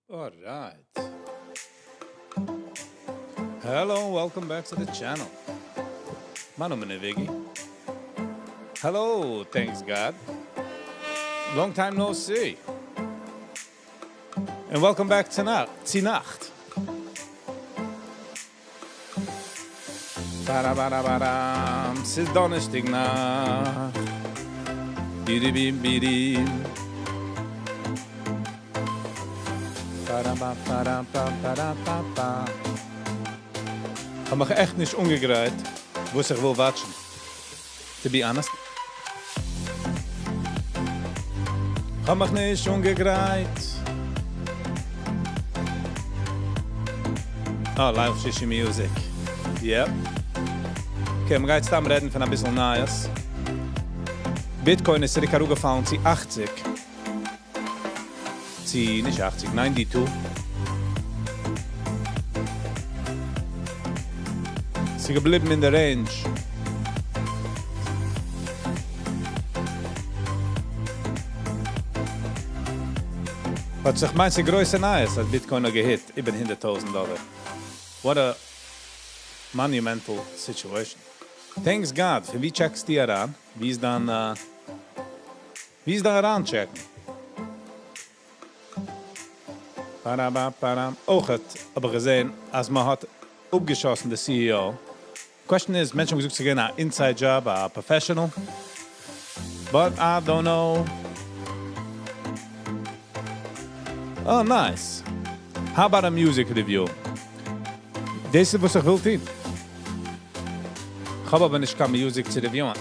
Alright. Hello and welcome back to the channel. מיין נאמען איז Viggy. Hello, thanks God. Long time no see. And welcome back to צו נאכט. באראבאראבאראם, ס'איז דאנערשטאג נאכט. ביריבים בירים. פאראמפאראמפאראמפאראמפאראמפאמפאם. כ'האב מיך עכט נישט אנגעגרייט וואס איך וויל watch ן. To be honest. כ'האב מיך נישט אנגעגרייט. אה, ליל שישי music. Yep. Okay, מ'גייט סתם רעדן פון אביסל נייעס. Bitcoin איז צוריק אראפגעפאלן צו 80. צו, נישט 80, 92. ס'איז געבליבן אין די range. But איך מיין, ס'איז גרויסע נייעס, אז Bitcoin האט גע hit איבער 100.000 דאלאר. What a monumental situation. Thanks God. פון וואו check סטו אריין? ווי איז דיין, ווי איז דיין אריין check ן? פאראבאפאראם. אויך האב איך געזען, אז מען האט אפגעשאסן די CEO. Question איז, מענטשן האבן געזאגט, ס'איז געווען אן inside job, א professional. But I don't know. Oh, nice. How about a music review? דאס איז וואס איך וויל טון. איך האב אבער נישט קיין music צו review ען.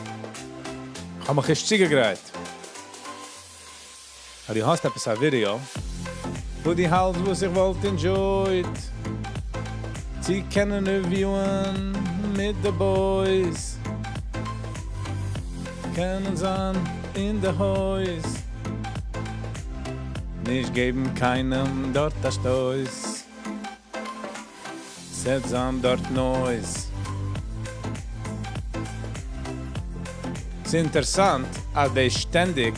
איך האב מיך נישט צוגעגרייט. אבער דו האסט עפעס א ווידעא, וואו דו האלטסט וואס איך וואלט enjoyed צו קענען review ען מיט די boys. קענען זיין אין די הויז. נישט געבן קיינעם דארט א שטויס. ס'וועט זיין דארט noise. ס'איז אינטערעסאנט, אז די שטענדיג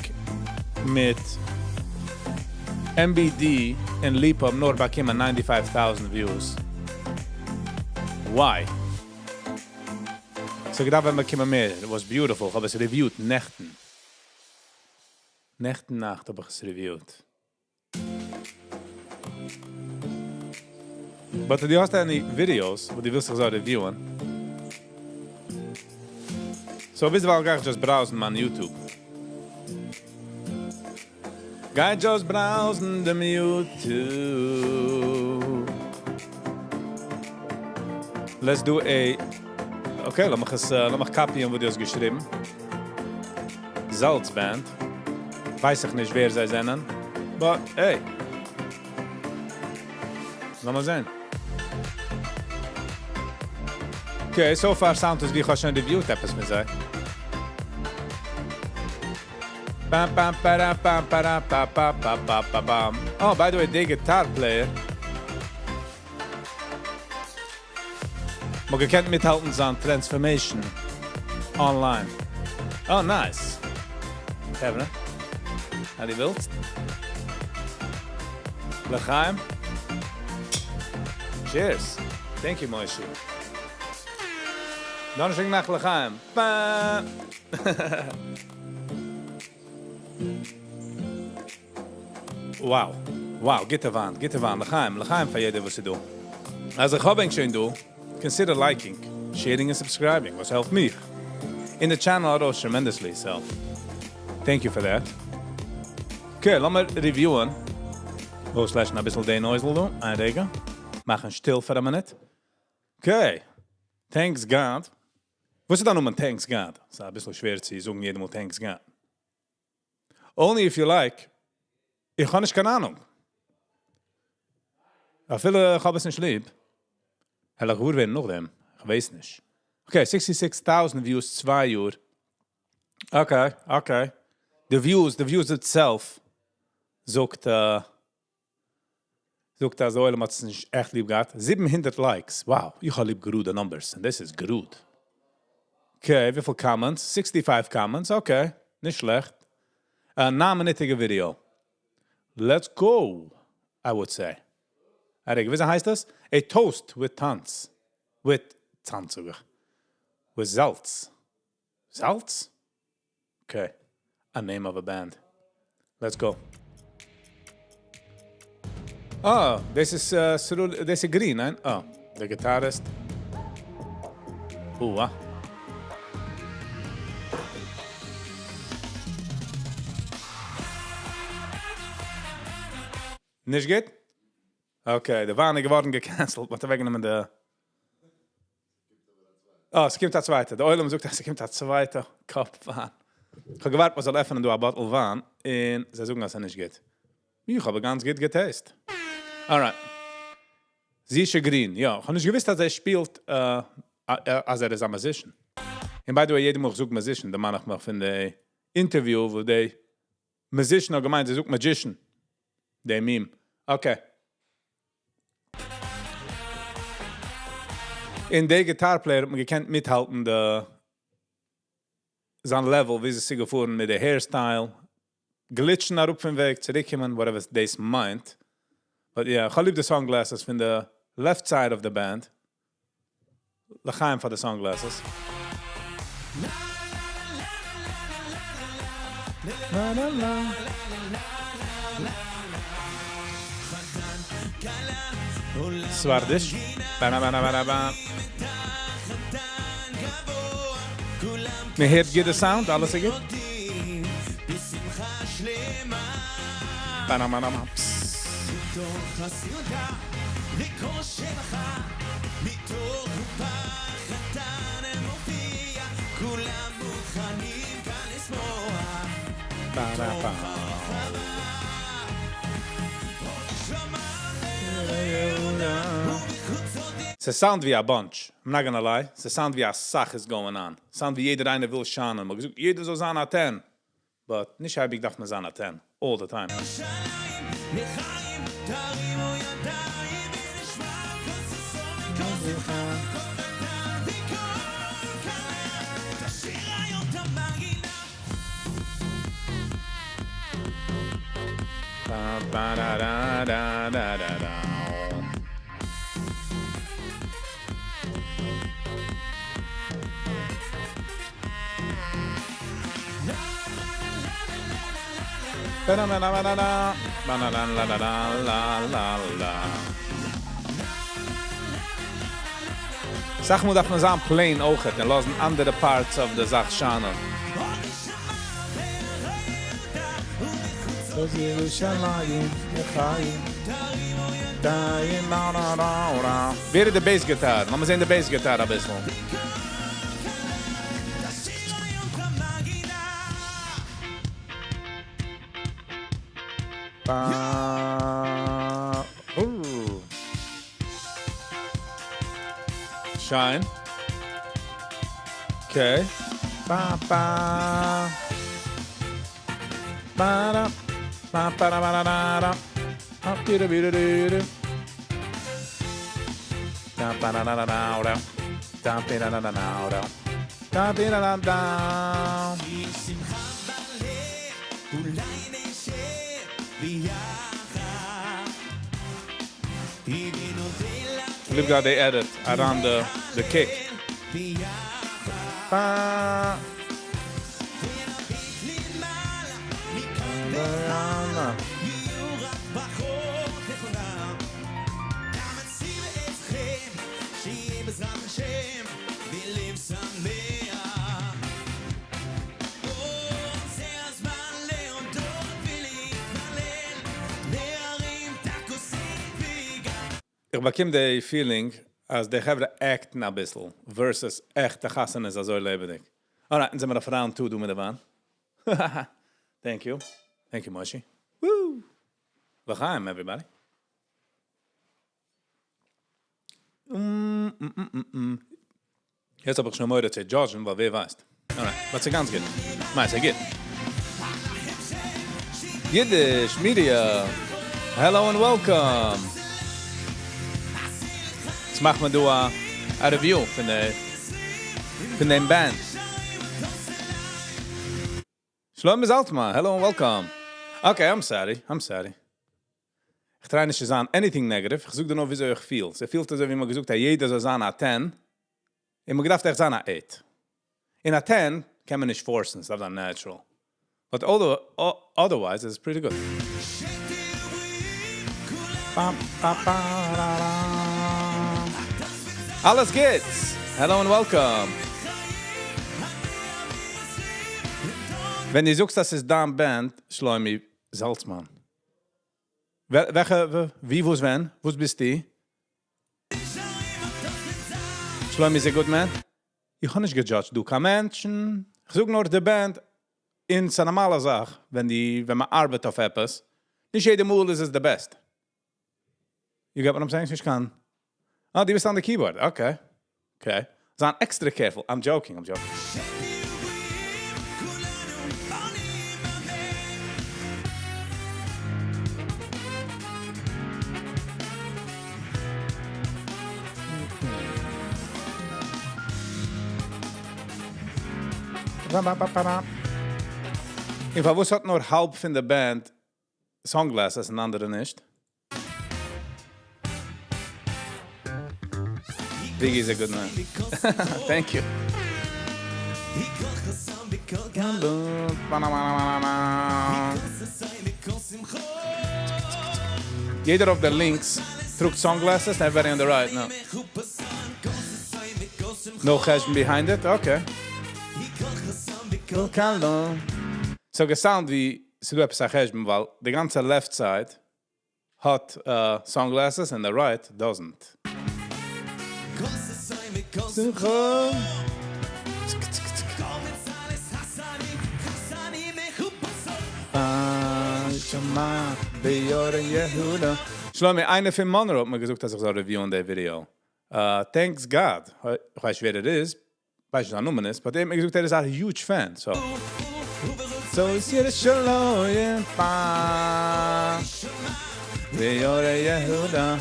מיט MBD און ליפא האבן נאר באקומען 95,000 views. Why? So געדארפט ווען באקומען מער. It was beautiful. איך האב עס reviewed נעכטן. נעכטן נאכט האב איך עס reviewed. But דו האסט any videos, וואו דו ווילסט איך זאל review ען? So, ביז גיי איך just browse ן מיין YouTube. גיי just browse ן דעם YouTube. Let's do a... Okay, לאמיך עס, לאמיך copy ען, וואו דו האסט געשריבן. זאלץ Band. ווייס איך נישט, ווער זיי זענען. But, hey. לאמיר זען. Okay, so far sound עס ווי איך האב שוין reviewed עפעס מיט זיי. Bam, bam, ba bam, ba ba ba ba ba ba bam. Oh, by the way, the guitar player. מ'האט געקענט מיטהאלטן זיין transformation online. Oh, nice. חברה. אז דו ווילסט. לחיים. Cheers. Thank you, Moishi. דאנערשטאג נאכט לחיים. Ba. Wow. Wow, גוטע וויין, גוטע וויין. לחיים, לחיים פאר יעדער וואס איז דא. אז איך האב ענק שוין דא, consider liking, sharing and subscribing, וואס העלפט מיך. אין the channel ארויס tremendously, so thank you for that. Okay, לאמיר review ען. אויסלעשן א ביסל די noise דא, איין רגע. מאכן שטיל פאר א מינוט. Okay. Thanks God. וואס איז דיין נאמען Thanks God? ס'איז א ביסל שווער צו זאגן יעדעם מאל Thanks God. Only if you like. איך האב נישט קיין אהנונג. אפילו איך האב עס נישט ליב. וועל איך געוואר ווערן נאכדעם. איך ווייס נישט. Okay, 66,000 views 2 יאר. Okay. The views itself זאגט אז דער עולם האט עס נישט עכט ליב געהאט. 700 likes. Wow, איך האב ליב גראדע numbers. And this is גראד. Okay, וויפיל comments? 65 comments, okay. נישט שלעכט. א 9-מינוטיגע video. Let's go, I would say. ארי, ווי הייסט דאס? A toast with טאנץ. With טאנץ, זאג איך. With זאלץ. זאלץ? Okay. A name of a band. Let's go. Oh, this is this is Green, ניין? Oh, the guitarist. Ooh, ah. נישט גוט? Okay, די וויין איז געווארן גע cancelled, מ'האט אוועקגענומען די. Oh, עס קומט א צווייטע. דער עולם זאגט, עס קומט א צווייטע cup וויין. איך האב געווארט, מ'זאל עפענען דא א bottle וויין, און זיי זאגן, אז עס נישט גוט. איך האב גאנץ גוט גע taste. Alright. זישע גרין, יא. איך האב נישט געוואוסט, אז ער שפילט, אז ער איז א musician. און by the way, יעדער מאל איך זאג musician, דערמאן איך מיך פון די interview, וואו די musician האט געמיינט, זי זאגט magician. דער meme. Okay. אין די guitar player האט מען געקענט מיטהאלטן די זיין level, ווי זיי זיך געפארן מיט די hairstyle, גליטשן אראפ פון וועג, צוריקקומען, whatever דאס מיינט. But yeah, איך האב ליב די sunglasses פון די left side of the band. לחיים פאר די sunglasses. La la la. ספרדיש. Ba ba ba ba ba. מען הערט גוט די sound, אלעס איז גוט? Ba ba ba ba. מתוך הסעודה, לקול שמחה, מתוך חופה חתן מופיע, כולם מוכנים כאן לשמוח. Ba ba ba. שמע ס'sound ווי א bunch. I'm not gonna lie. ס'sound ווי א סאך is going on. Sound ווי יעדער איינער וויל שיינען. מ'האט געזאגט, יעדער זאל זיין א 10. But נישט אייביג דארף מען זיין א 10. All the time. לחיים, תרימו ידיים ונשמע קול ששון וקול שמחה, קול חתן וקול כלה, תשיר היום את המנגינה. Ba, ba, da, da, da, da, da, da. Ba da da da da da. Ba da da la da da la la la. אסאך מאל דארף מען זיין plain אויך און לאזן אנדערע parts of the זאך שיינען. ירושלים, לחיים, די, na, na, na, na. ווער איז די bass guitar? לאמיר זען די bass guitar א ביסל. תשיר היום את המנגינה. Ba. Ooh. שיין. Okay. Ba ba. Ba da. Ba ba da ba da da da. Up di da bi da di da. Da ba da da da da da. Da bi da da da da da. Da bi da da da. שמחה בלב, אולי נשב ביחד. ונודה לך Look how they edit around the kick. ביחד. Ba. ונביט למעלה, מכאן והלאה, יהיו רק ברכות לכולם. אמצי ואתכם, שיהיה בעזרת השם, בלב שמח. או, זה הזמן להודות ולהתפלל, להרים את הכוסית וגם איך באקום די feeling, אז די חברה act ן א ביסל, versus עכטע חתונה איז אזוי לעבעדיג. Alright, זענען מיר אויף round 2 דא מיט די וויין. Thank you. Thank you, Moshe. Woo! לחיים, everybody. יעצט האב איך שוין מורא צו judge ן, ווייל ווער ווייסט. Alright, but ס'איז גאנץ גוט. מיין, ס'איז גוט. Yiddish Media. Hello and welcome. יעצט מאכט מען דא א review פון דעם band. Shlomo Zaltman, hello and welcome. Okay, I'm sorry, I'm sorry. איך try נישט צו זיין anything negative. איך זאג דיר נאר, וויאזוי איך feel. ס'פילט אזוי ווי מ'האט געזאגט, יעדער זאל זיין א 10. און מ'האט געדארפט עכט זיין א 8. און א 10 קען מען נישט force ן, ס'דארף זיין natural. But otherwise, it's pretty good. Bam, ba, ba, ra, ra. אלעס גוטס. Hello and welcome. ווען דו זאגסט, דאס איז דיין band, Shlomi Zaltzman. וועלכע, ווי, וואס, ווען? וואס ביסטו? Shlomi is a good man. איך האב נישט גע judge ט, דא קיין מענטשן. איך זאג נאר די band אין ס'איז א נארמאלע זאך, ווען מען ארבעט אויף עפעס. נישט יעדע מאל איז עס the best. You get what I'm saying? נישט קיין. Ah, דו ביסט on the keyboard. Okay. Okay. זיין extra careful. I'm joking, I'm joking. Ba-ba-ba-ba-ba. און פארוואס האט נאר האלב פון די band sunglasses און אנדערע נישט? Biggie is a good man. Thank you. מכל חתן וכל כלה מכל שמחה. יעדער אויף די links טראגט sunglasses, everybody on the right, no. No חשבון behind it? Okay. So גע sound ווי ס'דא עפעס א חשבון, ווייל די גאנצע left side האט sunglasses and the right doesn't. שמחה. צק, צק, צק. שמע ביאור יהודה. שלומי, איינער פון Monroe האט מיר געזאגט, אז איך זאל review ן די video. Thanks God. איך ווייס נישט ווער ער איז. ווייס נישט זיין נאמען איז, but ער האט מיר געזאגט, ער איז א huge fan. So. So איז ירושלים פא. ביאור יהודה.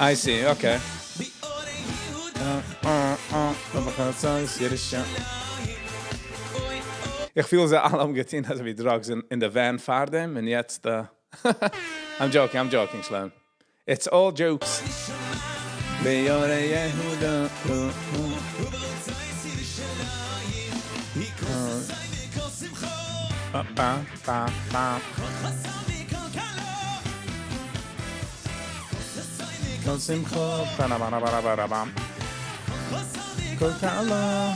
I see, okay. ירושלים. איך feel זיי אלע האבן געטון אזוי ווי drugs אין די van פאר דעם און יעצט I'm joking, I'm joking, Shlomo. It's all jokes. ביאור יהודה. Ba, ba, ba, ba. כל שמחה, ba, ba, ba, ba, ba, ba. כל כלה.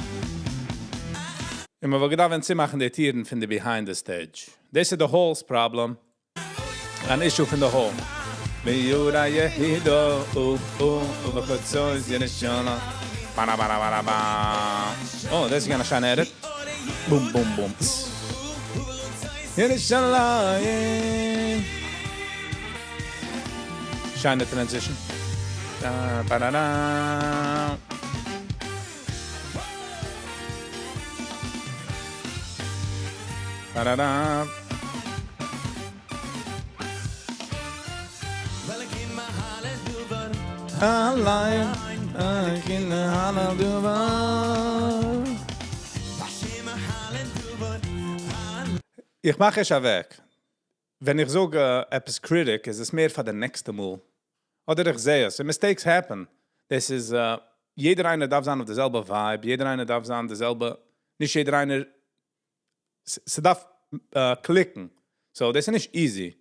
און מ'וואלט געדארפט צומאכן די טירן פון די behind the stage. This is the hall's problem. An issue פון the hall. ביאור יהודה, ובחוצות ירושלים. Ba, ba, ba, ba, ba. Oh, this is gonna shine edit. Boom, boom, boom. ירושלים. Shine the transition. Da, ba, da, da. Ba, da, da. אליין, אלוקים מהלל דבר. איך מאך עס אוועק. ווען איך זאג עפעס critic, איז עס מער פאר די נעקסטע מאל. אדער איך זע עס. Mistakes happen. דאס איז, יעדער איינער דארף זיין אויף די זעלבע vibe, יעדער איינער דארף זיין די זעלבע, נישט יעדער איינער, ס'דארף click ן. So, דאס איז נישט easy.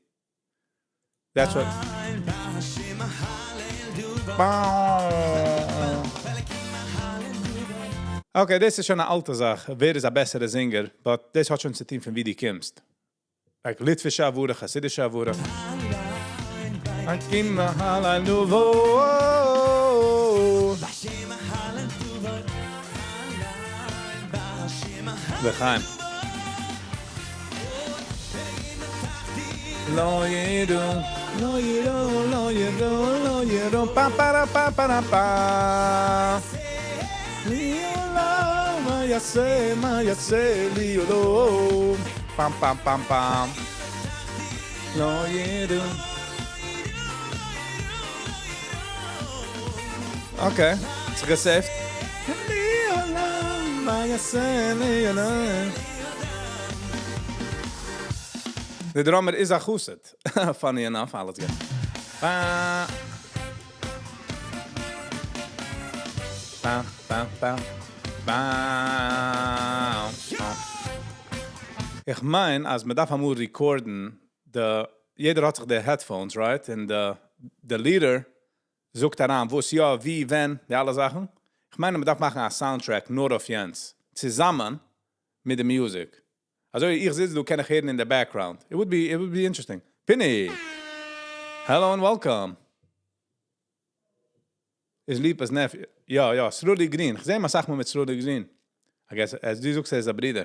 That's what. Bow. Okay, דאס איז שוין אן אלטע זאך. ווער איז א בעסערע singer? But דאס האט שוין צו טון פון וואו דו קומסט. Like ליטווישע הברה, חסידישע הברה. אלוקים מהלל דבר. לחיים. לא ידעו. לא יראו, לא יראו, לא יראו, פא פא רא פא פא רא פא. לי עולם, מה יעשה, מה יעשה לי עולם. פאם פאם פאם פאם. לא יראו. Okay, ס'איז גע save ט. לי עולם, מה יעשה לי עולם. דער drummer איז א חסיד. Funny enough, אלעס גוט. פא. פא פא פא. פא. איך מיין, אז מען דארף אמאל record ן, די, יעדער האט זיך די headphones, right? און די leader זאגט אריין, וואס יא, ווי, ווען, די אלע זאכן. איך מיין, מען דארף מאכן א soundtrack נאר אויף יענץ. צוזאמען מיט די music. אזוי איך זיץ דא, קען איך הערן in the background. It would be interesting. Pinny! Hello and welcome. איז ליפא'ס nephew. יא, יא, Sruly Green. איך זע אים אסאך מאל מיט Sruly Green. I guess, אז דו זאגסט, ער איז א ברודער.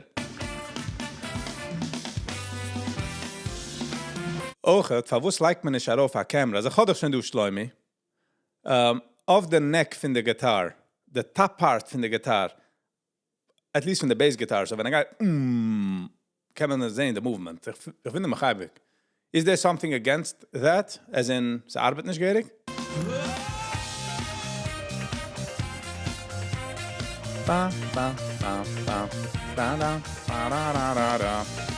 אויך, פארוואס לייגט מען נישט ארויף א camera? אלזא איך האב דאך שוין דא שלומי. אויף די neck פון די guitar, the top part פון די guitar, at least פון די bass guitar, so ווען ער גייט, קען מען זען די movement. איך וואונדער מיך אייביג. Is there something against that? As in, ס'ארבעט נישט געהעריג? Ba, ba, ba, ba, ba, da, ba, da, da, da, da.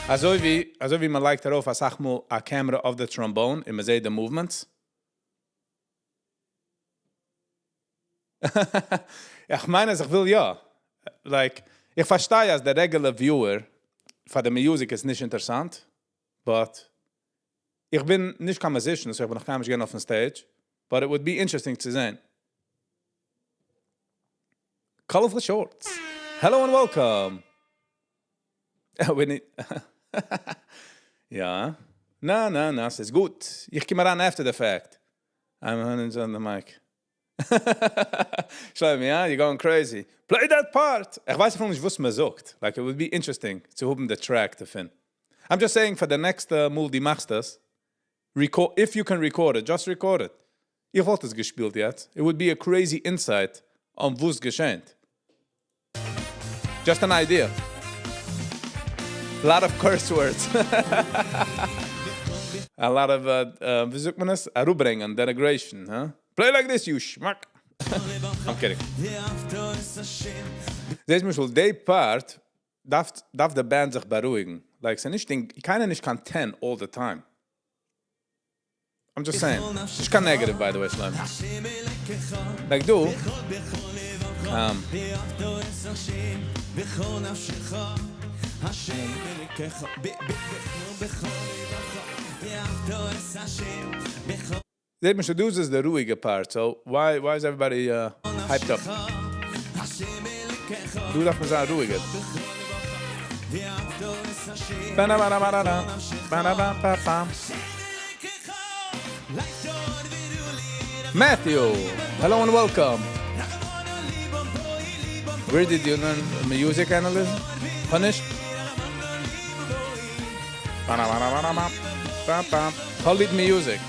אזוי ווי מען לייגט ארויף אסאך מאל א camera אויף די trombone און מען זעט די movements. איך מיין אז איך וויל יא. Like, איך פארשטיי אז דער regular viewer פאר די music איז נישט אינטערעסאנט, but איך בין נישט קיין musician, so איך בין נאך קיינמאל נישט געווען אויפן stage, but it would be interesting צו זען. Colorful shorts. Hello and welcome. We need יא. נא, נא, נא, ס'איז גוט. איך קום אריין after the fact. I'm on the mic. שלומי, יא? You're going crazy. Play that part! איך ווייס אפילו נישט וואס מען זאגט. Like, it would be interesting צו האבן the track דערפון. I'm just saying for the next מאל דו מאכסט עס, record, if you can record it, just record it. איך וואלט עס געשפילט יעצט. It would be a crazy insight on וואס געשעט. Just an idea. A lot of curse words. A lot of, ווי זאגט מען עס? אראפברענגען, denigration, huh? Play like this, you schmuck. I'm kidding. דאס למשל, די part, דארף די band זיך בארואיגן. Like, ס'איז נישט, קיינער נישט קיין 10 all the time. I'm just saying. נישט קיין negative, by the way, Slim. Like דו, זעט מען שוין, דא איז די רואיגע part, so why is everybody hyped up? דא דארף מען זיין רואיגער. Ba-na-ba-na-ba-na-da, ba-na-ba-ba-ba. Matthew, hello and welcome. Where did you learn music analysis? Punished? Ba-na-ba-na-ba-na-ba. Ba-ba. Call it music.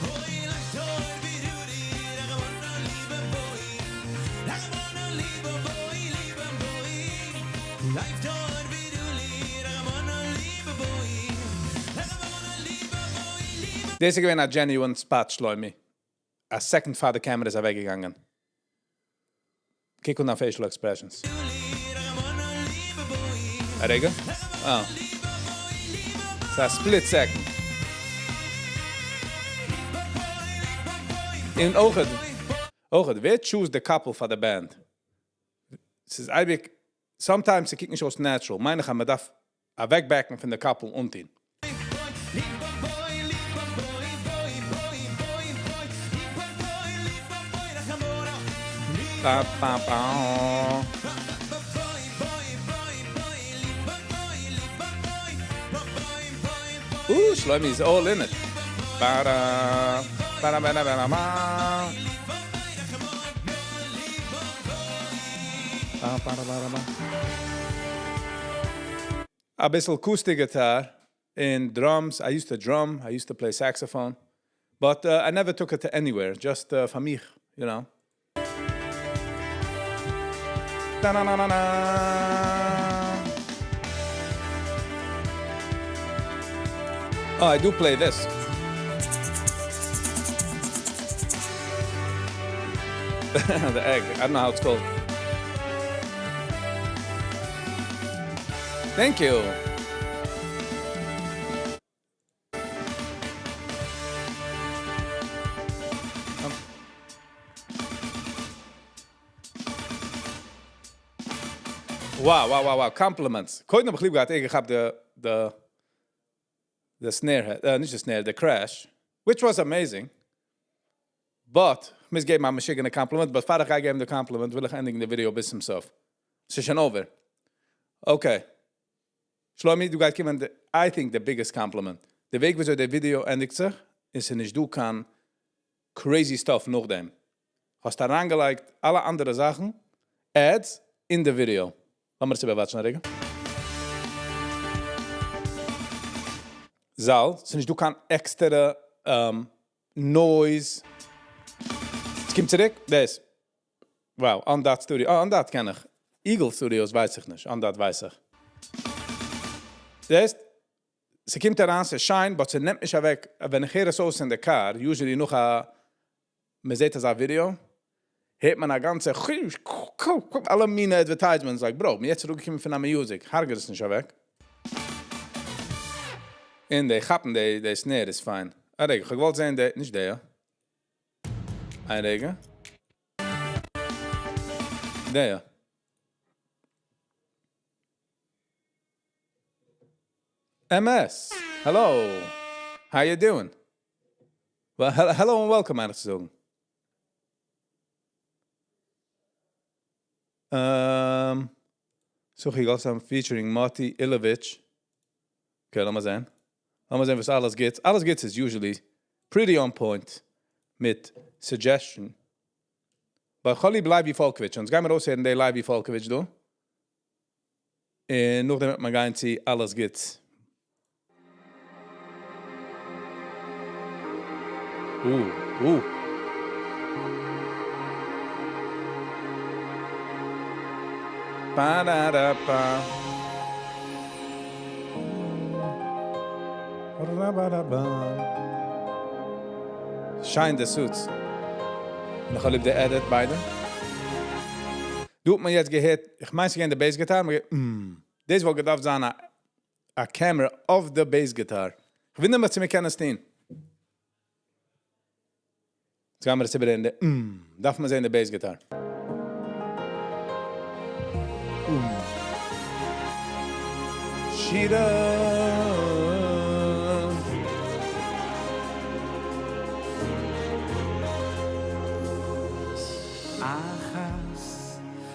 דאס איז געווען א genuine spot, שלומי. A second פאר די camera איז אוועקגעגאנגען. קוק אן facial expressions. א רגע? אה. ס'איז א split second. און אויך, ווער choose the couple פאר די band? ס'איז אייביג, sometimes ס'קוקט נישט אויס natural. מיין איך, אז מען דארף אוועקבעקן פון די couple אונטן. Ba, ba, ba. Ooh, Shlomi is all in it. Ba-da, ba-da, ba-da, ba-da, ba. Ba, ba-da, ba-da, ba. א ביסל acoustic guitar and drums. I used to drum. I used to play saxophone. But I never took it to anywhere, just פאר מיך, you know. Oh, I do play this. The egg. I don't know how it's called. Thank you. Wow, wow, wow, wow, compliments. קודם האב איך ליב געהאט, איך געכאפט די, די, די snare, נישט די snare, די crash, which was amazing. But, איך מוז געבן א משוגענע compliment, but פאר איך גיי געבן די compliment, וויל איך ענדיגן די video ביז צום סוף. ס'איז שוין over. Okay. שלומי, דו גייסט קומען, I think the biggest compliment. די וועג וויאזוי די video ענדיגט זיך, איז ס'איז נישט דא קיין crazy stuff נאכדעם. האסט אריינגעלייגט אלע אנדערע זאכן, ads, אין די video. לאמיר עס איבערוואטשן א רגע. זאל, ס'איז נישט דא קיין עקסטערע noise. עס קומט צוריק, דאס. Wow, Undat Studio. אה, Undat קען איך. Eagle Studios ווייס איך נישט. Undat ווייס איך. זעסט? ס'קומט אריין, ס'איז שיין, but ס'נעמט נישט אוועק, ווען איך הער עס אויס אין די car, usually נאך א, מ'זעט אזא video, הערט מען א גאנצע אלע מיני advertisements, like bro, מיר יעצט אראפגעקומען פון א music, הרג'ע עס נישט אוועק. און די כאפן די די snare איז פיין. א רגע, כ'האב געוואלט זען די, נישט די. איין רגע. די. אמת! Hello! How you doing? Well, hello and welcome מיין איך צו זאגן. סוכי גאלדשטיין featuring מאטי אילאוויטש. Okay, לאמיר זען. לאמיר זען וואס אלעס גוטס. אלעס גוטס איז usually pretty on point מיט suggestion. But כ'האב ליב לייבי פאלקאוויטש. אונז גיימיר אויסהערן די לייבי פאלקאוויטש דא. און נאכדעם וועט מען גיין צו אלעס גוטס. אה, אה. פא-דא-דא-פא. שיין די suits. און איך האב ליב די edit ביידע. דא האט מען יעצט געהערט, איך מיין ס'איז געווען די bass guitar, מ'האט געהערט מ. דאס וואלט געדארפט זיין א א camera אויף די bass guitar. כ'ווינדער מיך צו מ'קען עס טון. יעצט גיימיר עס איבערהערן די מ. דארף מען זען די bass guitar. שירה.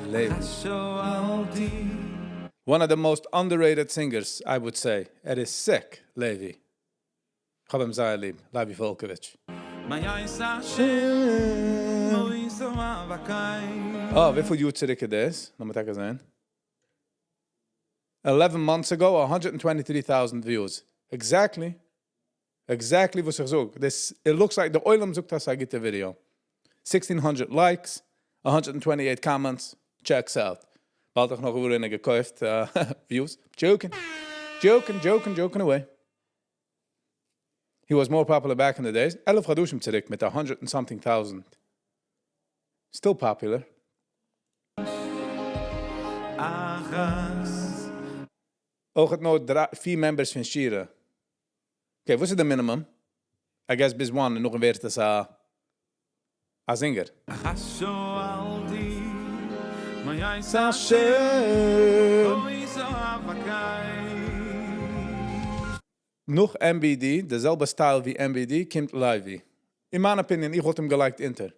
לעבן. One of the most underrated singers I would say, ער איז sick לעווי. כ'האב אים זייער ליב, לייבי פאלקאוויטש. אה, וויפיל יאר צוריק איז דאס? לאמיר טאקע זען. Eleven months ago, א hundred and twenty three thousand views. Exactly. Exactly וואס איך זאג. דאס, it looks like די עולם זאגט אז ס'איז א גוטע video. Sixteen hundred likes, א hundred and twenty eight comments, checks out. באלד האט נאך גאר איינער געקויפט views. Joking. Joking, joking, joking away. He was more popular back in the days. 11 חדשים צוריק מיט א hundred and something thousand. Still popular. אויכעט נאר דריי פיר members פון שירה. Okay, וואס איז די minimum? I guess ביז one און נאכדעם ווערט עס א א זינגער. נאך MBD, די זעלבע style ווי MBD, קומט לייבי. אין מיין opinion, איך וואלט אים געלייגט אונטער.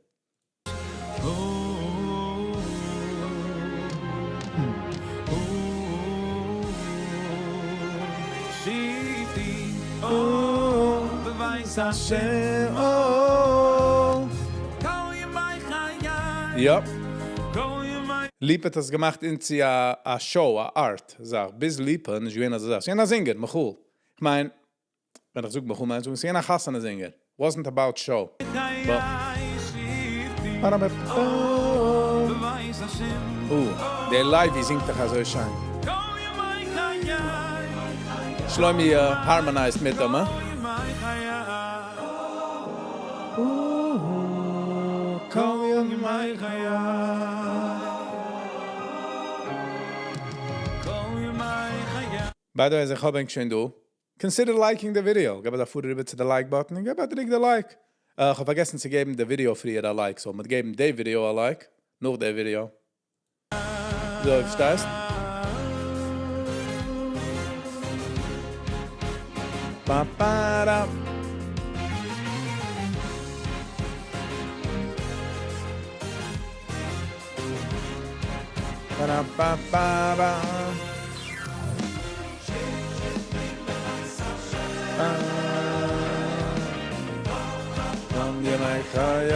יאפ. ליפא האט עס געמאכט into א show, א art זאך. ביז ליפא נישט געווען אזא זאך. ס'געווען א זינגער, מיכאל. כ'מיין, ווען איך זאג מיכאל מיין איך זאגן ס'געווען א חתונה זינגער. Wasn't about show. But Oh, דער לייבי זינגט דאך אזוי שיין. שלומי harmonized מיט אים, הא? By the way, איך האב ענק שוין דא. Consider liking the video. גיב א פאר אריבער צו די like button און גיב א דריק די like. איך האב פארגעסן צו געבן די video פריער א like. So, מ'וועט געבן די video א like. נאך די video. So, פארשטייסט? Ba, ba, da. Ba, da, ba, ba, ba. Ba. כל ימי חיי.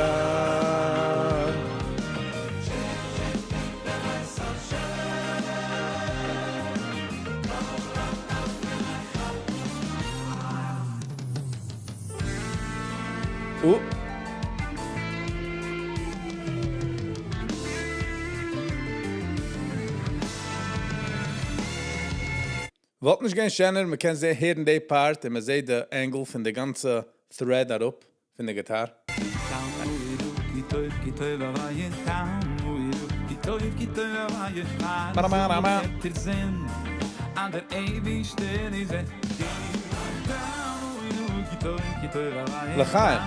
Oh. וואלט נישט גיין שענער, מען קען זען הערן די part און מען זעט די angle פון די גאנצע thread אראפ פון די guitar. כי טוב כי טוב הוויה טעמו יראו כי טוב כי טוב הוויה Ba-da-ba-da-ba. און דער אייבערשטער איז כי טוב כי טוב הוויה לחיים.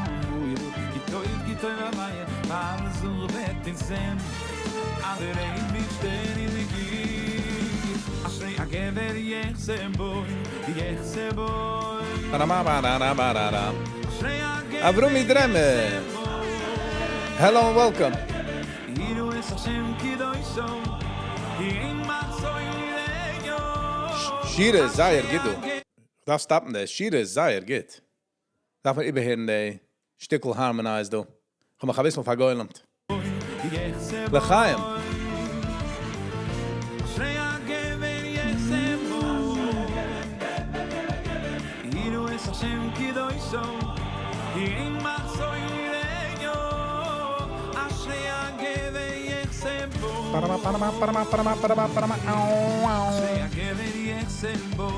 כי טוב כי טוב הוויה און דער אייבערשטער איז אשרי הגבר יחזה בו יחזה בו Ba-da-ba-ba-da-ba-da-da. אשרי הגבר Avrumi Dreme. Hello and welcome. יראו את השם קדושו, כי אין מחסור ליראיו. שירה איז זייער גוט דא. איך דארף stop ן דא. שירה איז זייער גוט. דארף מען איבערהערן די שטיקל harmonize דא. איך האב מיך א ביסל פארגוילמט. לחיים. אשרי הגבר יחזה בו. יראו את השם קדושו, כי אין מחסור ליראיו. אשרי הגבר יחזה בו. Parama, parama, parama, parama, parama, parama. Au, au. אשרי הגבר יחזה בו,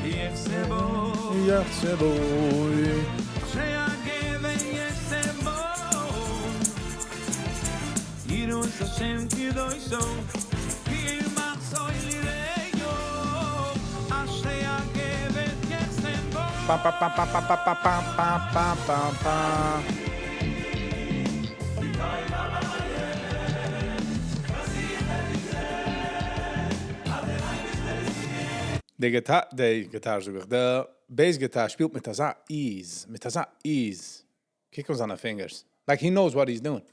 יחזה בו. יחזה בו. אשרי הגבר יחזה בו. יראו את השם קדושו, כי אין מחסור ליראיו. אשרי הגבר יחזה בו. Pa, pa, pa, pa, pa, pa, pa, pa, pa, pa, pa, pa. די guitar, די guitar זאג איך, די bass guitar שפילט מיט אזא ease, מיט אזא ease. קוק אן זיינע fingers. Like he knows what he's doing.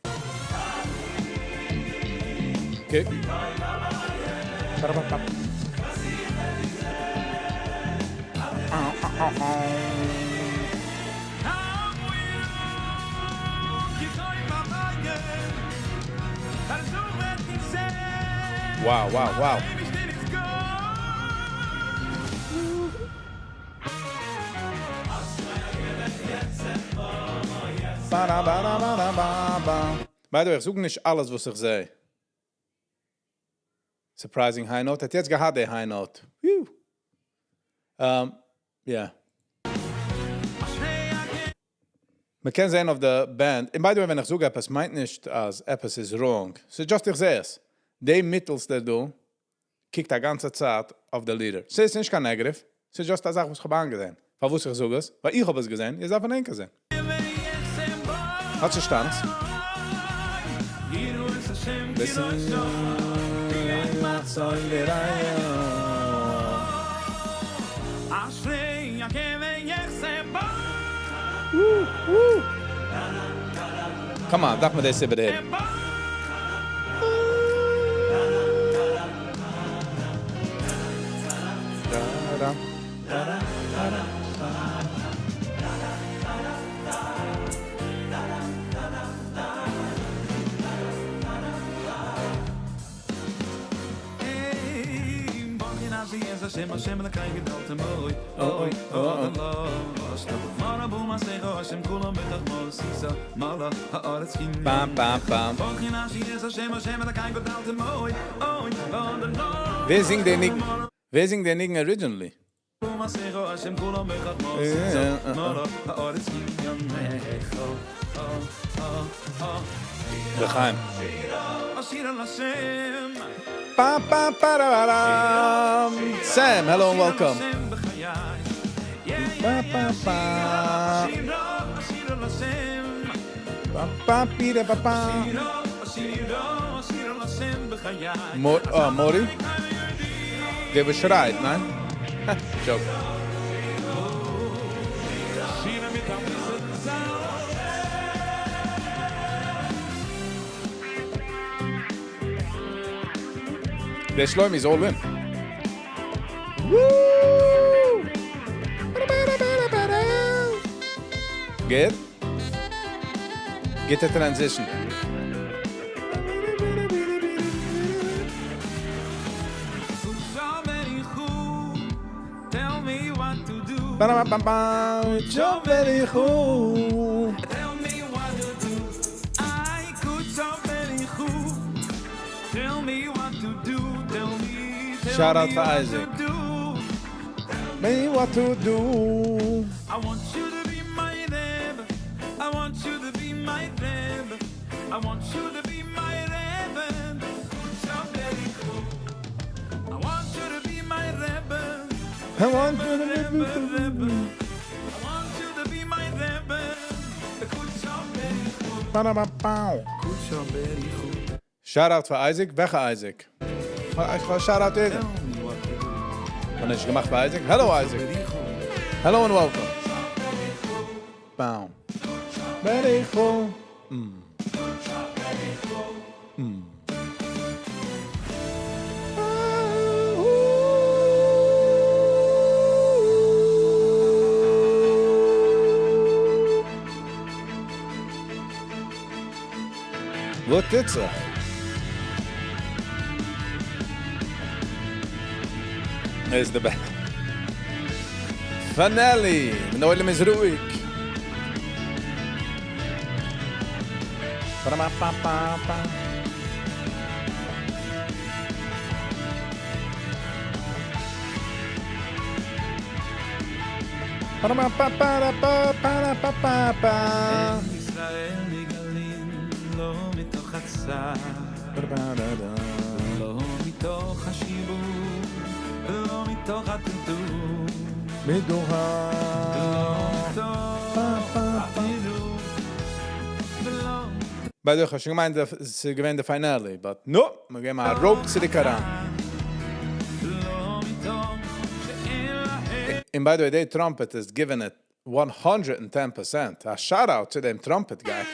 Okay. Ba-da-ba-ba. Au, au, au, au. כי טוב הוויה, על זו ותנשא. Wow. אייבערשטער איז גוט. Ba-da-ba-da-ba-da-ba-ba. By the way, איך זאג נישט אלעס, וואס איך זע. Surprising high note. האט יעצט געהאט די high note. Whew. Yeah. מען קען זען אויף די band. And by the way, ווען איך זאג עפעס, מיינט נישט, אז עפעס איז wrong. ס'איז just איך זע עס. די מיטלסטע דא, קוקט די גאנצע צייט אויף די leader. ס'איז נישט קיין negative. ס'איז just א זאך, וואס איך האב אנגעזען. פארוואס איך זאג עס? ווייל איך האב עס געזען, איר דארפט ענק זען. האט פארשטאנען? יראו את השם Listen. קדושו, כי אין מחסור ליראיו. אשרי הגבר יחזה בו. Woo. Come on, דארף מען דאס איבערהערן. בו. Da, da, da, da, da, da. השם השם לקי גדול תמוי אוי אוי לא Bam, bam, bam. ווער זינגט דער ניגון? ווער זינגט דער ניגון originally? לחיים. Pa, pa, pa, ra, ra, ram. Sam, hello and welcome. Pa, pa, pa. Pa, pa, pi, ra, pa, pa. Oh, Mori? דער וואס שרייט, ניין? Joke. דער Shlomi is all in. Woo! Good? Get the transition. Tell me what to do. Ba-da-ba-ba-ba, Tell me what to do. I could Tell me what to do. Tell me, tell Shout out me to what Isaac. to do. Me what to do. I want you to be my Rebbe. I want you to be my Rebbe. I want you to be my Rebbe. I want you to be my Rebbe. I want you to be Rebbe. I want you to be my Rebbe. Ba-da-ba-bow. Shout out פאר Isaac. וועלכע Isaac? איך וואר shout out יעדער. האב איך געמאכט פאר Isaac? Hello, Isaac. Hello and welcome. Bow. Bericho. וואס טוט זיך? איז the best. Fanelli, דער עולם איז רואיג. Pa-da-ma-pa-pa-pa. Pa-da-ma-pa-pa-da-pa-pa-da-pa-pa-pa. ישראל נגאלין לא מתוך הצער, Pa-da-ba-da-da. לא מתוך השיעבוד, לא מתוך הטלטול, מתוך לא מתוך הטירוף, ולא By the way, איך האב שוין געמיינט, עס איז געווען די finale, but no, מיר גייען א rope צוריק אריין. לא מתוך שאין להם And by the way, the trumpet is given it 110%. A shout out to them trumpet guy.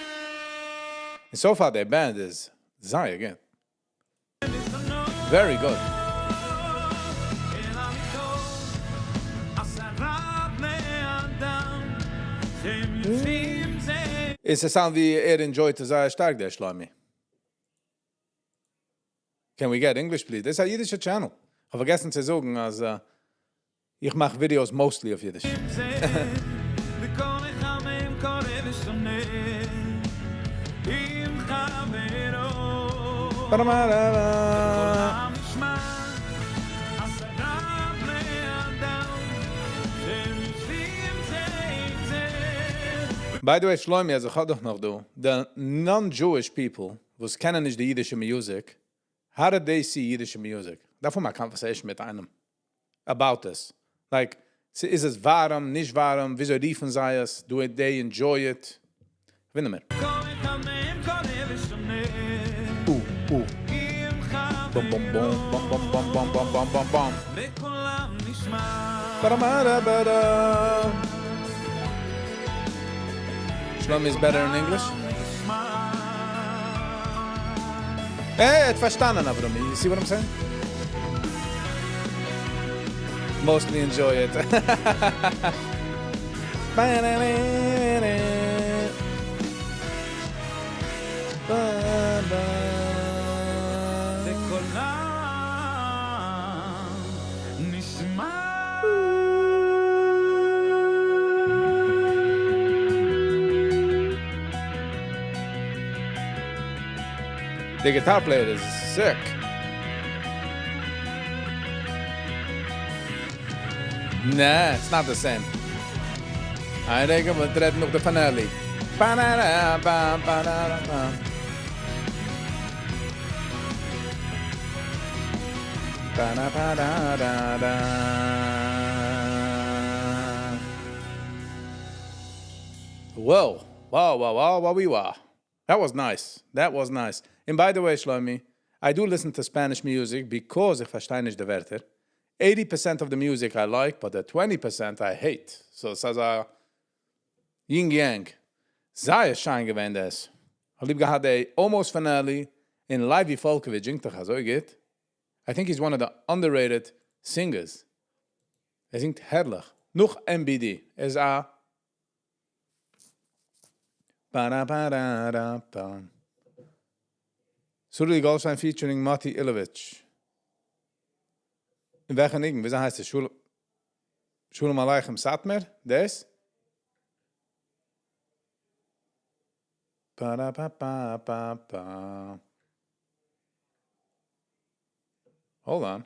And so far, their band is זייער גוט. Very good. אלא מתוך עשרה בני אדם שהם יושבים זה עס sound ווי ער enjoyed עס זייער שטארק, דער Shlomi. Can we get English, please? דאס איז א אידישע channel. איך האב פארגעסן צו זאגן, אז איך מאך videos mostly אויף אידיש. זה וכל אחד מהם קורא ושונה עם חברו Ba-da-ba-da-ba. קולם נשמע עשרה בני אדם שהם יושבים זה עם זה By the way, Shlomi, אז איך האב דאך נאך דא, the non-Jewish people, וואס קענען נישט די אידישע music, how did they see אידישע music? דארף מען א conversation מיט איינעם about this. Like, איז עס ווארעם, נישט ווארעם, וויאזוי רופן זיי עס, do they enjoy it? ווינער מיר. כל אחד מהם קורא ושונה עם Bum, bum, bum, bum, bum, bum, bum, bum, bum, bum, bum. וקולם נשמע Ba-da-ba-da-ba-da. Shlomi is better in English. נשמע Hey, האט פארשטאנען, Avrami. You see what I'm saying? Mostly enjoy it. Ba-ba. וקולם נשמע. די guitar player איז sick. נע, it's not the same. איין רגע, מ'וועט רעדן נאך די finale. Wow, wow, wow, wow, wow, wow. That was nice. That was nice. And by the way, Shlomi, I do listen to Spanish music because איך פארשטיי נישט די ווערטער. 80% of the music I like, but the 20% I hate. So ס'איז א yin yang. זייער שיין געווען דאס. האב ליב געהאט די almost finale און Levi Falkovich זינגט דאך אזוי גוט. I think he's one of the underrated singers. ער זינגט הערליך. נאך MBD. ער איז א Ba-da-ba-da-da-ba. Sruli Goldstein featuring Mati Ilevich. אין וועלכע ניגון? וויאזוי הייסט עס? שול שלום עליכם סאטמאר? דאס? Ba-da-ba-ba-ba-ba. Hold on.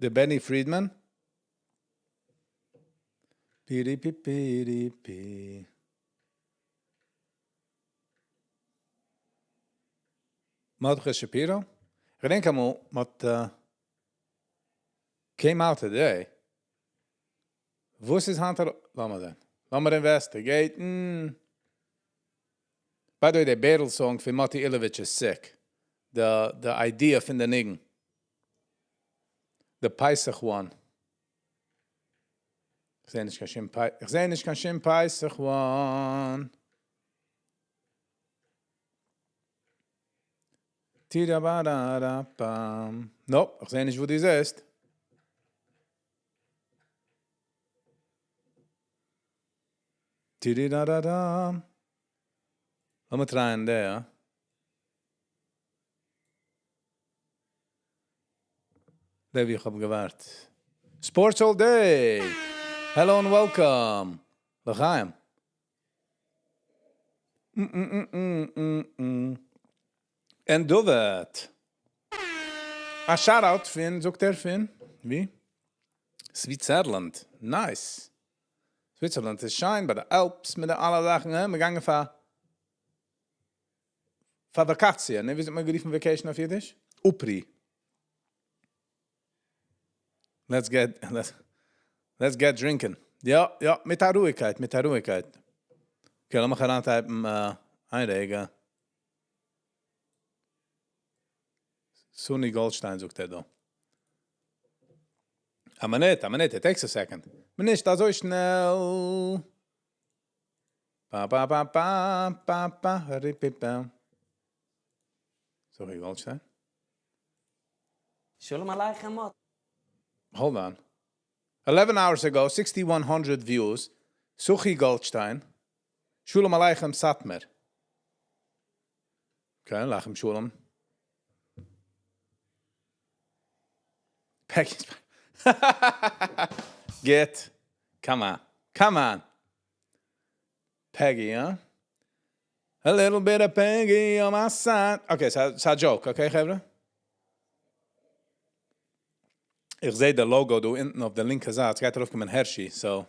The Benny Friedman? Piri pi piri pi. Mordechai Shapiro? געדענק אמאל, מ'האט came out today. וואס איז היינט? לאמיר זען. לאמיר investigate ן. By the way, the Battle song פון Mati Ilevich is sick. The idea פון די ניגון. The Pesach one. איך זע נישט קיין שום איך זע נישט קיין שום Pesach one. Tira-ba-da-da-bam. Nope, איך זע נישט וואו דו זעסט. Tiri-da-da-da. לאמיר try ען דער. Levi, איך האב געווארט. Sports all day. Hello and welcome. לחיים. Mm, mm, mm, mm, mm. And do that. א shout-out פון, זאגט ער פון, ווי? Switzerland. Nice. Switzerland איז שיין, ביי די Alps מיט די אלע זאכן, הא? מיר גייען פאר פאר וואקאציע, נע? ווי זאגט מען גערופן vacation אויף אידיש? אפרו. Let's get, let's, let's get drinking. יא, יא, מיט א רואיגקייט, מיט א רואיגקייט. Okay, לאמיך אריין type ן, איין רגע. Sunny Goldstein זאגט ער דא. א מינוט, א מינוט, it takes a second. נישט אזוי שנעל. Ba ba ba ba ba ba ri ba. Sorry, Goldstein. שלום עליכם, Mot. Hold on. 11 hours ago, 6,100 views. Suchi Goldstein. שלום עליכם Satmar. Okay, עליכם שלום. Peggy. Get. Come on. Come on. Peggy, huh? A little bit of Peggy on my side. Okay, so it's a joke, okay, חברה? איך זע די logo דא אונטן אויף די לינקע זייט. עס גייט ארויפקומען Hershey, so.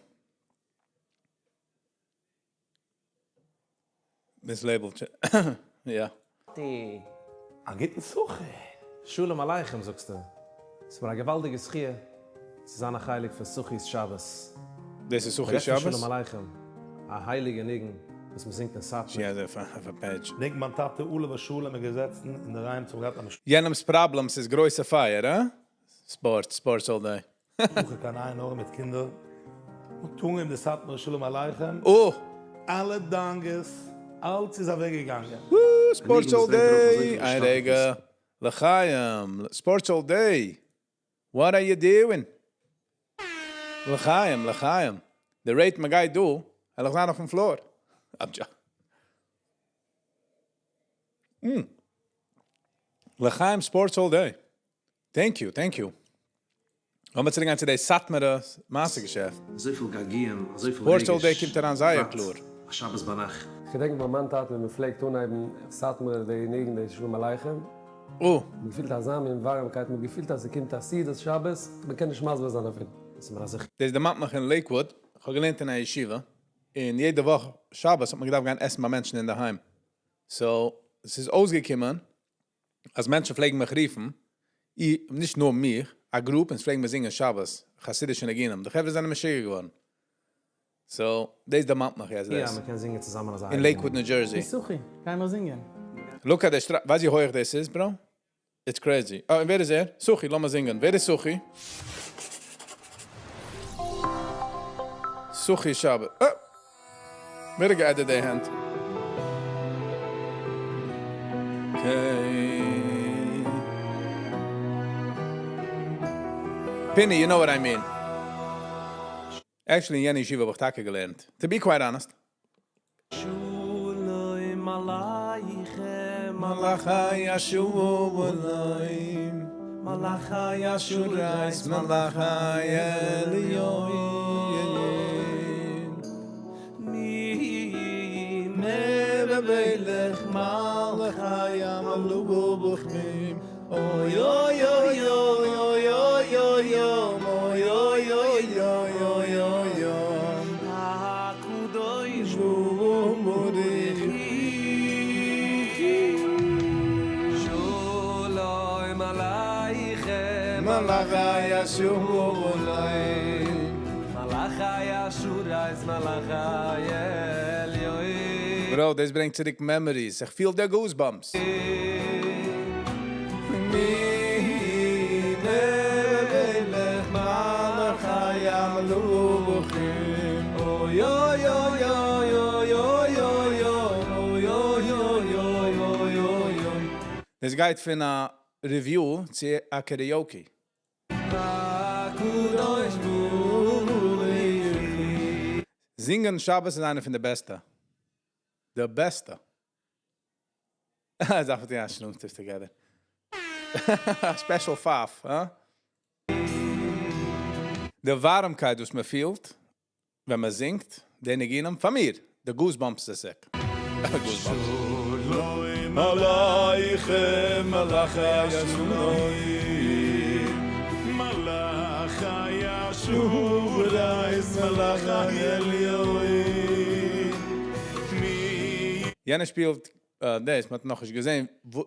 Mislabeled. Ja. די. א גוטן סוכי. שלום עליכם, זאגסטו. ס'איז מיר א געוואלדיגע זכיה צו זיין א חלק פון Suchi's שבת. דאס איז Suchi רעדט פון שבת? שלום עליכם. א הייליגע ניגון, וואס מען זינגט אין סאטמאר. She has a page. דענק מיין טאטע עליו השלום איז געזעצן אין דער היים צו געהאט א יענעמ'ס problems איז גרויסע פייער, הא? Sports, sports all day. משפחה קיין עין הרע מיט קינדער. און טון אים די סאטמארע שלום עליכם. Oh! אלע דאגות, אלץ איז אוועקגעגאנגען. Woo, sports all וואס ברענגט ארויף day. אזויפיל איין השתדלות. רגע. לחיים. Sports all day. What are you doing? לחיים, לחיים. The rate מ'גייט דא, וועל איך זיין אויפן floor. I'm joking. לחיים sports all day. Thank you, thank you. לאמיר צוריק גיין צו די סאטמארע מעשה געשעפט. אזויפיל געגועים, אזויפיל Horse All Day רגש, קומט אריין זייער בפרט קלאר. א שבת ביינאכט. כ'געדענק ביי מיין טאטע ווען מ'פלעגט אנהייבן אויף סאטמאר די ניגון די שלום עליכם, או. מ'האט געפילט אזא מין ווארעמקייט, מ'האט געפילט אז ס'קומט א סעודת שבת, מ'קען נישט מסביר זיין אפילו. ס'איז מיר א זכי'. דאס דערמאנט מיך אין לעיקוואוד, כ'האב געלערנט אין א ישיבה, און יעדע וואך שבת האט מען געדארפט גיין עסן ביי מענטשן אינדערהיים, so ס'איז אויסגעקומען אז מענטשן פלעגן מיך רופן, אי, נישט נאר מיך, א group, אונז פלעגן מיר זינגען שבת, חסידישע ניגונים, די חברה זענען משוגע געווארן. so, דאס דערמאנט מיך יעצט יא, דאס. מ'קען זינגען צוזאמען אזא אין הייליגע לעיקוואוד ניגון. ניו דזשערסי. סוכי, גיי מיר זינגען. Look at די שטריימל, ווייסט ווי הויעך דאס איז bro? It's crazy. אה, און ווער איז ער? סוכי, לאמיר זינגען. ווער איז סוכי? סוכי שבת. אה! ווער האט גע add ט די הענט? Okay. פיני, you know what I mean. Actually, אין יענע ישיבה האב איך טאקע געלערנט. To be quite honest. שלום עליכם, מלאכי השלום, מלאכי השרת, מלאכי עליון. מי מלך מלכי המלוכים. אוי אוי אוי אוי אוי אוי אוי אוי אוי אוי אוי אוי אוי אוי. הקדוש ברוך שלום עליכם, מלאכי השלום, מלאכי השרת, מלאכי עליון. Bro, דאס ברענגט צוריק memories. איך feel the goosebumps. מי מלך מלכי המלוכים. אוי אוי אוי אוי אוי אוי אוי אוי אוי אוי אוי אוי אוי אוי. דאס גייט פון א review צו א karaoke. הקדוש ברוך הוא. זינגען שבת איז איינע פון די בעסטע. די בעסטע. זאפט יא שלונגט עס together. Special פייף, huh? די ווארעמקייט, וואס מען פילט, ווען מען זינגט, די ניגונים, פאר מיר, די goosebumps איז sick. Goosebumps. שלום עליכם, מלאכי השלום, מלאכי השרת, מלאכי עליון. מי יענער שפילט, דאס, מען האט נאך נישט געזען, וואו,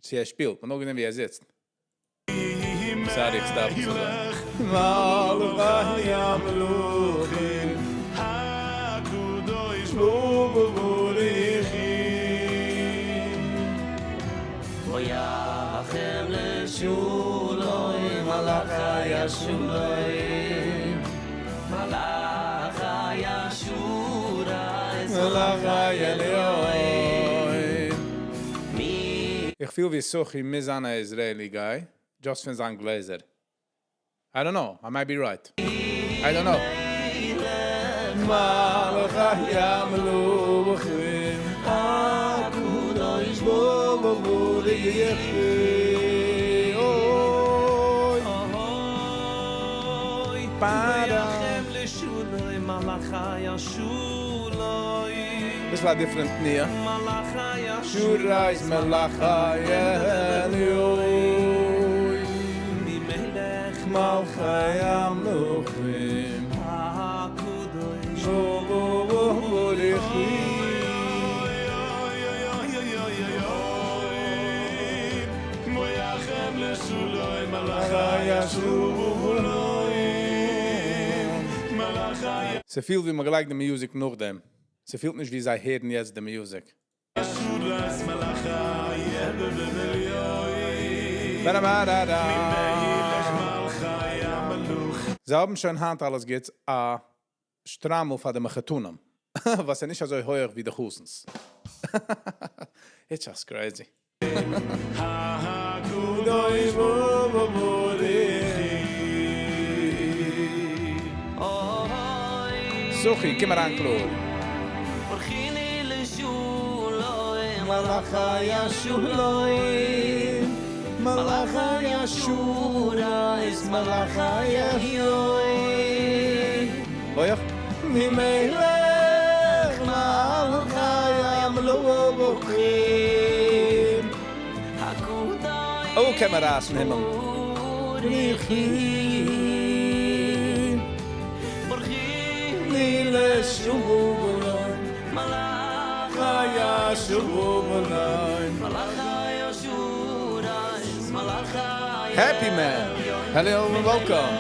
צו ער שפילט, מען האט נאר געזען, ווי ער זיצט. Sorry, איך stop צו זאגן. מלכי המלוכים, הקדוש ברוך הוא. ויחם לשולוי מלאכי השולוי מלאכי השורה מלאכי עליון. מי איך פיל ווי סוכי מוז זיין א Israeli guy, just פון זיין גלעזער. I don't know, I might be right. I don't know. מלאכי המלוכים, הקדוש ברוך הוא. אוי. אוי, פארא. ויחם לשולוי מלאכי השולוי ביסל א different תנועה. מלאכי שורייס מלאכי עליון. מי מלך מלכי המלוכים. הקדוש ברוך הוא. אוי אוי אוי אוי אוי אוי מויחם לשולוי מלאכי השולוי מלאכי ס'פילט ווי מען גלייכט די music נאכדעם. ס'פילט נישט ווי זיי הערן יעצט די music. השרת מלאכי עליון Ba-da-ba-da-da. מלך מלכי המלוך זיי האבן שוין היינט אלעס גוט א שטריימל פאר די מחותנים. וואס איז נישט אזוי הויך ווי די חתן'ס. It's just crazy. הקדוש ברוך הוא. אוי סוכי, קום אריין קלאר. ברכיני לשולוי מלאכי השולוי מלאכי השרת מלאכי עליון. הויך. ממלך מלכי המלכים. אוי קען מען רייסן הימל. Happy man, hello and welcome.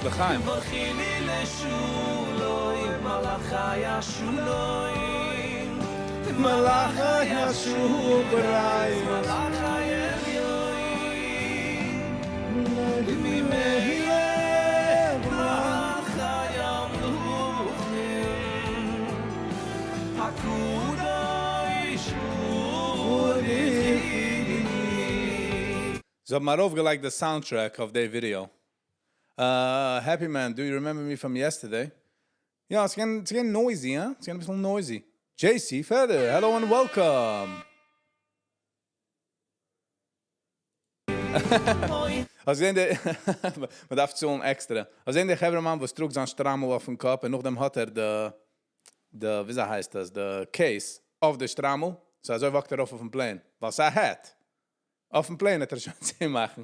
לחיים. זיי האבן ארויפגעלייגט די soundtrack אויף די video. Happy man, do you remember me from yesterday? יא, ס'איז געווען noisy, הא? ס'איז געווען אביסל noisy. JC Feather, hello and welcome! האסט געזען די, מ'דארף צאלן עקסטערע. האסט געזען די חברה-מאן וואס טראגט זיין שטריימל אויפן קאפ און נאכדעם האט ער די, די, וויאזוי הייסט עס, די case אויף די שטריימל, so אזוי walk ט ער ארויף אויפן plane, ווייל ס'איז א hat. אויפן plane האט ער שוין צומאכן.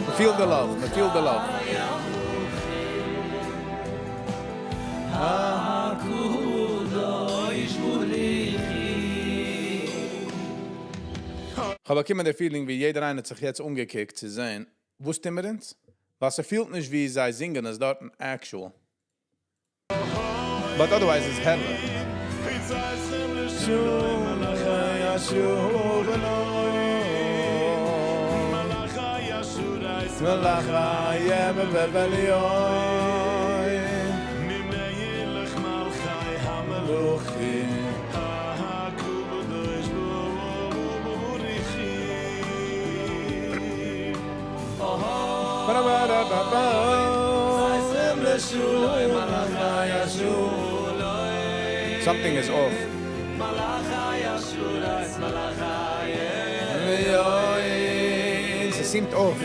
מ'פילט די love, מ'פילט די love. כ'האב באקומען די feeling ווי יעדער איינער האט זיך יעצט אנגעקוקט צו זען וואס טוהן מיר אונז, ווייל ס'פילט נישט ווי זיי זינגען עס דארטן actual. But otherwise איז הערליך. Something is off. ס'seemt off.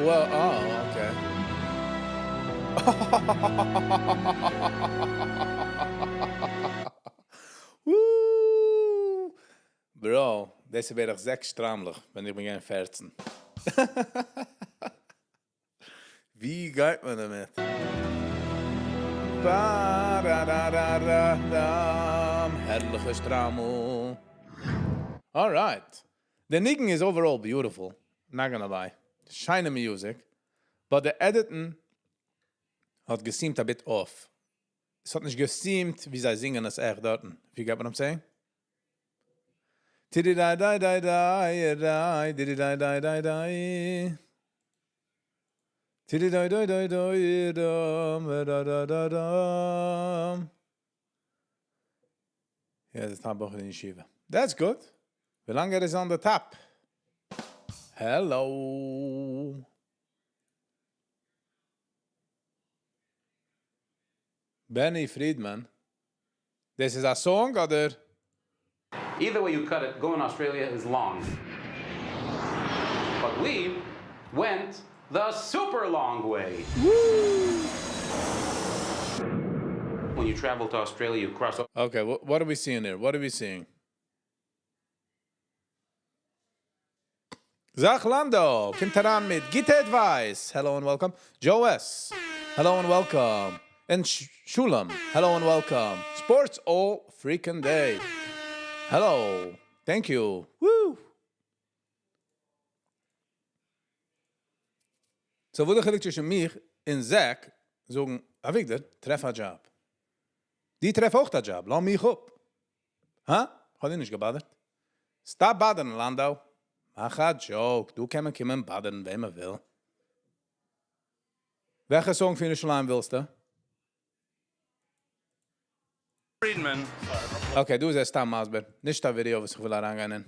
Well, oh, okay. Woo! Bro, דאס איז בערך זעקס שטריימלעך, ווען איך בין געווען 14. ווי גייט מען דערמיט? הערליכע שטריימל. Alright. די ניגון איז overall beautiful. Not gonna lie. שיינע music. But די editing האט גע seemt a bit off. עס האט נישט גע seemt ווי זיי זינגען עס עכט דארטן. If you get what I'm saying? טידי דיי דיי דיי דיי דיי דידי דיי דיי דיי דיי טידי דיי דיי דיי דיי דאם דא דא דא דאם. יא, דאס top בחור אין ישיבה. That's good. ווילאנג ער איז on the top. Hello. Benny Friedman. דאס איז א song אדער? Either way you cut it, going to Australia is long. But we went the super long way. When you travel to Australia, you cross Okay, what are we seeing here? What are we seeing? Zach Lando, קומט אריין מיט גוטע advice. Hello and welcome. Joe S. Hello and welcome. And Shulam, hello and welcome. Sports all freaking day. Hello. Thank you. Woo. So וואו די חילוק צווישן מיך און Zach זאגן, אביגדור, טרעף א דזשאב. דו טרעף אויך א דזשאב, לאז מיך אפ. הא? האט דיר נישט געבאדערט? Stop באדערן, לאנדאו. מאך א joke, דא קען מען קומען באדערן וועם מען וויל. וועלכע song פון ירושלים ווילסטו? Friedman. Okay, דא איז ער סתם מסביר. נישט א ווידעא וואס איך וויל אריינגיין אין.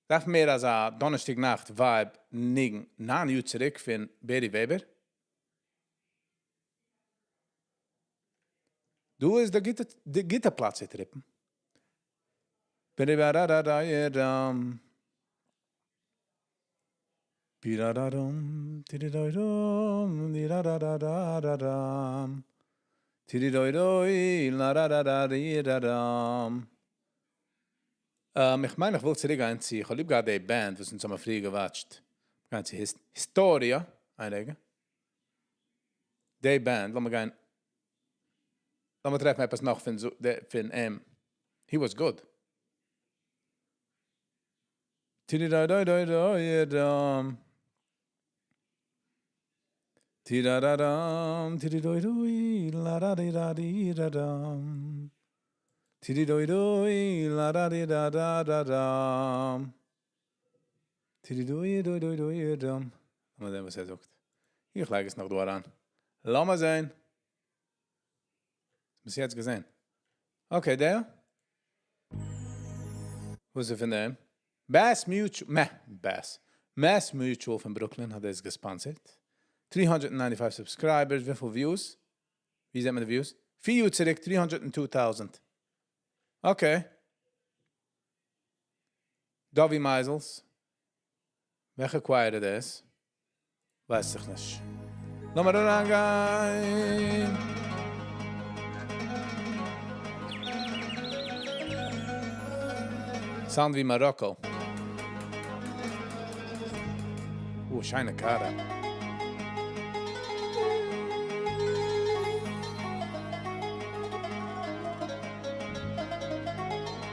דארף מער אזא דאנערשטאג נאכט vibe ניגון 9 יאר צוריק פון Beri Weber. דא איז די גוטע, די גוטע פלאץ צו טריפן. Bi-ra-ra-ra-ra-ram. Bi-ra-ra-rum, ti-di-doi-dum, di-ra-ra-ra-ra-ra-ram. Ti-di-doi-doi, la-ra-ra-ra-ri-ra-ram. איך מיין, איך וויל צוריקגיין צו, איך האב ליב געהאט די band, וואס אונז האבן פריער געוואטשט. גיין צו היסטאריע, איין רגע. די band, לאמיר גיין. לאמיר טרעפן עפעס נאך פון, פון אים. He was good. Ti-di-doi-doi-doi-doi-dum. Ti-da-da-dum, ti-di-doi-doi, la-da-di-da-di-da-dum. Ti-di-doi-doi, la-da-di-da-da-da-dum. Ti-di-doi-doi-doi-doi-dum. לאמיר זען, וואס ער זאגט. איך לייג עס נאך דא אריין. לאמיר זען. ביז יעצט געזען. Okay, דער. וואס איז פון דעם? Bass Mutual, meh, Bass. Mass Mutual פון Brooklyn האט דאס געספאנסערט. 395 subscribers, וויפיל views? ווי זעט מען די views? 4 יאר צוריק, 302,000. Okay. Dovi Meisels. וועלכע choir איז דאס? ווייס איך נישט. לאמיר אריינגיין. Sound ווי Morocco. שיינע קארע.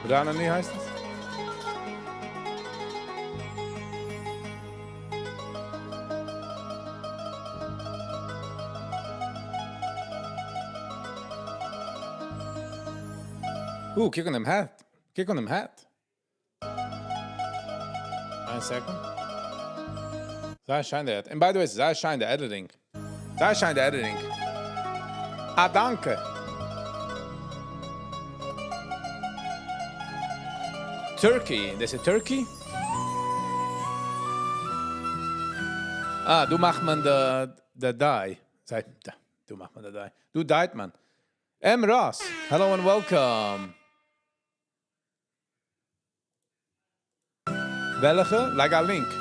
Ranani הייסט עס? קוק אן דעם hat. קוק אן דעם hat. איין second. זייער שיין דער hat. And by the way, זייער שיין די editing. זייער שיין די editing. אה, דאנקע. Turkey. דאס איז Turkey? אה, דא מאכט מען די dye. זיי, דא, דא מאכט מען די dye. דא dyeט מען. M. Ross, hello and welcome. וועלכע? לייג א link.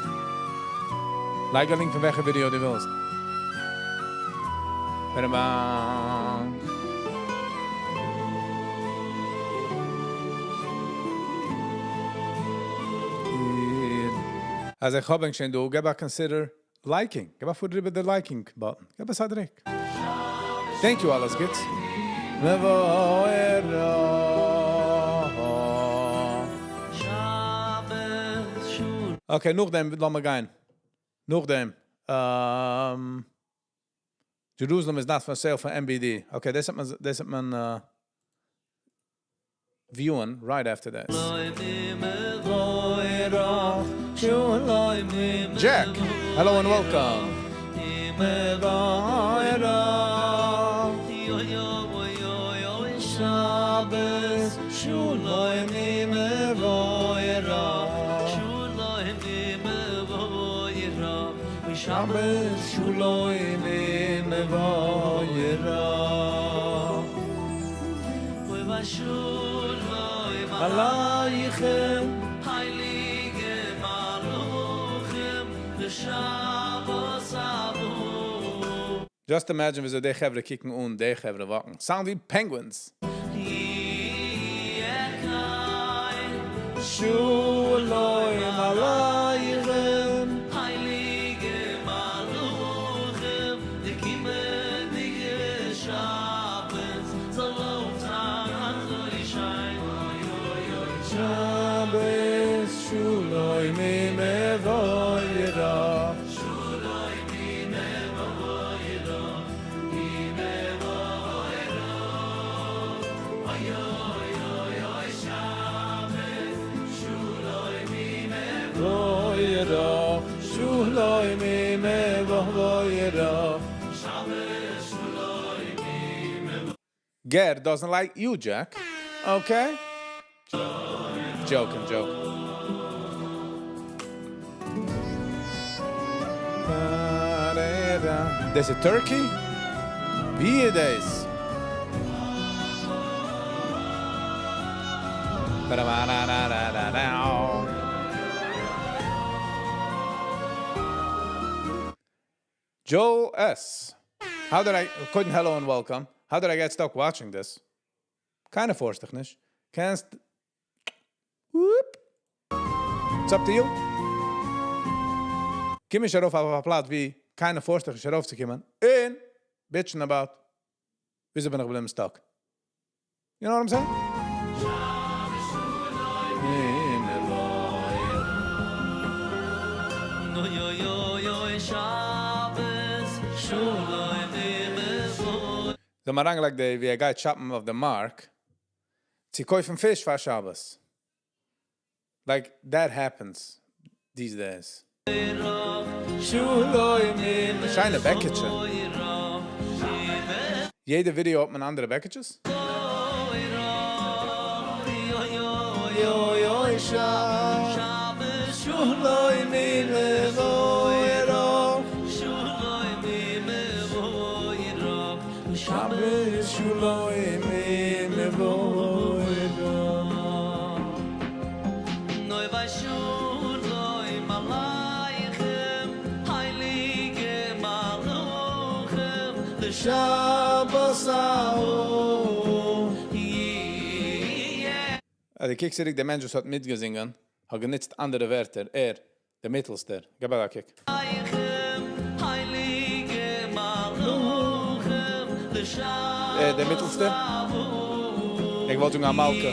לייג א link פון וועלכע ווידעא דו ווילסט. ווארט מאל. אז איך האב שוין דא, גיב א consider liking. גיב א פוס איבער די liking button. גיב עס א דריק. Thank you, אלעס גוטס. מבואר. Okay, נאכדעם לאמיר גיין. נאכדעם. Jerusalem is not for sale for MBD. Okay, דאס האט מען, דאס האט מען viewing right after this. Jack, hello and welcome. Shabbos shuloy mi mevoyera Oy vashuloy malaichem heilige maluchem v'shabbos abu. Just imagine ווי אזוי די חברה קוקן אן די חברה walken. Sound ווי penguins. Shuloy malaichem heilige maluchem די קומענדיגע שבת זאל אויף זיין אזוי שיין. Shabbos shuloy mi mevoyera. Shuloy mi גער doesn't like you, Jack. Okay? Joking, joking. דאס איז turkey? ווי איז דאס? Joel S. How did I, קודם hello and welcome. How did I get stuck watching this? קיינער force ט דיך נישט. קענסט, whoop. It's up to you. קום נישט ארויף אויף א פלאץ ווי קיינער force ט דיך נישט ארויפצוקומען. און bitching about. וויאזוי בין איך געבליבן stuck? You know what I'm saying? זיי האבן אריינגעלייגט די ווי ער גייט shop ן אויף די מארק צו קויפן פיש פאר שבת. Like that happens these days. שיינע בעקיטשע. יעדע ווידיאו האט מען אנדערע בעקיטשעס? אז דו קוקסט צוריק, דער מענטש וואס האט מיטגעזינגען, האט גענוצט אנדערע ווערטער, ער, דער מיטלסטער, געב א קוק. ער, דער מיטלסטער? איך וואלט זאגן א מלכה.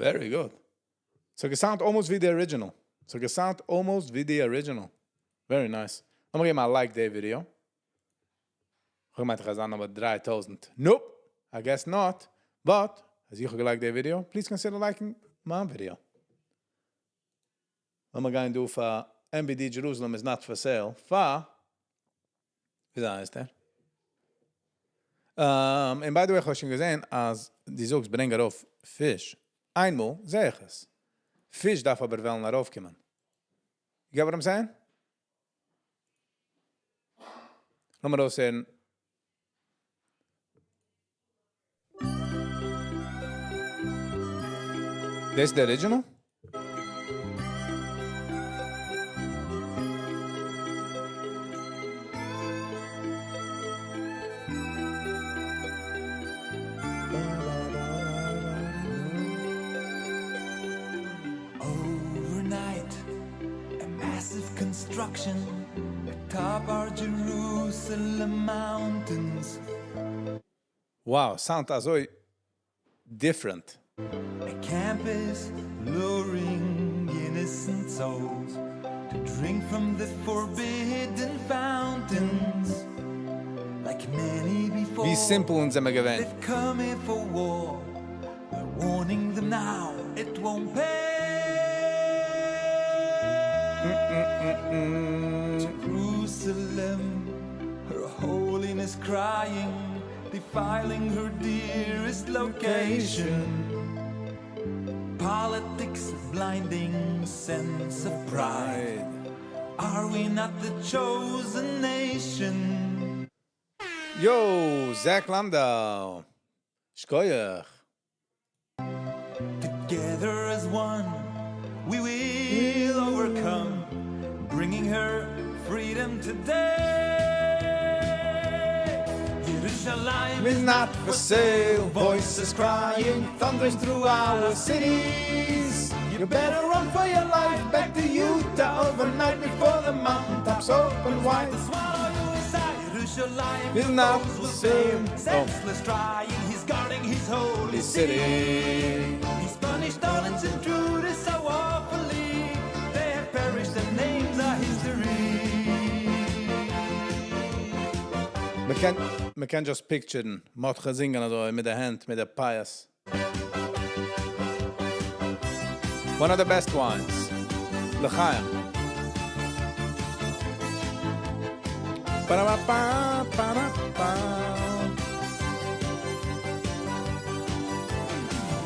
Very good. So גע sound almost ווי the original. So גע sound almost ווי the original. Very nice. לאמיר געבן א like די ווידיאו. איך האב געמיינט איך זיין נומער 3000. Nope. I guess not. But, אז איך האב גע like ט די ווידיאו, please consider liking מיין ווידיאו. לאמיר גיין דא פאר MBD Jerusalem is not for sale. פאר, ווי הייסט ער? And by the way, איך האב שוין געזען, אז דו זאגסט, ברענג ארויף פיש. איינמאל זע איך עס. פיש דארף אבער וועלן ארויפקומען. You get what I'm saying? לאמיר אויסהערן. This the original? Overnight, a massive construction atop our Jerusalem mountains. Wow, sound אזוי different. A campus luring innocent souls to drink from the forbidden fountains. Like many before, ווי simple אונז זעמיר געווען. they've come here for war. We're warning them now, it won't pay. Jerusalem, her holiness crying, defiling her dearest location. Politics blinding sense of pride. Are we not the chosen nation? Yo, Zach Landau. שכוח. Together as one, we will overcome, bringing her freedom today. Yerushalayim is not for sale. Voices crying, thunders through our cities. You better run for your life back to Utah overnight before the mountaintops open wide. Swallow you inside. Yerushalayim Is not foes for will sale. fail. Senseless trying, he's guarding his holy city. He's punished all its intruders so awfully. They have perished, their names are history. מ'קען, מ'קען just picture ן. מ'האט געזינגען אזוי מיט די הענט, מיט די פיאות. One of the best ones. לחיים. Ba-da-ba-ba, ba-da-ba.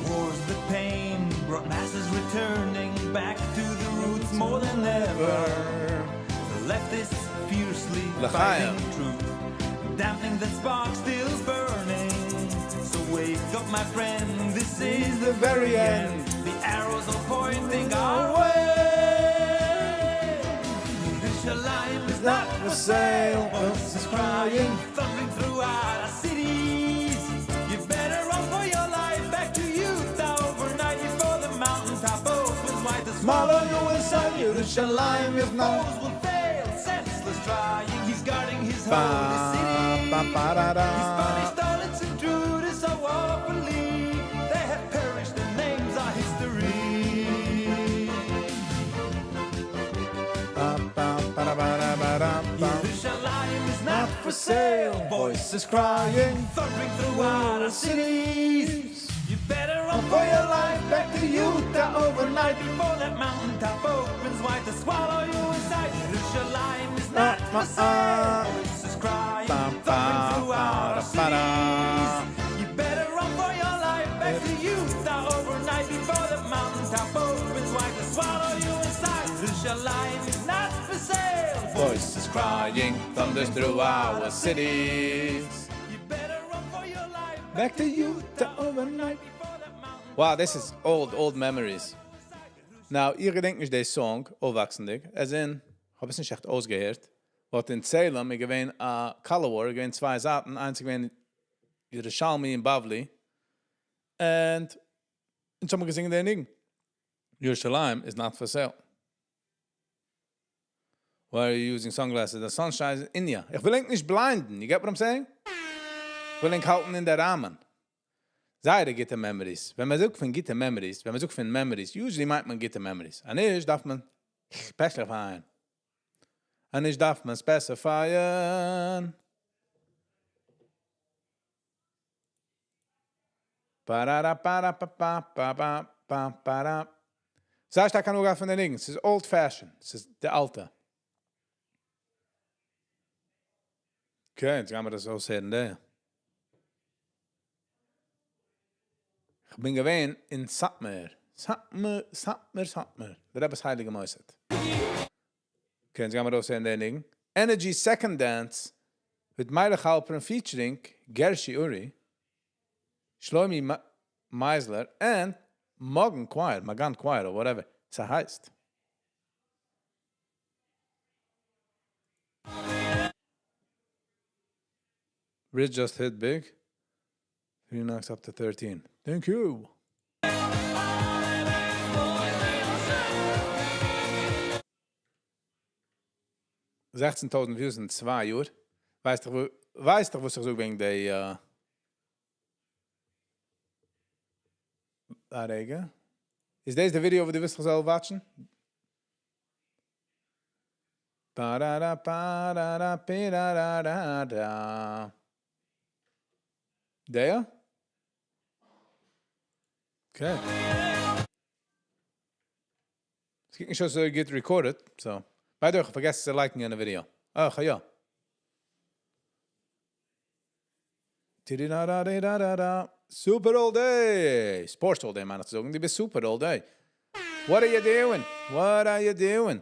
Wars the pain brought masses returning back to the roots more than ever. The leftists fiercely לחיים. fighting truth, dampening the spark still burning. So wake up, my friend, this is the very end. The arrows are pointing our way. Yerushalayim is not for sale. Voices crying, thundering throughout our cities. You better run for your life back to Utah overnight before the mountaintop opens wide to Swallow you inside Yerushalayim is not. Foes will fail, senseless trying. He's guarding his Ba, holy city. ba, ba, da, da. He's punished all its intruders so awfully. They have perished, their names are history. Ba, ba, ba, da, ba, da, ba, da, ba. Yerushalayim is not for sale. Voices crying, thundering throughout our cities. You better run for your life back to Utah overnight before that mountaintop opens wide to swallow you inside. Yerushalayim is not for sale. Voices crying, thundering throughout our cities. You better run for your life back to Utah overnight before the mountaintop opens wide to swallow you inside. Yerushalayim is not for sale. Voices crying, thunders through our cities. You better run for your life back to Utah overnight. Wow, this is old, old memories. Now, איך געדענק נישט די song, אויפוואקסנדיג, as in, האב עס נישט עכט אויסגעהערט. But אין צעהלים איז געווען א color war, געווען צוויי זייטן, איינס געווען ירושלמי און בבלי. And אונז האבן געזינגען דעם ניגון. Yerushalayim is not for sale. Why are you using sunglasses? The sun shines in India. איך וויל ענק נישט blind ן. You get what I'm saying? איך וויל ענק האלטן אין די ראמען. זייער גוטע memories. ווען מען זאגט פון גוטע memories, ווען מען זאגט פון memories, usually מיינט מען גוטע memories. און נישט דארף מען specify ען. און נישט דארף מען specify ען. Ba-da-da, ba-da, ba-ba, ba-ba, ba, ba-da. זייער שטארק אנגעהאט פון די ניגון. ס'איז old fashioned. ס'איז די אלטע. Okay, יעצט גייען מיר דאס אויסהערן, דא. איך בין געווען אין סאטמאר. סאטמאר, סאטמאר, סאטמאר. דער רבי'ס הייליגע מוסד. Okay, יעצט גייען מיר אויסהערן די ניגון. Energy Second Dance with Meilech Halpern featuring Gershi Uri, Shlomi Meisler and Magen Choir, Magan Choir or whatever. ס'הייסט. Rich just hit big. Three knocks up to 13. Thank you. 16.000 views אין צוויי יאר. ווייסט דאך, ווייסט דאך, וואס איך זאג וועגן די א רגע. איז דאס די video וואו דו ווילסט איך זאל watch ן? Pa-ra-ra, pa-ra-ra, pi-ra-ra-ra-ra. דער? Okay. עס קוקט נישט אויס אזוי גוט recorded, so. By the way, איך האב פארגעסן צו like ן יענע ווידעא. אה, יא. טירירארארירארארא. Super all day! Sports all day מיין איך צו זאגן. דו ביסט super all day. What are you doing? What are you doing?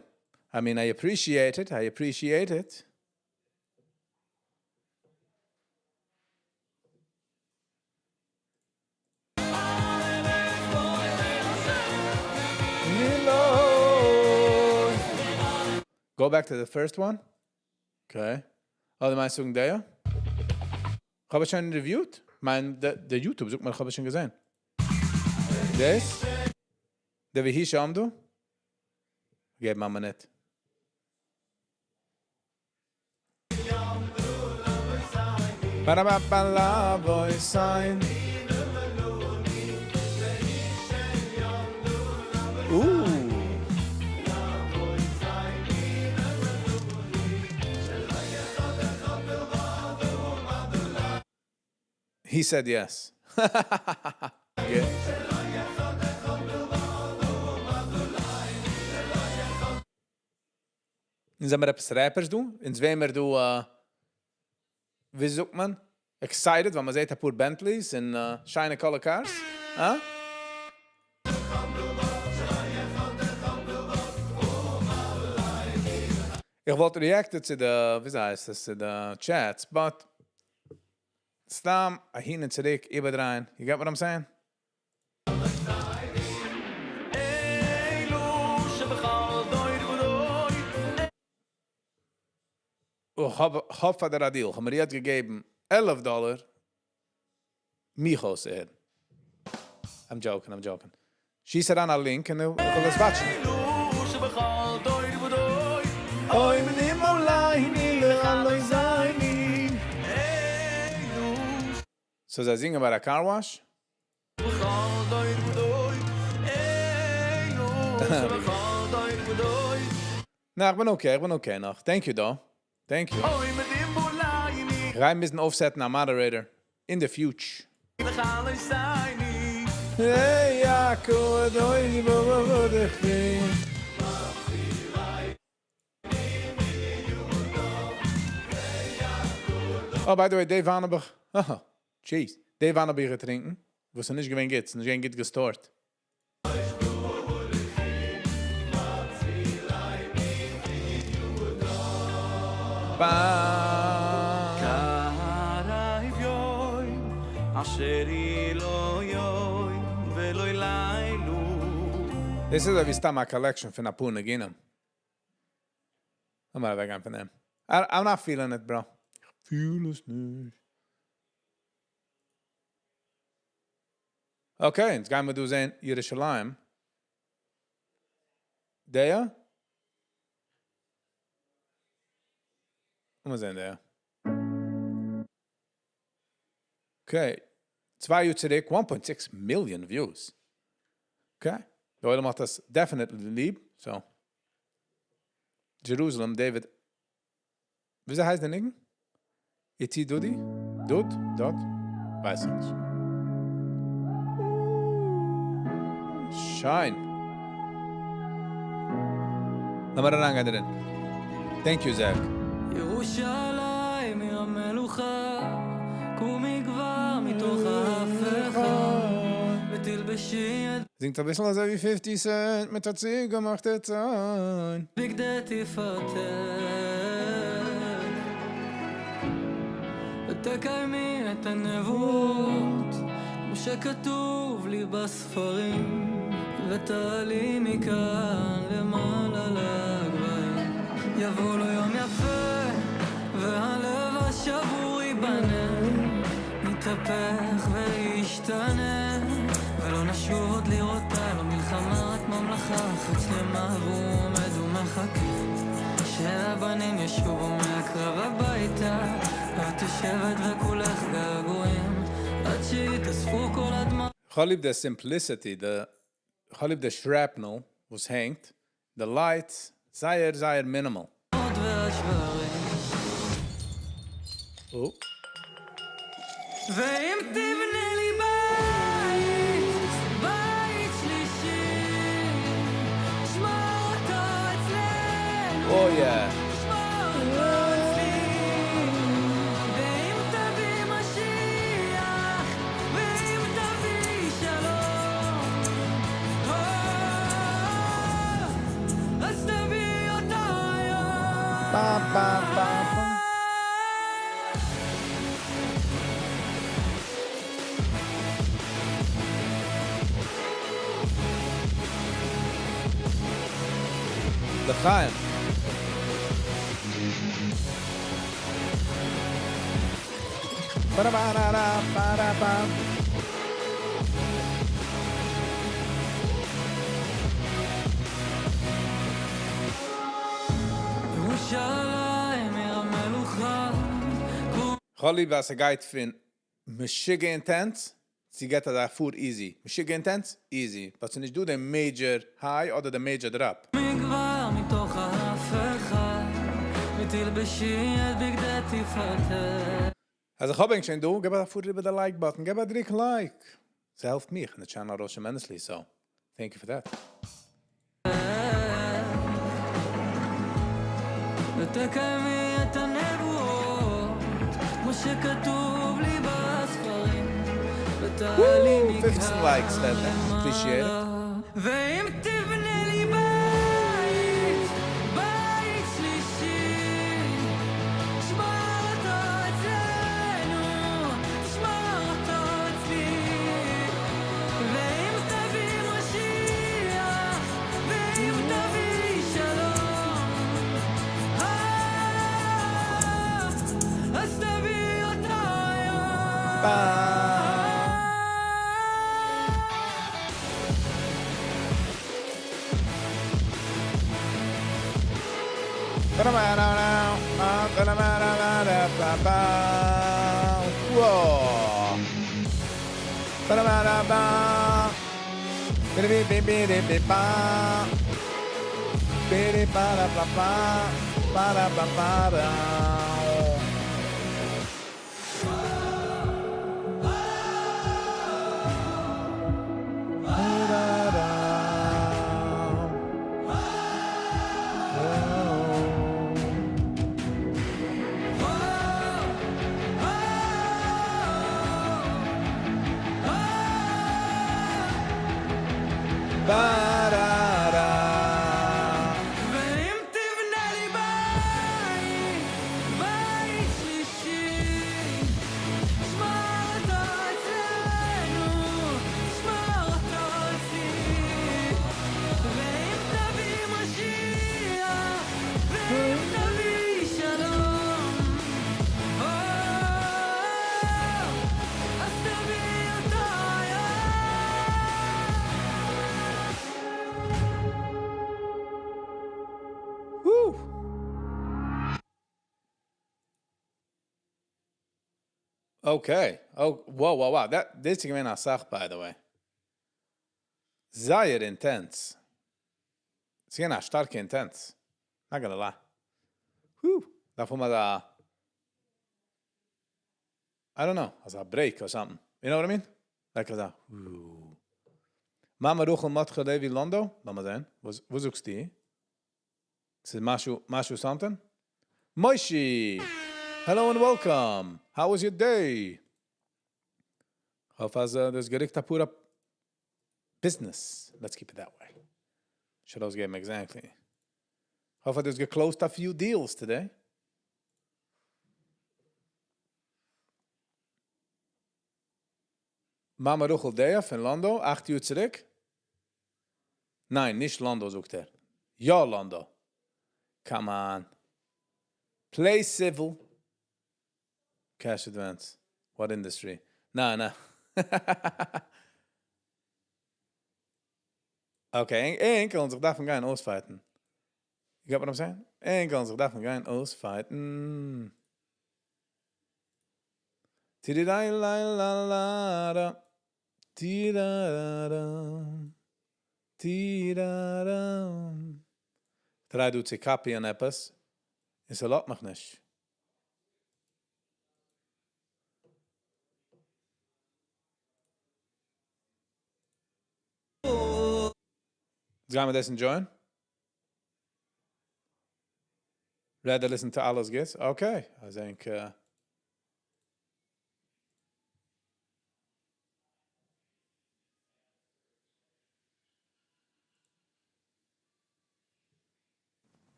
I mean, I appreciate it, I appreciate it. Go back to the first one. Okay. אה, דו מיינסט וועגן דער? האב איך שוין reviewed? מיין, דער YouTube זאגט מיר, האב איך שוין געזען. דאס? דער והוא שעמדו? געב מיר א מינוט. He said yes. אונז זעמיר עפעס rappers דא? אונז וועמיר דא, ווי זאגט מען? Excited ווייל מען זעט אפאר Bentleys און שיינע color cars? הא? איך וואלט reacted צו די, וויאזוי הייסט עס, צו די chats, but סתם אהין און צוריק איבערדרייען, you get what I'm saying? איך האב פאר דיר א deal, איך האב מיר יעצט געגעבן 11 דאלער מיך אויסצוהערן. I'm joking, I'm joking. שיס אריין א link און איך וועל עס watch ן. אוי So זיי זינגען ביי א car wash? נע, איך בין okay, איך בין okay נאך. Thank you דא. Thank you. איך גיי מוזן אויפ set ן א moderator in the future. Hey, Yaakov, אוי, Oh, by the way, די וויין האב איך, אהא, jeez, די וויין האב איך געטרינקען, וואס איז נישט געווען גוט, ס'איז נישט געווען גוט גע store ט. דאס איז ווי סתם א collection פון א פאר ניגונים. לאמיר אוועקגיין פון דעם. I'm not feeling it, bro. איך פיל עס נישט. Okay, יעצט גייען מיר דא זען ירושלים. דער? לאמיר זען דער. Okay. צוויי יאר צוריק, 1.6 million views. Okay. דער עולם האט דאס definitely ליב. So. Jerusalem, David. וויאזוי הייסט דער ניגון? איתי דודי? דוד? דוד? ווייס איך נישט. שיין. לאמיר אריינגיין דערין. Thank you, Zach. ירושלים עיר המלוכה, קומי כבר מתוך ההפכה, ותלבשי את זינגט א ביסל אזוי ווי 50 Cent מיט א צוגעמאכטע ציין. בגדי תפארתך, ותקיימי את הנבואות, כמו שכתוב לי בספרים, ותעלי מכאן למעלה לגבהים. יבוא לו יום יפה, והלב השבור ייבנה, נתהפך וישתנה, ולא נשוב עוד לראותה, לא מלחמה, רק ממלכה אחת שלמה, והוא עומד ומחכה, שהבנים ישובו מהקרב הביתה, ואת יושבת וכולך געגועים, עד שיתאספו כל הדמעות. איך ליב די simplicity, די, איך ליב די shrapnel, וואס הענגט, the lights, זייער, זייער minimal. והשברים. Oh. ואם תבנה לי בית, בית שלישי, שמע Oh yeah. Ba, ba, ba, ba. לחיים. Ba-da-ba-da-da-ba-da-ba. ירושלים עיר המלוכה כ'האב ליב אז ס'גייט פון משוגע intense צו געט אזא פאר easy. משוגע intense, easy. But ס'נישט דא די major high אדער די major drop. קומי כבר מתוך ההפכה ותלבשי את בגדי תפארתך אז איך האב ענק שוין דא, געב א פאר איבער די like button, געב א דריק like. ס'העלפט מיך און די channel ארויס tremendously, so thank you for that. ותקיימי את הנבואות כמו שכתוב לי בספרים ותעלי Woo! 15 מכאן likes, חברה. Appreciate it. ואם תבנה לי בית, בית שלישי, שמור אותו אצלנו, שמור אותו אצלי. ואם תביא משיח, ואם תביא שלום, אה, אז תביא אותו היום. Ba. Ba-da-ba-da-da-ba-da-ba-da-ba-ba. Whoa. Ba-da-ba-da-ba. Ba-da-bi-bi-bi-bi-ba. Ba-di-ba-da-ba-ba. Ba-da-ba-ba-da. Ba-da-da. Oh. Ba-da-da. ואם תבנה לי בית, בית שלישי, שמור אותו אצלנו, שמור אותו אצלי. ואם תביא משיח, ואם תביא שלום, או, אז תביא אותו היום. Woo. Okay. Oh, whoa, whoa, wow. That this איז געווען א סאך, by the way. זייער intense. ס'איז געווען א שטארקע intense. Not gonna lie. Whew. דארף מען דא I don't know, אזא break or something. You know what I mean? Like אזא. Whew. מאמע רחל מרדכי לוי לאנדא, לאמיר זען. וואס וואס זאגסטו? ס'איז משהו, משהו something? Moishi! Hello and welcome. How was your day? האף אז דאס געריכט א פאר business. Let's keep it that way. Should always get exactly. האף אז דאס geclosed a few deals today. מאמע רחל דעה פון לאנדא, 8 יאר צוריק. ניין, נישט לאנדא, זאגט ער. יא, לאנדא. Come on. Play civil. Cash advance. What industry? No, no. okay, ענק קענען זיך דארפן גיין אויספייטן. You got what I'm saying? ענק קענען זיך דארפן גיין אויספייטן. Ti-di-dai-la-la-la-da. Ti-da-da. Ti-da-da. Try דא צו קאפיען עפעס. עס ערלויבט מיך נישט. יעצט גייען מיר דאס enjoyen? Rather listen to אלעס גוטס? Okay, I think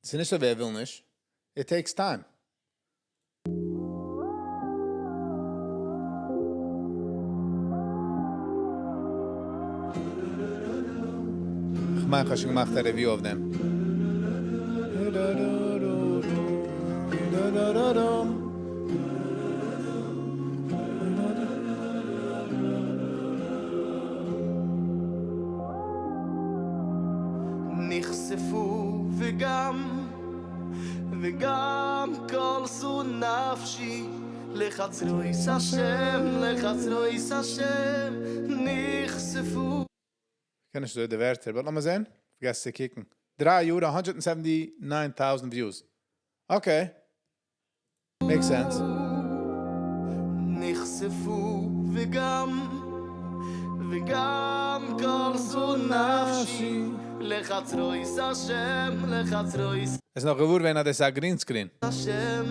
ס'איז נישט אזוי ווער וויל נישט. It takes time. כ'מיין כ'האב שוין געמאכט א review אויף דעם. נחשפו וגם וגם כלתה נפשי לחצרות השם לחצרות השם נחשפו. כ'קען נישט אזוי די ווערטער, but לאמיר זען. פארגעס צו קוקן. דריי יאר, 179 טויזנט views. Okay. Makes sense. נחשפו וגם וגם כלתה נפשי לחצרות השם לחצרות עס איז נאך געוואר ווען אז דאס איז א green screen. השם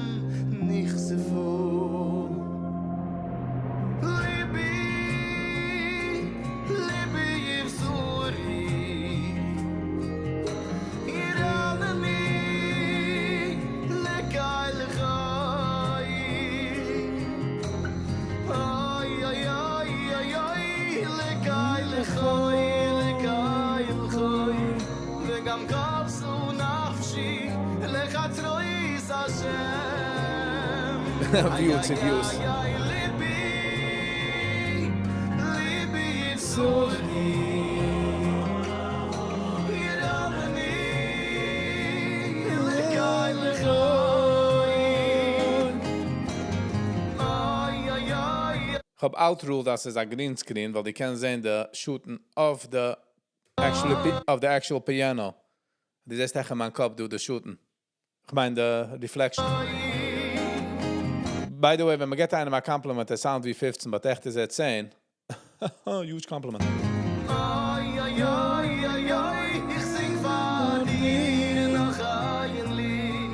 נחשפו לבי לבי יבזורי ירנני לקל חי איי איי איי איי איי לקל חי לקל חי וגם כלתה נפשי לחצרות השם Views, views. איי איי לבי לבי יבזורי ירנני לקל חי איי איי איי איך האב outruled אז ס'איז א green screen, ווייל די קענסט זען די shooting of the actual piano. דו זעסט העכער מיין קאפ דא די shooting. איך מיין די reflection. By the way, ווען מען גיט איינעם א compliment, ער sound ווי 15, but עכט איז ער 10. Huge compliment. איי איי איי איי איי, איך זינג פאר דיר נאך איין ליד,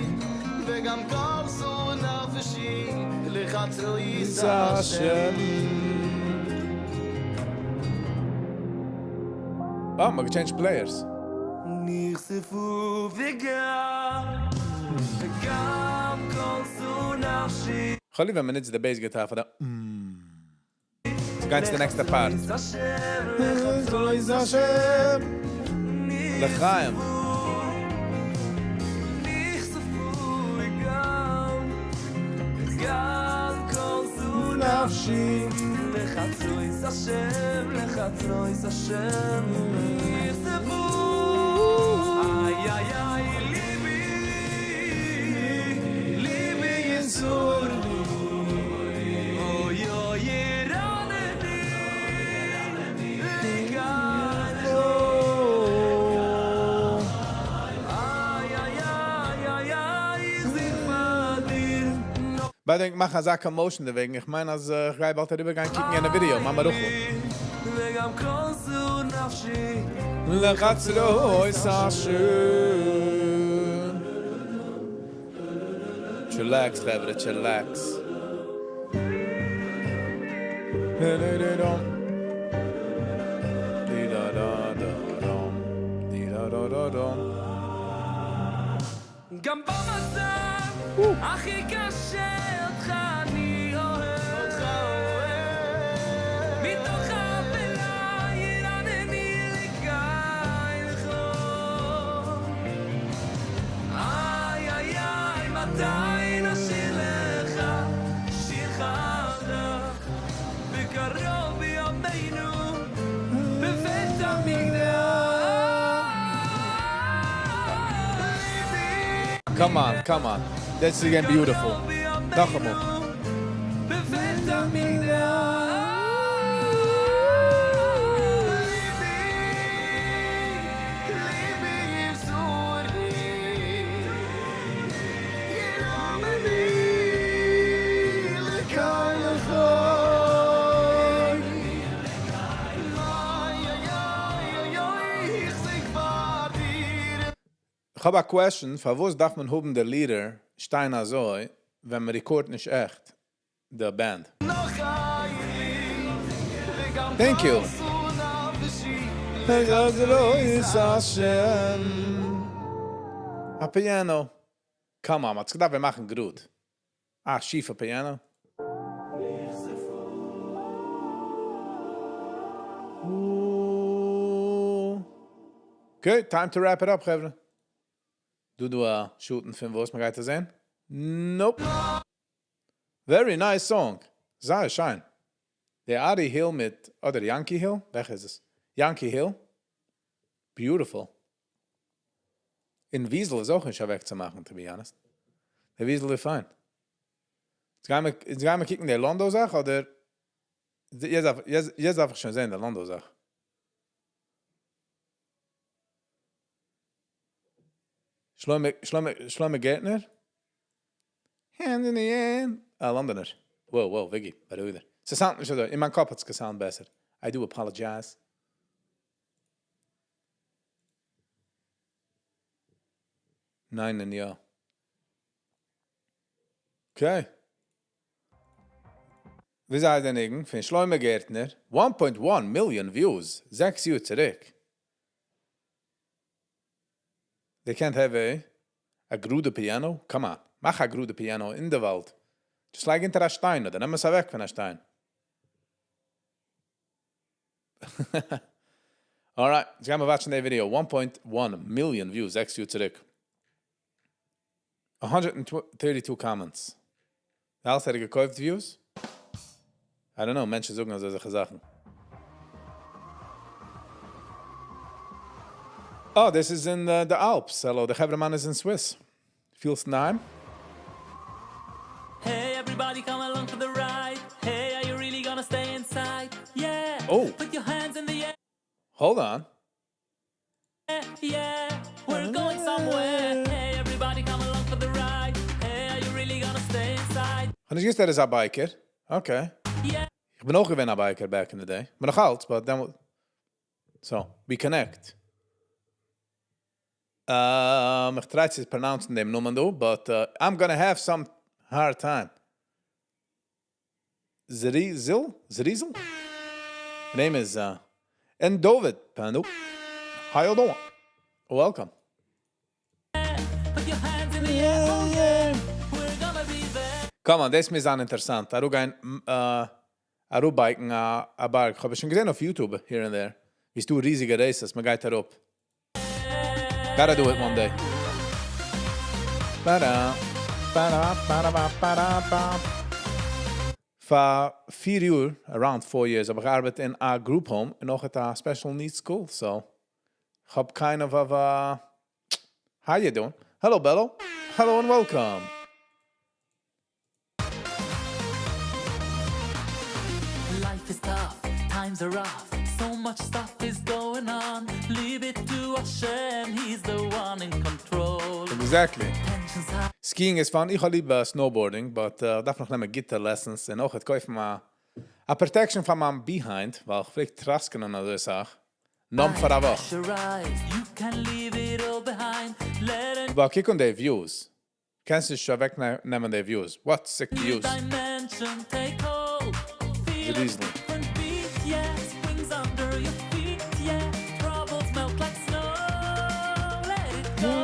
וגם כלתה נפשי לחצרות השם. Oh, מ'האט change players. נחשפו וגם וגם כלתה נפשי כ'האב ליב ווען מען נוצט די bass guitar פאר די גייט צו די next part. לחצרות השם לחיים. נחשפו וגם וגם כלתה נפשי לחצרות השם לחצרות השם נחשפו איי איי איי לבי לבי יסורי אוי אוי ירנני לקל איי איי איי איי איי זיך פאר דיר By the way, איך מאך אזא commotion דערוועגן. איך מיין, אז איך גיי באלד אריבערגיין קוקן אין א video. מאמע רחל. וגם כלתה נפשי לחצרות השם. Chillax, חברה, chillax. Da-da-da-dum. Di-da-da-da-dum. Di-da-da-da-dum. גם במצב הכי קשה אותך אני אוהב מתוך האפלה ירנני לקל חי איי איי איי מתי נשיר לך שיר חדש בקרוב בימינו בבית המקדש. Come on, come on. This is again beautiful. נאכאמאל. בבית המקדש. לבי, לבי יבזורי, ירוממי לקל חי. איי, איי, איי, איי, איך זינג פאר איך האב א question, פארוואס דארף מען האבן די leader שטיין אזוי ווען מען record נישט עכט די band? Thank you. א piano. Come on, מ'האט עס געדארפט ווען מאכן גראד. א שיפע piano. Okay, time to wrap it up, חברה. דא דא א שאטן פון וואס מ'גייט עס זען? Nope. Very nice song. זייער שיין. די ארי היל מיט, אדער יענקי היל? וועלכע איז עס? יענקי היל? Beautiful. און וויזל איז אויך נישט אוועקצומאכן, to be honest. די וויזל איז פיין. יעצט גייען מיר קוקן די לאנדא זאך, אדער? יעצט דארף איך שוין זען די לאנדא זאך. שלמה, שלמה, שלמה גערטנער? Hands in the air. א לאנדאנער. Wow, wow, וויגי, בארואיג דיר. ס' sound נישט אזוי, אין מיין קאפ האט עס גע sound בעסער. I do apologize. ניין און יא. Okay. ווי הייסט דער ניגון פון שלמה גערטנער, 1.1 million views, 6 יאר צוריק. They can't have a גראדע piano? Come on, מאך א גראדע piano אין די וואלד. Just לייג אונטער א שטיין אדער נעם עס אוועק פון א שטיין. Alright, יעצט גייען מיר watch ן די video. 1.1 million views, 6 יאר צוריק. 132 comments. אלעס האט ער געקויפט views? I don't know, מענטשן זאגן אזעלכע זאכן. Oh, this is in the Alps. Hello, the חברהמאן איז in Swiss. פילסט אינדערהיים? Hey, everybody, come along for the ride. Hey, are you really gonna stay inside? Yeah. Oh. Put your hands in the air. Hold on. Yeah, we're going somewhere. Hey, everybody, come along for the ride. Hey, are you really gonna stay inside? איך האב נישט געוואוסט ער איז א biker. Okay. Yeah. איך בין אויך געווען א biker back in the day. בין נאך אלץ, but then so, we connect. איך try צו pronounce ן דעם נאמען דא, but I'm gonna have some hard time. Zrizel? Zrizel? Name is and David Pando. How you doing? Welcome. Put your hands in the air. Oh, yeah. We're gonna be there. Come on, דאס מוז זיין אינטערעסאנט. אראפגיין, אראפ bike ן א בארג. איך האב שוין געזען אויף YouTube here and there. ווי ס'דא ריזיגע races, מען גייט אראפ. Gotta do it one day. Ba-da, ba-da, ba-da, ba-da, ba. פאר 4 יאר, around 4 years, האב איך געארבעט אין א group home און אויך at a special needs school, so איך האב kind of a. How you doing? Hello, Bello. Hello and welcome. Life is tough, times are rough, so much stuff is going on. Leave it to Hashem, he's the one in control. Exactly. Tensions high. Skiing איז fun. איך האב ליב snowboarding, but דארף נאך נעמען גוטע lessons און אויך קויפן א protection פאר מיין behind, ווייל איך פלעג טראסקען און אזוי זאך. נאר פאר א וואך. Pressure rise, you can leave it all behind. Let a אבער קוק אן די views. קענסט נישט אוועקנעמען די views. What sick new views. dimension take hold. Feel a Riesling. different beat, yeah. Springs under your feet, yeah. Troubles melt like snow. Let it go.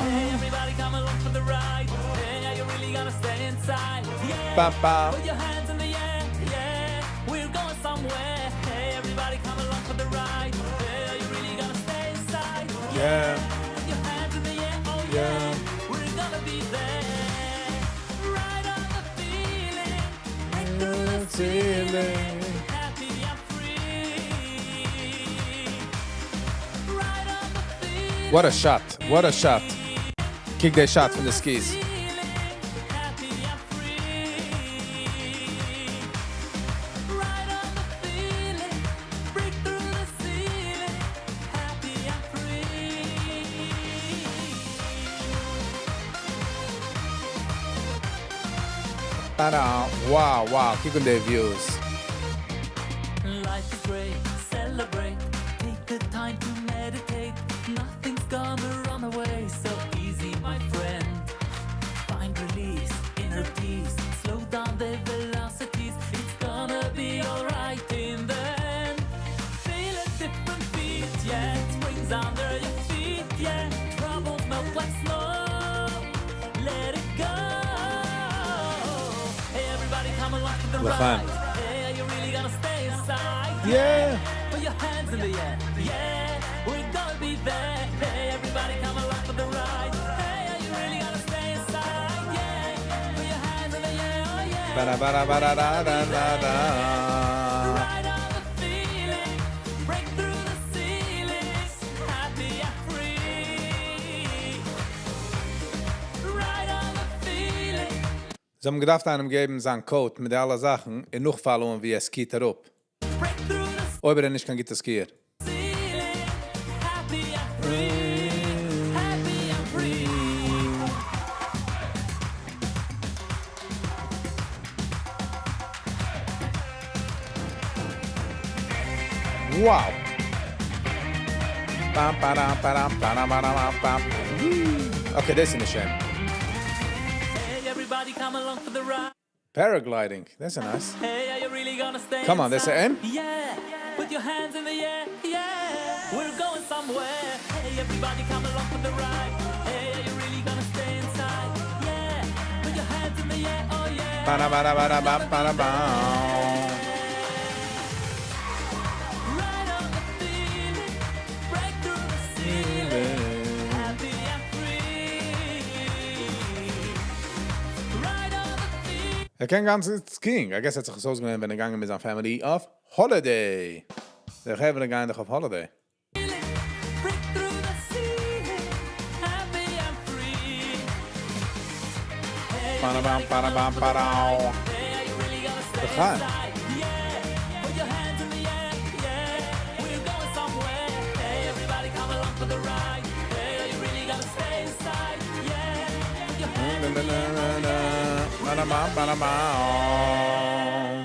Hey, everybody, come along for the ride. Hey, are you really gonna stay inside? Yeah. Ba, ba. Put your hands in the air, yeah. We're going somewhere. Hey, everybody, come along for the ride. Hey, are you really gonna stay inside? Yeah. Put your hands in the air, oh Yeah. yeah. We're gonna be there. Ride on the feeling, break through the ceiling. Happy and free. Ride on the feeling. What a shot. What a shot. קוק די shot פון די skis. Happy and free. Ride on the feeling, break through the ceiling. Happy and free. Ta-da. Wow. קוק אן די views. Life is great, celebrate. Take the time to meditate. Nothing לחיים. Yeah! באַראַ-באַראַ-באַראַ-ראַ-ראַ-ראַ. זיי האבן געדארפט איינעם געבן זיין coat מיט די אלע זאכן און נאך follow ען ווי ער ski ט אראפ. אויב ער איז נישט קיין גוטע skier. Wow! Pam param param param param pam. Okay, דאס איז נישט שיין. Paragliding, that's a nice. Come on, that's a M. Yeah, put your hands in the air, yeah. We're going somewhere. Hey, everybody come along for the ride. Hey, are you really gonna stay inside? Yeah, put your hands in the air, oh yeah. Para para para ba para ba. Ride on the feeling, break through the ceiling. Happy and free. Ride on the feeling. ער קען גאנץ גוט skiing. I guess האט זיך עס אויסגעווען, ווען ער געגאנגען מיט זיין family אויף holiday. די חברה גייען דאך אויף holiday. Break through the ceiling, happy and free. Hey, Para bam para bam para. Hey, are you really gonna stay לחיים. inside? Yeah, put your hands in the air, yeah. We're going somewhere. Hey, everybody come along for the ride. Hey, are you really gonna stay inside? Yeah, put your hands in the air. Para bam para bam.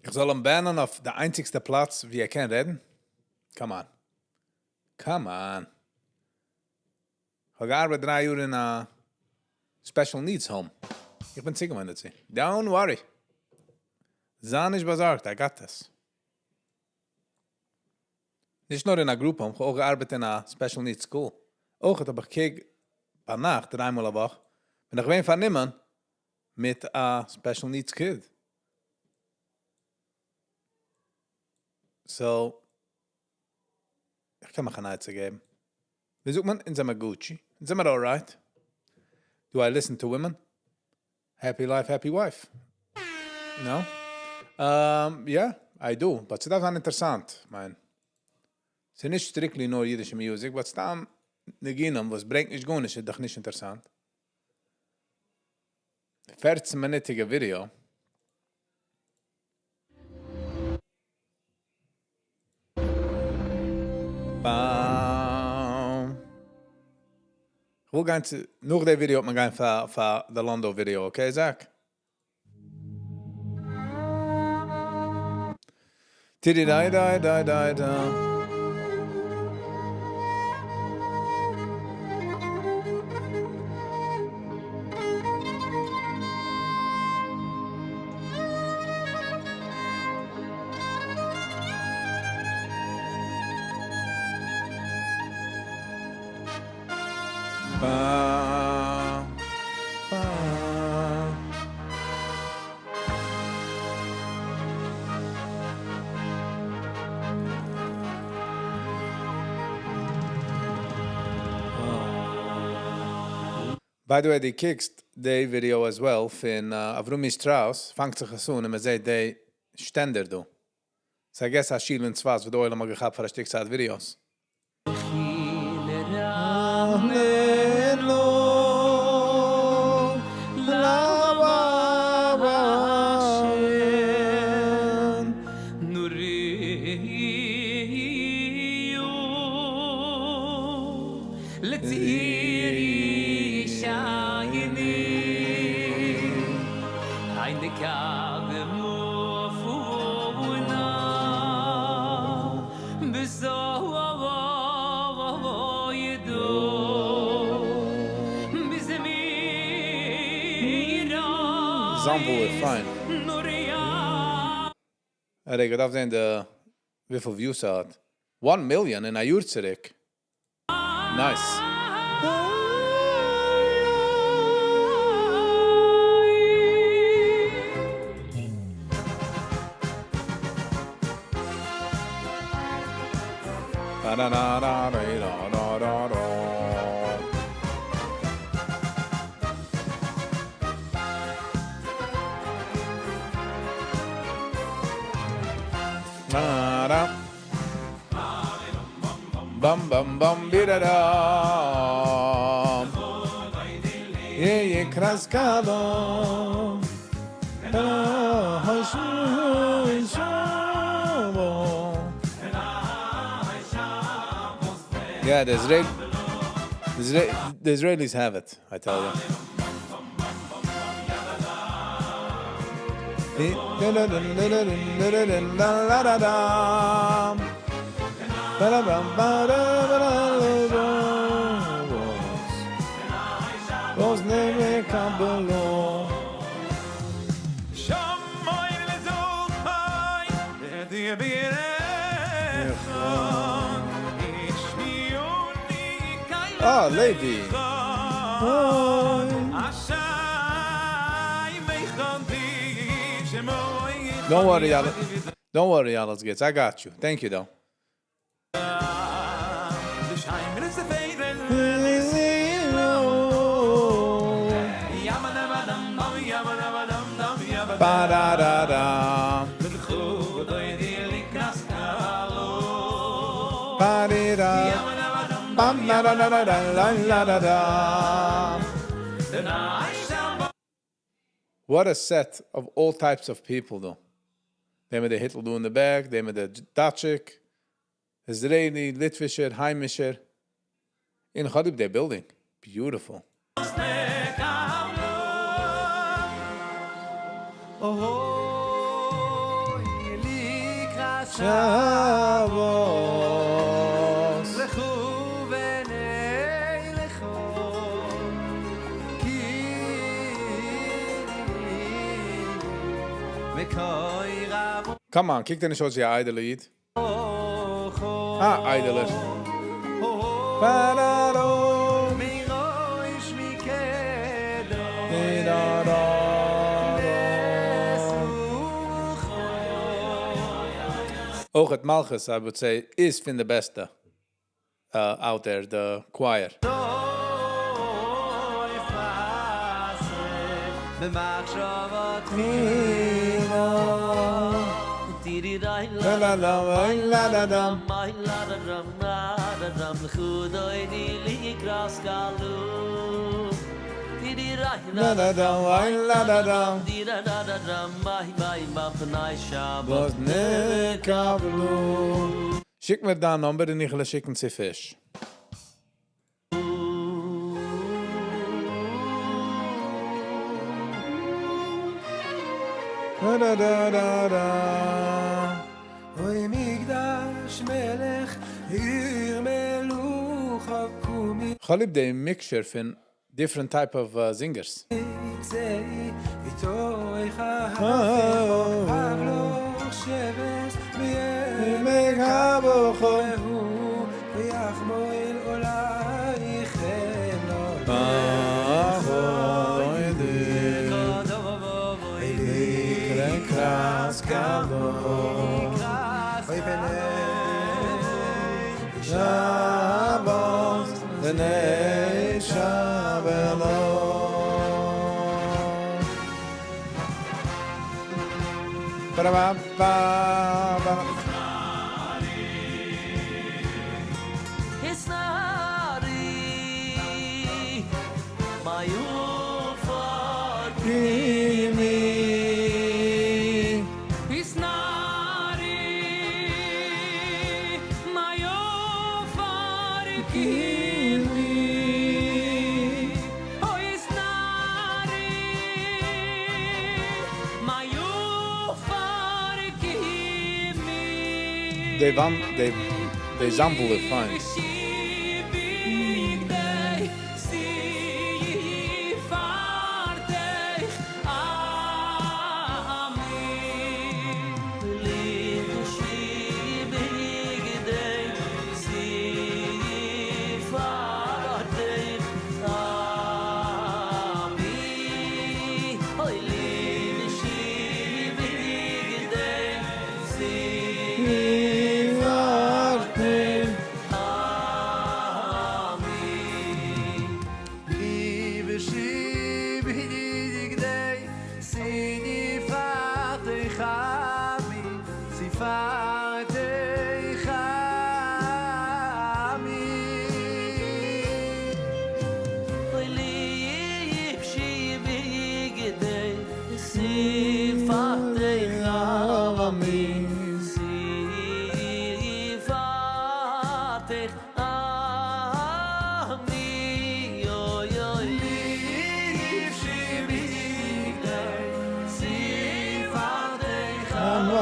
איך זאל אים ban ען אויף די איינציגסטע פלאץ, וואו ער קען רעדן? Come on. Come on. איך האב געארבעט דריי יאר אין א special needs home. איך בין צוגעוואוינט דערצו. Don't worry. זיי נישט באזארגט, I got this. נישט נאר אין א group home, איך האב אויך געארבעט אין א special needs school. אויך האב איך געקריגט ביי נאכט, דריי מאל א וואך, בין איך געווען פארנומען מיט א special needs kid. So, איך קען מיך אן עצה געבן. ווי זאגט מען? אונז זעמיר Gucci. אונז זעמיר alright. Do I listen to women? Happy life, happy wife. No? Yeah, I do. But ס'דארף זיין אינטערעסאנט. מיין, ס'איז נישט strictly נאר אידישע music, but סתם ניגונים, וואס ברענגט נישט גארנישט, איז דאך נישט אינטערעסאנט. 14 מינוטיגע video. Bam. איך וויל גיין צו, נאך די video וועט מען גיין פאר, פאר the London video, okay, Zach? Tidi dai dai dai dai da. Ba, ba. By the way, דו קוקסט די video as well פון Avrumi Strauss, פאנגט זיך עס אן און מען זעט די שטענדער דא. So I guess א שול אין צפת, וואו די עולם האט געכאפט פאר א שטיק צייט videos. Zambo איז fine. רגע, דארף זען, די, וויפיל views ער האט. 1 million אין א יאר צוריק. Nice. Da da da da da da da. Da da. Bum bum bum bi da da. Ye ye kraskado. Da hoy Yeah, the Israel, the Israelis have it, I tell you. Ah, Levi. Don't worry, y'all. Don't worry, y'all. Gets. I got you. Thank you, though. Ba-da-da-da. Ba-di-da. Bam-da-da-da-da-da-da-da-da. What a set of all types of people, though. They מיט די היטל דא אין the back, they מיט די דאטשיק, Israeli, ליטווישער, היימישער. אין האב די building. Beautiful. Shabbos. Come on, קוק דיר נישט אויס ווי אן איידעלער איד. אה, איידעלער. Ba-da-do. Di-da-da-da. אויך at Malchus, I would say, איז פון די בעסטע out there, the choir. La la la la la la. La la da la la da. וואס נקבלו. שיק מיר דיין number און איך וועל שיקן צו פיש. Da da da da da. אוי מקדש מלך עיר מלוכה קומי כ'האב ליב די mixture פון different type of singers. צאי מתוך שבט בעמק הבכא. ויחמול עולייכם לקראת כלה. אוי פני שבת ונשבלו. Ba-da-ba-ba-ba. Hisnari Mayufar Kimi. Hisnari Mayufar Kimi Oh Hisnari Mayufar Kimi די וואנט, די, די זאמבל איז fine.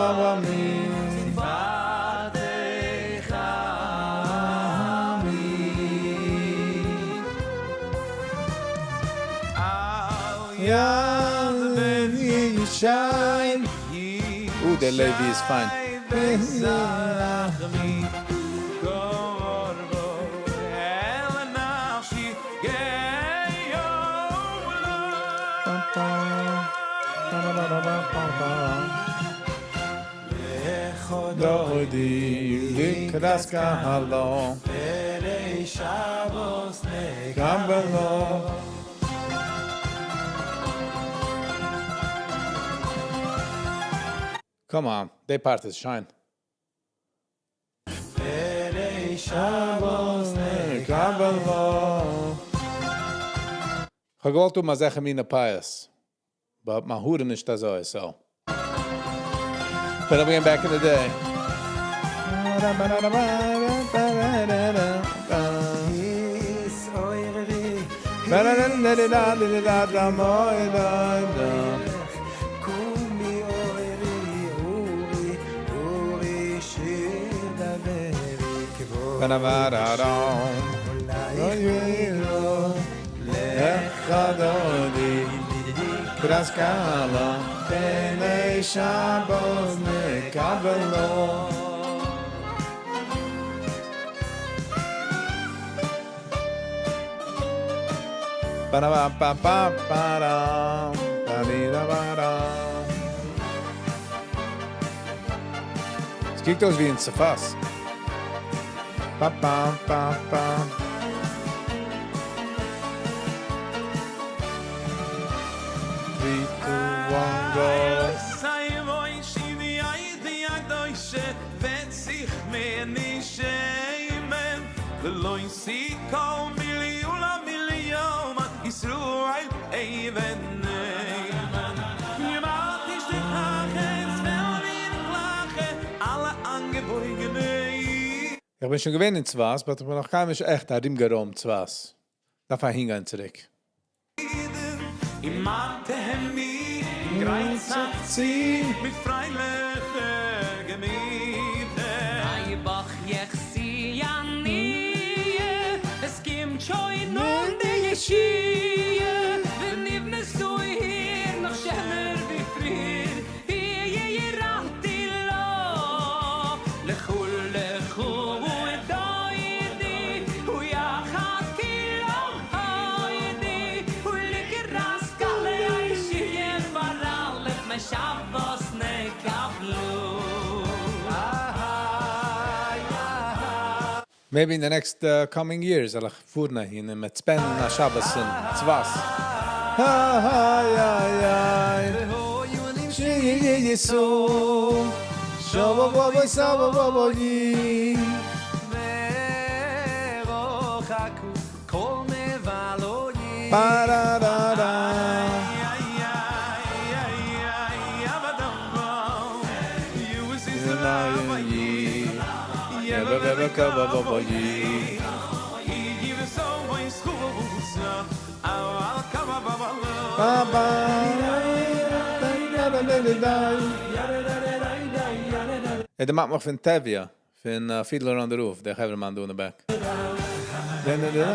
Oh, דער לוי איז פיין. דודי לקראת קהלו קבלו. Come on, די part איז שיין. קבלו. כ'האב געוואלט האבן אזעלכע מינע פיאות. But מיין האר איז נישט אזוי, so. But I'm back in the day. לכה דודי לקראת כלה פני שבת נקבלו. Ba ba ba ba da ba di da ba da. עס קוקט אויס ווי אין צפת. Ba ba ba ba. Three, two, one, go. סיי ווי שיני איי די דוישע ווען זיך מער נישט שעמען ולא סי קול מיליון מיליון ישראל אייבן מאכט נישט די חכס וועל מיר לאכע אלע אנגעבויגענע. איך בין שוין געווען אין צפת, but איך בין נאך קיינמאל נישט עכט ארומגערוימט צפת. דארף איך אהינגיין צוריק. אין מאטעמי גרייט זיך מיט פריילעכע געמיטער. איי באך יחסי אני, עס קומט שוין אן די ישועה, ווען נבנס דו היר נאך שענער ווי פריער, ווי יראתי לו, לכו לכו דוידי, ויחד כולם היידי, ולקראת כלה ישיה פאר אלף משבוס נקבלו. Maybe in the next coming years, זאל איך פארן אהין און מ'עט spend ן א שבת אין צפת. Ha, ha, ja, ja. Jesu. Shava bo bo sa bo bo bo yi. Ba da da da. Yeah, ba ba ba ka ba ba ba yi. Ba ba. Da da da da da. Hey, דער מאכט מיך פון Tevye, פון Fiddler on the Roof, דער חברהמאן דא in the back. Da da da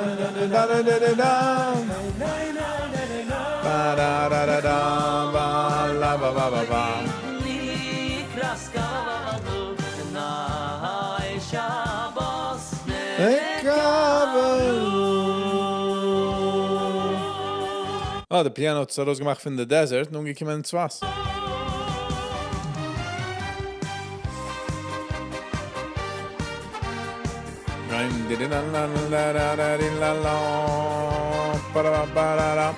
da da da da da. Ba da da da da ba la ba ba ba ba. לקראת כלה שבת נקבלו. Oh, the piano האט זיך ארויסגעמאכט פון the desert, און געקומען אין צפת. Rein, di di la la la la la di la la ba da ba da da.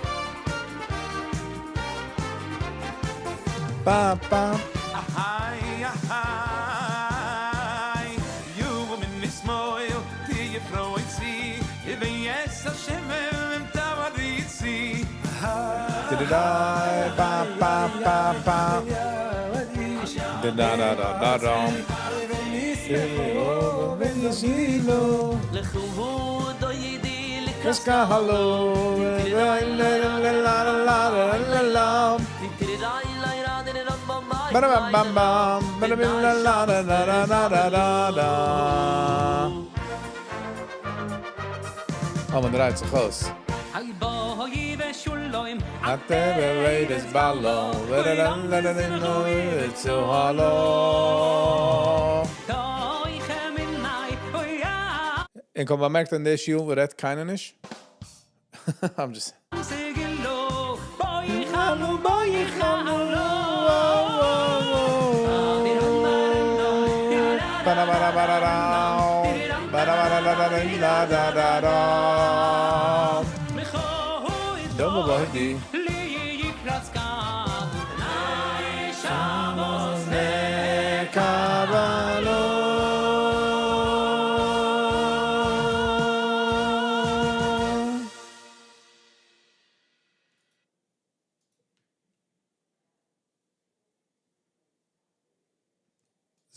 Ba ba. Hi, hi, you woman is moil, ti ye froit si, even yes Hashem em tavaritzi. Di di da ba ba ba ba. Di da da da da da. לכו דוידי לקראת Hallo. La la la la la la la la. אה, מען דרייט זיך אויס. און כ'האב באמערקט אין די שול רעדט קיינער נישט. I'm just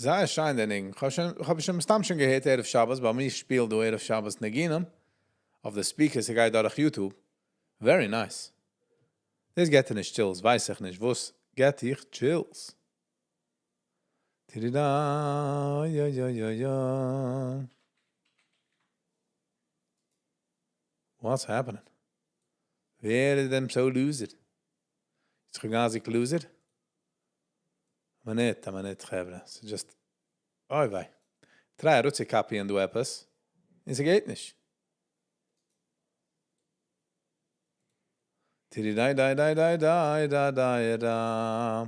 זייער שיין דער ניגון, כ'האב שוין, כ'האב שוין מסתם שוין געהערט ערב שבת, ביי מיר שפילט דא ערב שבת ניגונים אויף די speakers, ס'גייט דורך YouTube, very nice. דאס געט דיר נישט chills, ווייס איך נישט וואס געט דיך chills. טירידא יא יא יא יא. What's happening? ווער איז דעם so loser? יצחק אייזיק loser? א מינוט, א מינוט חברה, ס'איז just אוי וויי. Try אראפצו copy ען דא עפעס, און ס'גייט נישט. טירידיידיידיידיידיידיידא.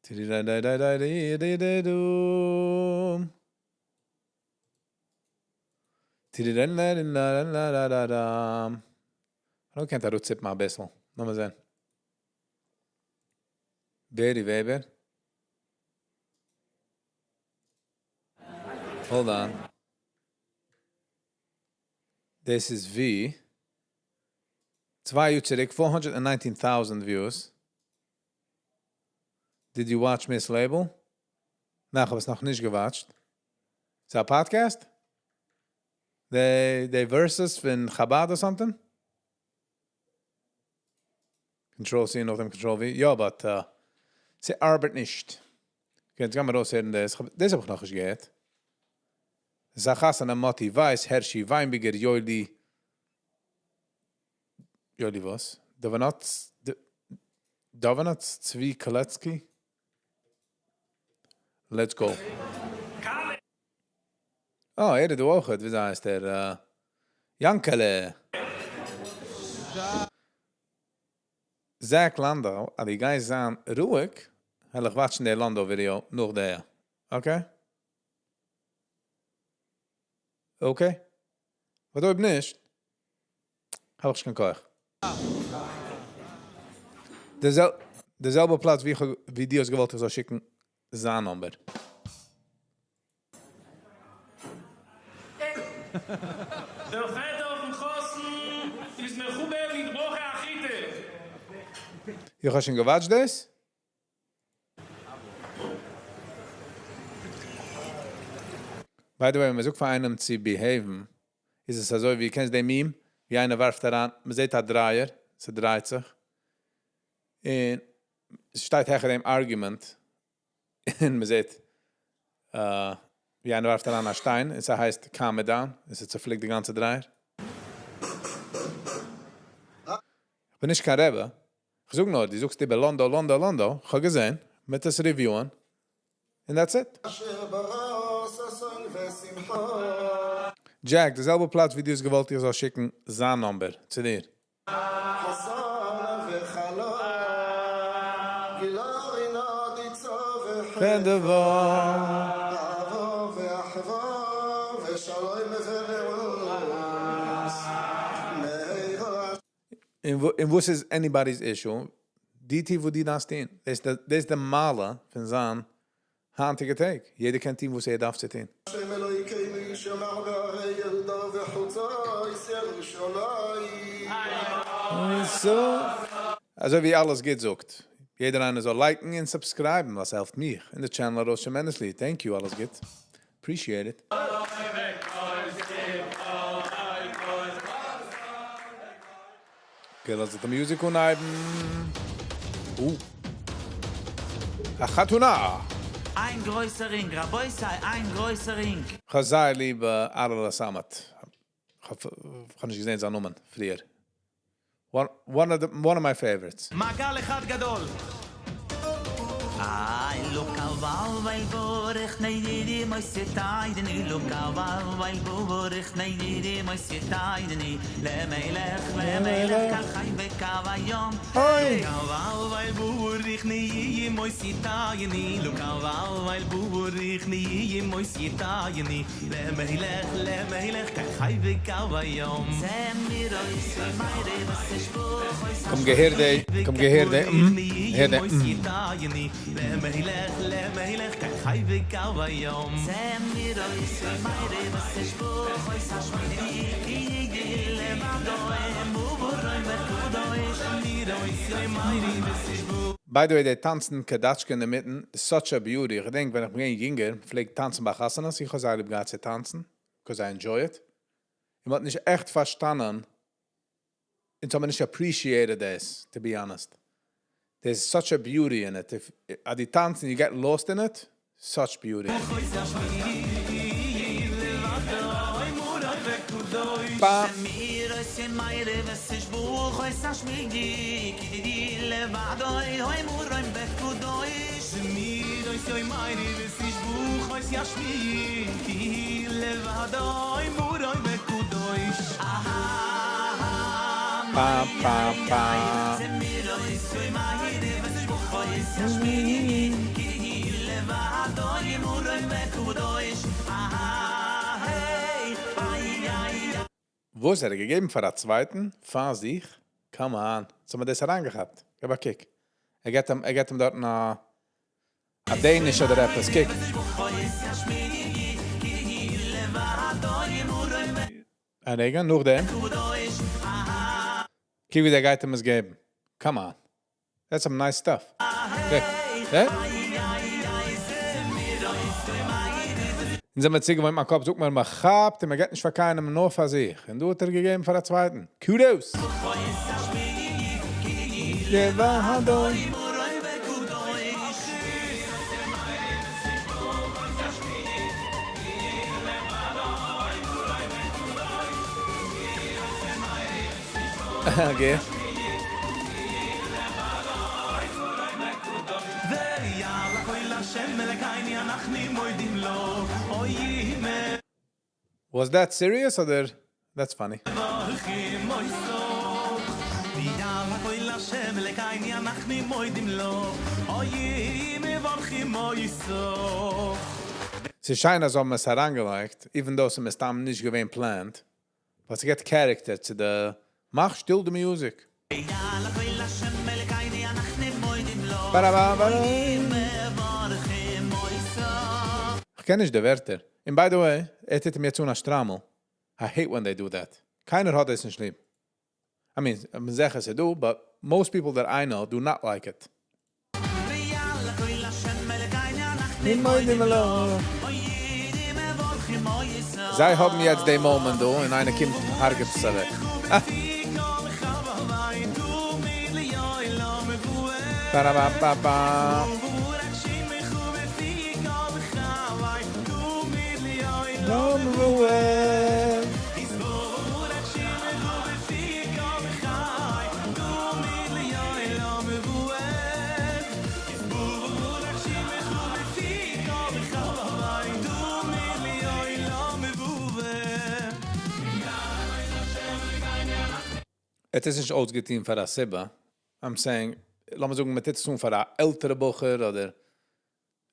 טירידיידיידיידיידיידיידו. טירידיידיידיידיידיידיידא. כ'האב געקענט אראפציפן אביסל. לאמיר זען. בערי וועבער. Hold on. דאס איז ווי 2 יאר צוריק, 419,000 views. Did you watch Miss Label? ניין, איך האב עס נאך נישט גע watch ט. איז א podcast? די versus פון Chabad or something? Control C נאכדעם Control V. יא, but ס'ארבעט נישט. Okay, יעצט גיימיר ארויסהערן דאס. דאס האב איך נאך נישט געהערט. זאך חתונה מאטי ווייס, הערשי וויינביגער, יואלי. יואלי וואס? דאווענאץ, דאווענאץ, צבי קלעצקי? Let's go. אה, ער איז דא אויך, ווי הייסט ער? יאנקעלע. זאק לאנדא, אז די גייסט זיין רואיג, וועל איך watch ן די לאנדא video נאך דער. Okay? Okay? וואס אויב נישט, האב איך קיין כח. דער זעלבע פלאץ ווי איך, ווי דו האסט געוואלט איך זאל שיקן זיין number. דער פעטער פון חתן איז מכובד מיט ברכה אחיטה. איך האב שוין גע watch ט דאס? By the way, ווען מען זאגט פאר איינעם צו behave ן, איז עס אזוי ווי, קענסט דעם meme, ווי איינער ווארפט אריין, מען זעט א דרייער, ס'דרייט זיך, און עס שטייט העכער דעם argument, און מען זעט, ווי איינער ווארפט אריין א שטיין, און ס'הייסט calm it down, און ס'צופליקט די גאנצע דרייער. איך בין נישט קיין רבי, איך זאג נאר, דו זאגסט איבער לאנדא, לאנדא, לאנדא, איך האב געזען, מיט עס review ען, און that's it. Jack, די זעלבע פלאץ ווי דו האסט געוואלט איך זאל שיקן זיין number צו דיר. און וואס איז anybody's issue? דו טו וואס דו דארפסט טון. דאס איז די מעלה פון זיין היינטיגע טעג. יעדער קען טון וואס ער דארף צו טון. אזוי ווי אלעס גוט זאגט. יעדער איינער זאל like ן און subscribe ן, וואס העלפט מיך און די channel ארויס tremendously. Thank you, אלעס גוט. Appreciate it. Okay, לאז די music אנהייבן. א חתונה! איין גרויסער רינג, רבותי, איין גרויסער רינג. כ'האב זייער ליב אהרן סאמעט. איך האב נישט געזען זיין נאמען פריער. One of my favorites. מעגל אחד גדול. אוי! קום געהערט די, קום געהערט די, הער די, By the way, די טאנצן קאדאטשקע אינמיטן is such a beauty. איך געדענק, ווען איך בין געווען יונגער, פלעג טאנצן ביי חתונות. איך האב זייער ליב געהאט צו טאנצן, because I enjoy it. און מ'האט נישט עכט פארשטאנען, און האבן נישט appreciated this, to be honest. There's such a beauty in it. If אז די טאנצן, you get lost in it, such beauty. Ba. Ba, ba, ba. וואס האט ער געגעבן פאר א צווייטן? פאר זיך? Come on. האט מען דאס אריינגעכאפט. גיב א קוק. ער געט אים, ער געט אים דארט א Danish אדער עפעס. קוק. א רגע, נאכדעם. קוק ווי דער גייט אים עס געבן. Come on. That's some nice stuff. Okay. Hey? און זענען מיר צוגעוואוינט, מיין קאפ זאגט מיר, מען כאפט און מען געט נישט פאר קיינעם, נאר פאר זיך. און דא האט ער געגעבן פאר א צווייטן. Kudos! לבדו. Okay. Was that serious or that's funny? ס'איז שיין אז מ'האט עס אריינגעלייגט, even though ס'איז מסתם נישט געווען planned. But ס'געט character צו די מאך שטיל די music. Ba-da-ba-ba-da. איך קען נישט די ווערטער. And by the way, ער טוט מיר צו א שטריימל. I hate when they do that. קיינער האט עס נישט ליב. I mean, I'm זיכער ס'דא, but most people that I know do not like it. זיי האבן יעצט דעם moment דא, און איינער קומט הרג'עט עס אוועק. Ah. Ba-da-ba-ba-ba. עס איז נישט אויסגעטון פאר א סיבה. I'm saying, לאמיר זאגן, מען טוט עס אן פאר א עלטערע בחור אדער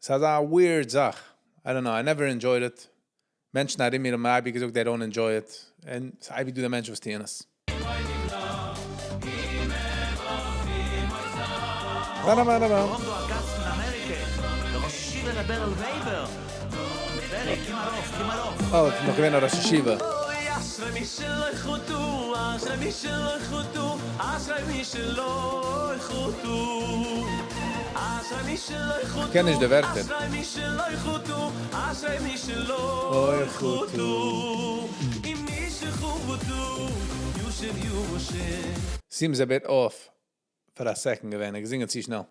ס'איז א weird זאך. I don't know, I never enjoyed it. מענטשן ארום מיר האבן אייביג געזאגט, they don't enjoy it. און ס'איז אייביג דא די מענטשן וואס טוען עס. Ba-da-ba-da-ba. דער ראש ישיבה ר' בערל וועבער. בערי, קום ארויף, קום ארויף. Oh, נאך געווען א ראש ישיבה. אשרי מי שלא חטא, אשרי מי שלא חטא, אשרי מי שלא חטא. אשרי מי שלא חטא, קען נישט די ווערטער. אשרי מי שלא חטא, אשרי מי שלא אוי, חטא. אם מי שחטא, יושב Seems a bit off פאר א second געווען, ער געזינגען צו שנעל.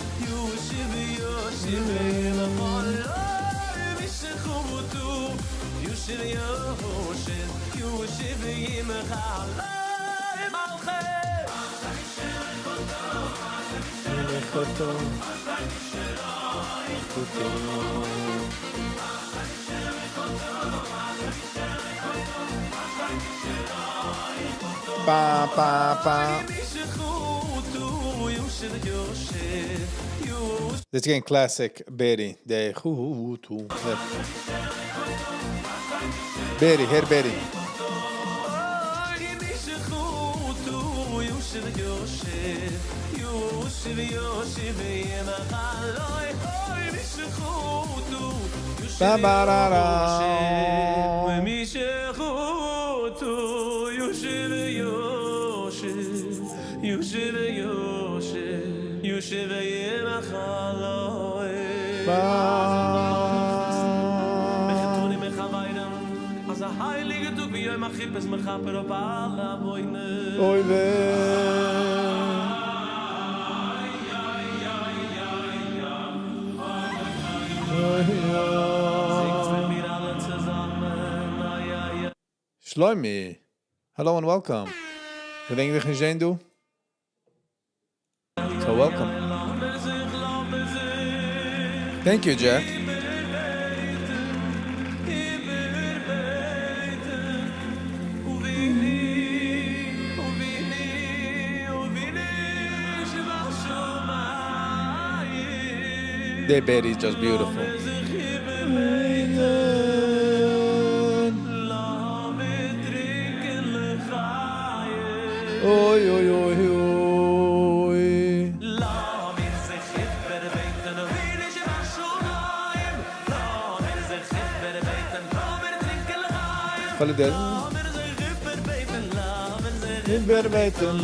Ba ba ba. This is getting classic Berry. The hu hu tu. Berry, הער Berry. Ba ba ra ra. Oy vey. Shloimi, hello and welcome. געדענק דיך נישט זען דא. So welcome. Thank you, Jack. Their bed is just beautiful. Oy, oy, oy, oy. Volle der. איבערבעטן.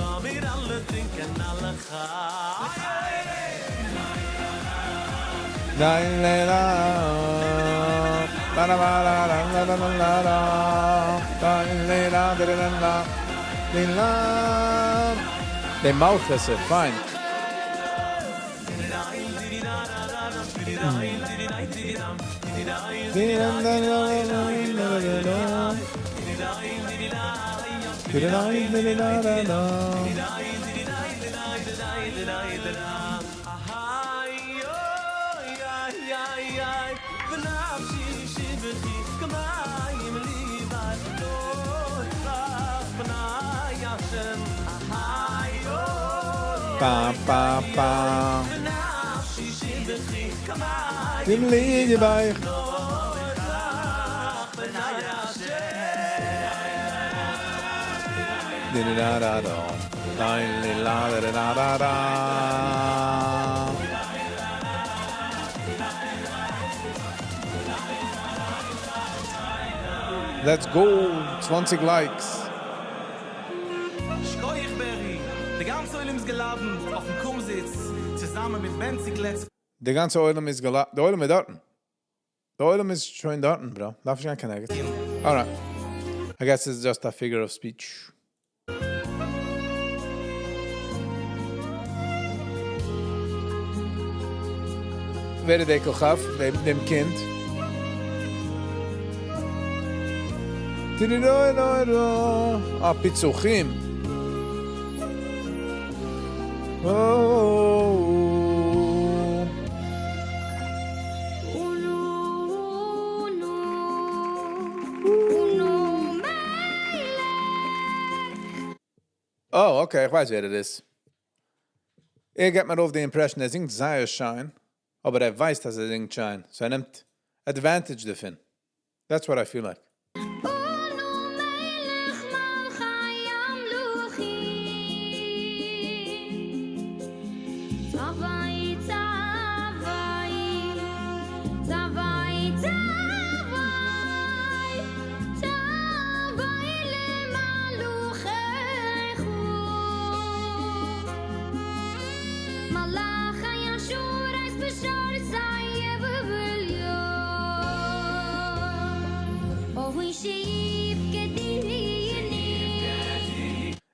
La la la la la la la la la la la la la la la la la la la. The mouth is it, fine. Ba ba ba. Dim li bei. Di da da da. La la la da da da. Let's go. 20 likes. שכוח בערי, די גאנצע עולם איז געלאדנט אויפן קומזיץ, צוזאמען מיט בענצי קלעץ. די גאנצע עולם איז געלאדנט. די עולם איז דארטן. די עולם איז שוין דארטן, bro. דארף איך גיין connect. Alright. I guess it's just a figure of speech. ווער איז דער כוכב, דעם, דעם קינד? אה, פיצוחים. Oh. Oh, okay, איך ווייס ווער עס איז. ער געבט מיר אויף די impression, ער זינגט זייער שיין, אבער ער ווייסט, אז ער זינגט שיין. So ער נעמט advantage דערפון. That's what I feel like.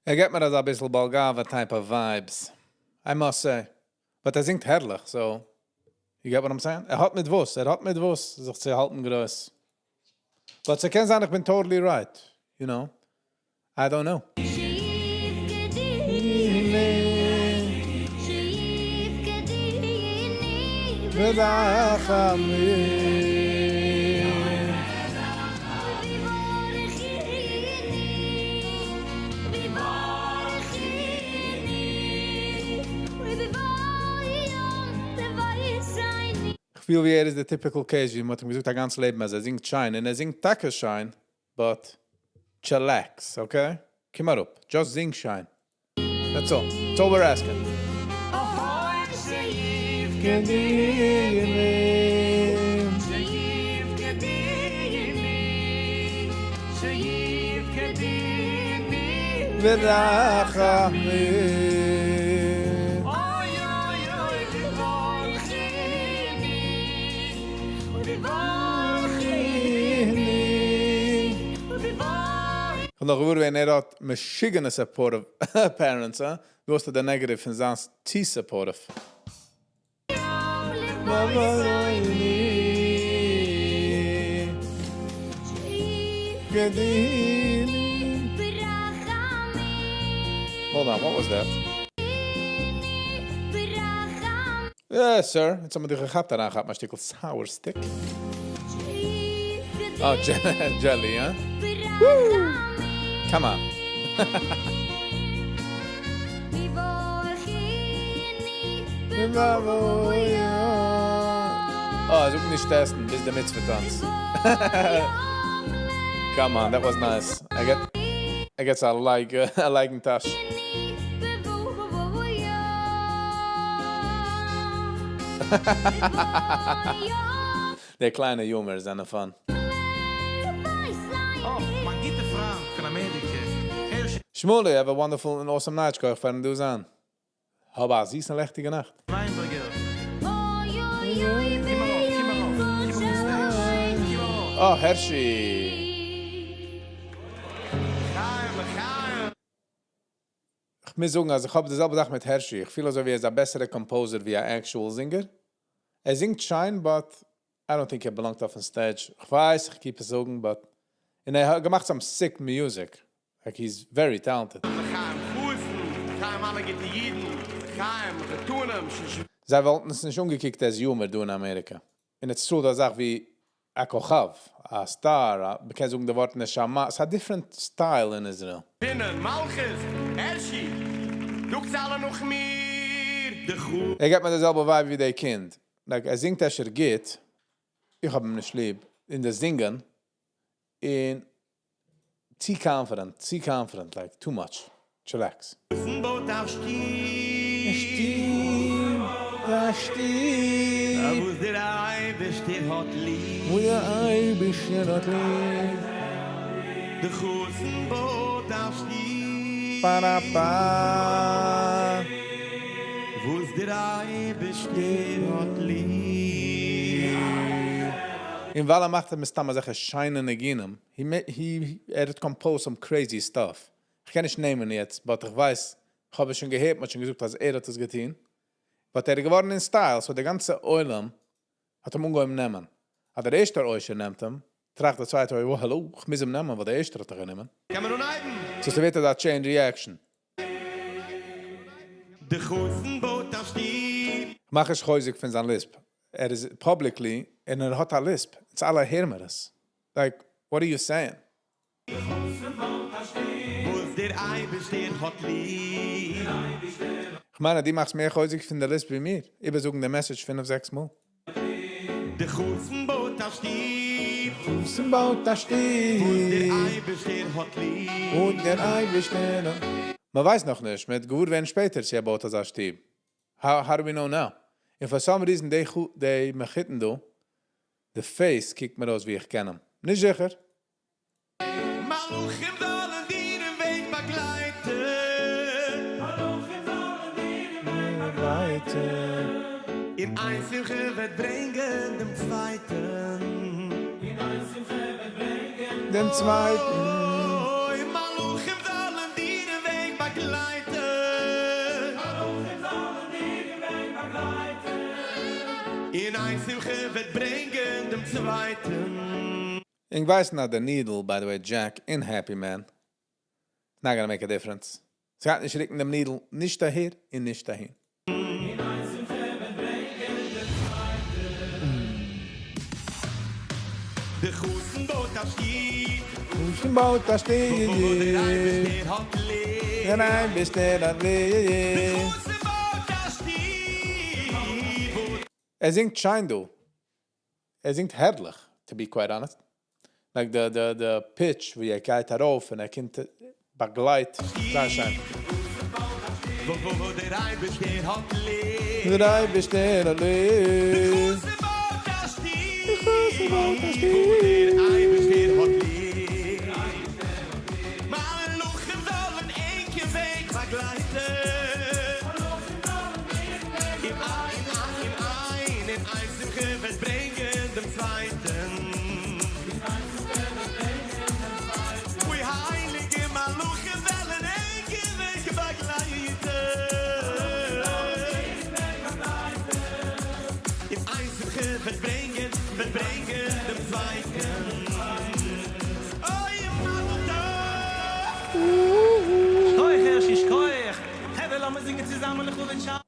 ער געבט מיר אזא ביסל בעל גאווה type of vibes. I must say. But ער זינגט הערליך, so you get what I'm saying? ער האט מיט וואס, ער האט מיט וואס זיך צו האלטן גרויס. But ס'קען זיין איך בין totally right, you know. I don't know. איך פיל ווי ער איז די typical case, ווי מ'האט אים געזאגט א גאנץ לעבן, אז ער זינגט שיין, און ער זינגט טאקע שיין, but chillax, okay? קום אראפ, just זינג שיין. That's all. That's all we're asking. כ'האב נאך געוואר ווען ער האט משוגענע supportive parents, אה? דו האסט די negative פון זיין צו supportive. Hold on, what was that? Yes, sir. יעצט האבן מיר דיך געכאפט, אריינכאפן א שטיקל sour stick. Oh, jelly, huh? Woo! Come on. Oh, זאג נישט עסן, ביז די מצוה טאנץ. Come on, that was nice. I get a like, a like אין טאש. די קליינע humor זענען fun. Oh, מיין גוטע פריינד פון אמעריקע. הערשי Shmuley, have a wonderful and awesome night. שכוח פארן דא זיין. האב א זיסע לעכטיגע נאכט. וויינבערגער. קום ארויף, קום ארויף, קום אויף די stage. קום ארויף. Oh, Hershey. לחיים, לחיים. איך מוז זאגן, אז איך האב די זעלבע זאך מיט Hershey. איך פיל אזוי ווי ער איז א בעסערע composer ווי א actual singer. ער זינגט שיין, but I don't think ער belongt אויפן stage. איך ווייס, איך keep עס זאגן, but און ער האט געמאכט some sick music. Like, he's very talented. לחיים חתן, לחיים אלע גוטע אידן, לחיים מחותנים, זיי וואלטן עס נישט אנגעקוקט as humor דא אין אמעריקע. און עס איז דא א זאך ווי א כוכב, א star, מ'קען זאגן די ווארט נשמה. ס'איז א different style אין Israel. בינה, מלכות, הערשי, זאגטס אלע נאך מיר. די חו ער געבט מיר די זעלבע vibe ווי דער קינד. Like, ער זינגט אפשר גוט, איך האב אים נישט ליב, אין די זינגען, און צו confident, צו confident, like, too much. Chillax. בויט א שטוב. א שטוב. וואס דער אייבערשטער האט ליב. וואו דער אייבערשטער האט ליב. דער חתן בויט א שטוב. Ba-da-ba. וואס דער אייבערשטער האט ליב. און ווייל ער מאכט מסתמא אזעלכע שיינע ניגונים, he, ער האט composed some crazy stuff. איך קען נישט נעמען יעצט, but איך ווייס, איך האב עס שוין געהערט, מ'האט שוין געזאגט, אז ער האט עס געטון. But ער איז געווארן אין style, so דער גאנצע עולם האט אים אנגעהויבן נעמען. האט דער ערשטער עושר נעמט אים, טראכט דער צווייטער, oh, hello, איך מוז אים נעמען, ווייל דער ערשטער האט ער גענומען. קען מען אנהייבן? So ס'ווערט דא chain reaction. דער חתן בויט א שטוב. מאך איך חוזק פון זיין lisp. ער איז publicly, און ער האט א lisp. אונז אלע הערן מיר עס. Like, what are you saying? וואס דער אייבערשטער האט ליב. איך מיין, דו מאכסט מער חוזק פון דער lisp ווי מיר. איבערזאגן די message פינף, זעקס מאל. דער חתן בויט א שטוב. חתן בויט א שטוב. וואס דער אייבערשטער האט ליב. און דער אייבערשטער. מען ווייסט נאך נישט, מ'וועט געוואר ווערן שפעטער, צו ער בויט אזא שטוב. How do we know now? And for some reason, די מחותן דא, the face קוקט מיר אויס ווי איך קען אים. נישט זיכער. מלאכים זאלן דיר אין וועג באגלייטן. באגלייטן. און איין שמחה וועט ברענגען דעם צווייטן. דעם צווייטן. אוי, מלאכים זאלן דיר אין וועג באגלייטן. מלאכים זאלן דיר אין וועג באגלייטן. און איין שמחה וועט ברענגען דעם צווייטן. ענק ווייסן אז די needle, by the way, Jack און Happy Man, not gonna make a difference. ס'גייט נישט רוקן דעם needle, נישט אהער און נישט אהין. און איין שמחה וועט ברענגען דעם צווייטן. דער חתן בויט א שטוב. חתן בויט א שטוב. וואו דער אייבערשטער האט ליב. דער אייבערשטער האט ליב. דער חתן בויט א שטוב. ער זינגט שיין דא. ער זינגט הערליך, to be quite honest. Like the pitch ווי ער גייט ארויף און ער קומט באגלייט. זייער שיין. וואו דער אייבערשטער האט ליב. דער אייבערשטער האט ליב. דער חתן בויט א שטוב. דער חתן בויט א שטוב. וואו דער אייבערשטער האט ליב. מלאכים זאלן ענק אין וועג באגלייטן. מלאכים זאלן דיר אין וועג אין איין, אין איין, אין איין שמחה וועט ברענגען דעם צווייטן. אוי הייליגע מלאכים וועלן ענק אין וועג באגלייטן. אין איין שמחה וועט ברענגען, וועט ברענגען דעם צווייטן. אוי מזל טוב! שכוח, הערשי, שכוח. חברה, לאמיר זינגען צוזאמען, לכבוד שבת.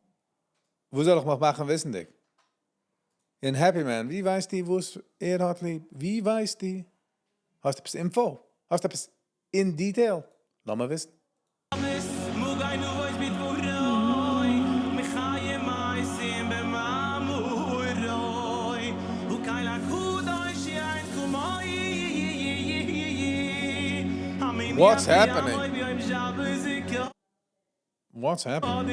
וואס זאל איך מיך מאכן וויסנדיג? און Happy Man, ווי ווייסטו, וואס ער האט ליב? ווי ווייסטו? האסט עפעס info? האסט עפעס in detail? לאז מיר וויסן. מוגי נבויס בדבורוי, מחיה מייסים במאמורוי, וקייל הקודש יין כמוי. What's happening? What's happening?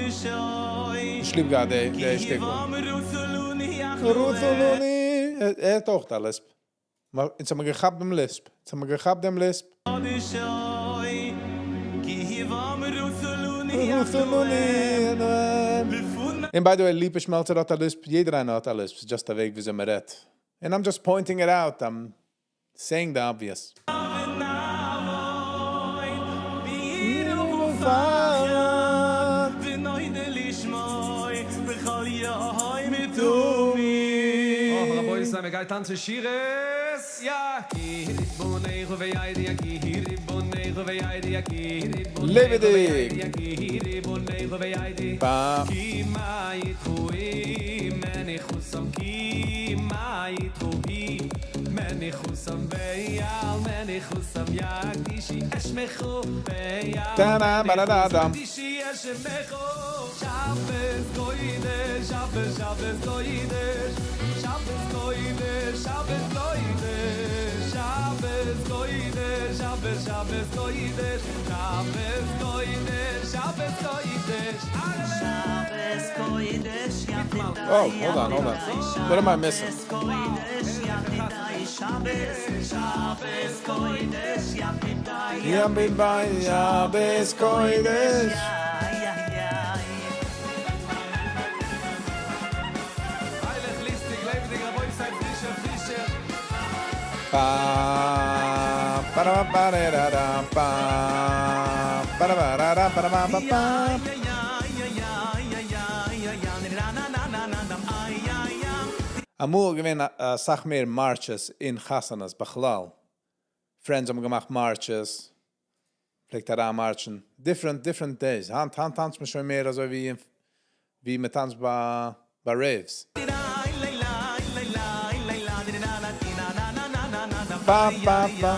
איך ליב גאר די, די שטיקל. רוצולוני. ער האט אויך א lisp. אונז האבן מיר געכאפט דעם lisp. אונז האבן מיר געכאפט דעם lisp. רוצולוני. And by the way, ליפא שמעלצער האט א lisp. יעדער איינער האט א lisp. It's just א וועג, וויאזוי מען רעדט. And I'm just pointing it out. I'm saying the obvious. Oh, רבותי, מען גייט טאנצן שירות. יא, ריבוני ויי די ריבוני ויי די ריבוני לעבעדיג. ריבוני ויי די Ba. כי מה יתחוי מניחוסם כי מה יתחוי מניחוסם ויעל מניחוסם יקדישי אשמחו ויעל Ta-da, ba-da-da-dam. יקדישי אשמחו שבת קודש שבת שבת קודש שבת קודש שבת קודש שבת קודש שבת שבת קודש שבת קודש שבת קודש שבת קודש Oh, hold on, hold on. What am I missing? קודש שבת שבת קודש ים ביי שבת קודש. פריילעך, ליסטיג, לעבעדיג, רבותי, פרישער, פרישער. Pa, pa da ba da da da ba ba da ba da da ba da ba ba ba. אמאל געווען א סאך מער marches אין חתונות בכלל. Friends האבן געמאכט marches. פלעגט אריין מארשן. Different, different days. היינט, היינט טאנצט מען שוין מער אזוי ווי, ווי מען טאנצט ביי, ביי raves. Ba, ba, ba.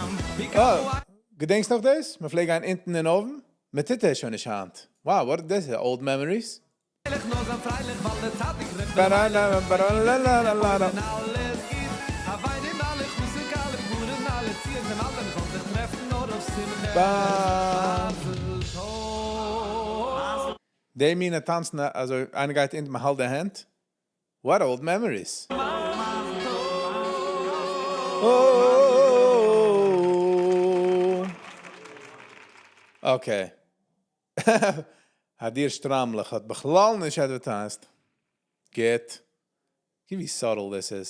Oh, געדענקסט נאך דאס? מען פלעגט גיין אונטן אין אויבן? מען טוט דאס שוין נישט היינט. Wow, what is this? Old memories? Ba da da ba da la la la la la. אלעס גיט א וויין אלע חוסן קאלע גורן אלע ציען דעם אלטן זאל זיך טרעפן נאר אויף שמחה Ba. די מינע טאנצן, אלזא איינער גייט אונטן, מען האלט די הענט. What old memories. Oh. Okay. האדיר שטראמלעך האט בכלל נישט advertised. Get. ווי subtle this is.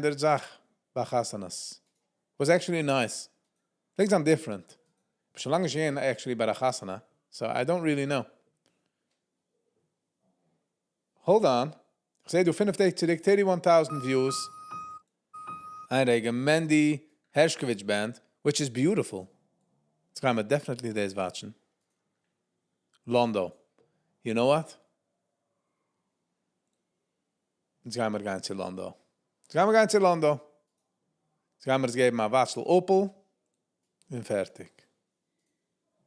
standard זאך ביי חתונות. Was actually nice. פלעגט זיין different. שוין לאנג נישט געווען actually ביי א חתונה, so I don't really know. Hold on. איך זע דא פינף טעג צוריק 31,000 views. איין רגע, Mendy Hershkovich Band, which is beautiful. יעצט גייען מיר definitely דאס watch ן. Londo. You know what? יעצט גייען מיר גיין צו Londo. יעצט גייען מיר גיין צו Londo. יעצט גייען מיר עס געבן א watch אפל און פערטיג.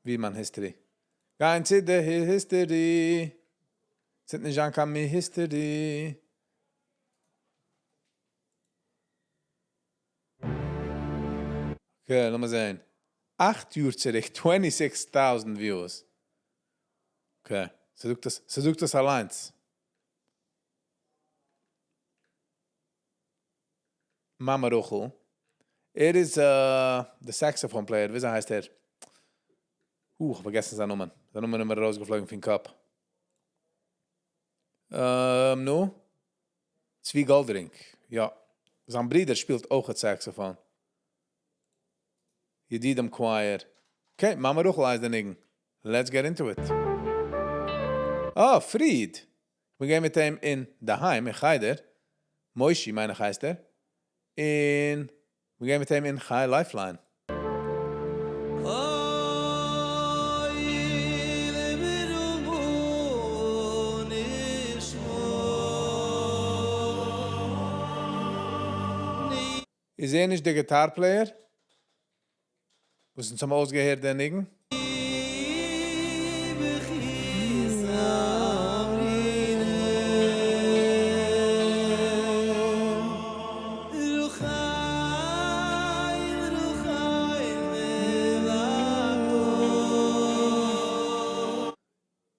ווי מיין history. גיין צו די history. ס'איז נישט קיין history. Okay, לאמיר זען. 8 יאר צוריק, 26,000 views. Okay, ס'זאגט דאס אליינס. מאמע רחל. ער איז the saxophone player, ווי הייסט ער? איך האב פארגעסן זיין נאמען. זיין נאמען איז מיר ארויסגעפלויגן פון קאפ. נו? Tzvi Goldring. יא. זיין ברודער שפילט אויך א saxophone. ידידים Choir. Okay, מאמע רחל הייסט דער ניגון. Let's get into it. Oh, Fried. מיר גייען מיט אים אין דער היים, אין חדר. Moishi, מיין איך הייסט ער. און מיר גייען מיט אים אין Chai Lifeline. איז ער נישט דער guitar player? וואס אונז האבן אויסגעהערט דער ניגון?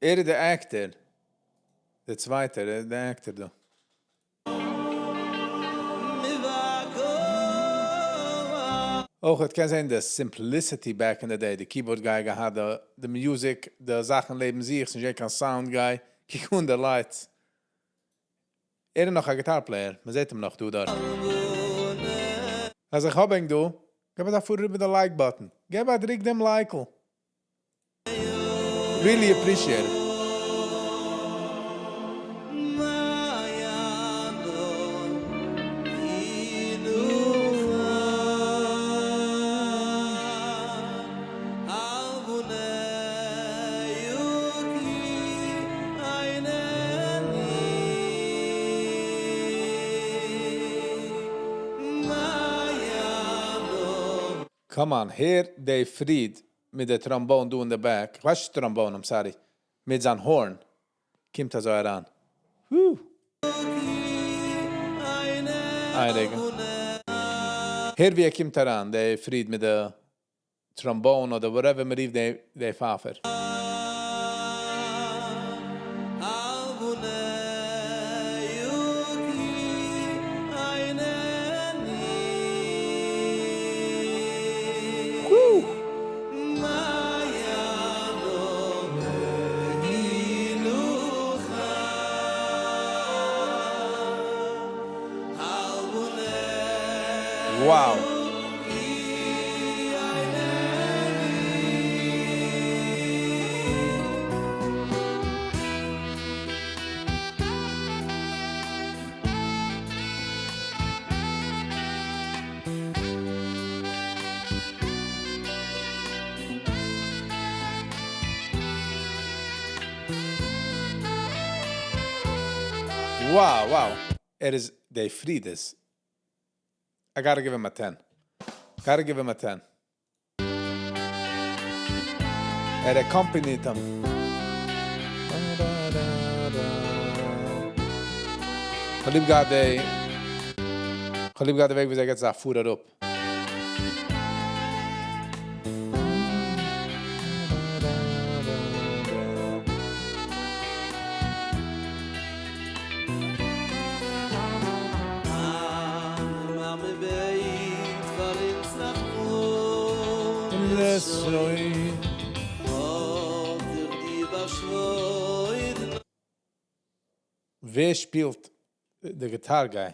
ער איז דער actor. דער צווייטער, ער איז דער actor דא. אויך, עס קען זיין, the simplicity back in the day. The keyboard guy געהאט the music, די זאכן לעבן זיך, ס'איז נישט קיין sound guy. קוק אן די lights. ער איז נאך א guitar player. מען זעט אים נאך דא דארט. אז איך האב ענק דא, געב א פאר איבער די like button. געב א דריק דעם like ל. Really appreciate it. Come on, הער די Fried מיט די trombone דא in the back. איך ווייס נישט trombone, I'm sorry. מיט זיין horn. קומט אזוי אריין. Whew. איין רגע. הער ווי ער קומט אריין, די Fried מיט די trombone אדער whatever מען רופט די פייפער. Whew. Wow. Wow. ער איז די Fried איז. I gotta give him a 10. Gotta give him a 10. ער accompanied him. איך ליב גראדע די, איך ליב גראדע די וועג, ווי ער גייט אזא פאר אראפ. ווער שפילט די guitar guy?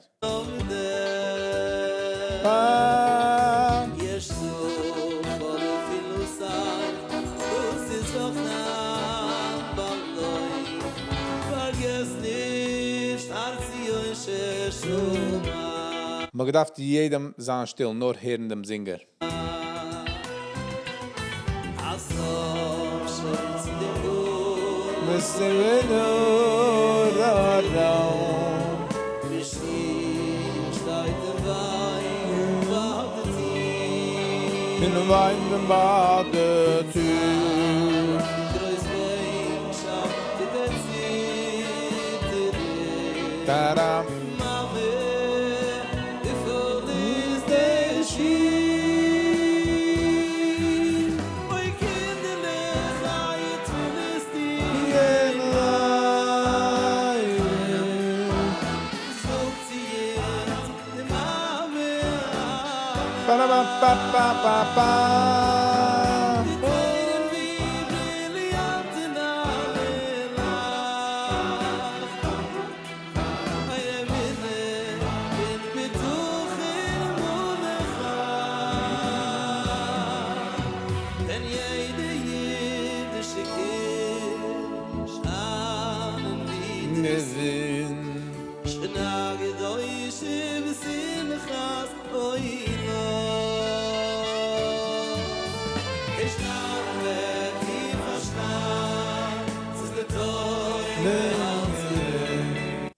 מ'האט געדארפט יעדעם זיין שטיל נאר הערן דעם זינגער.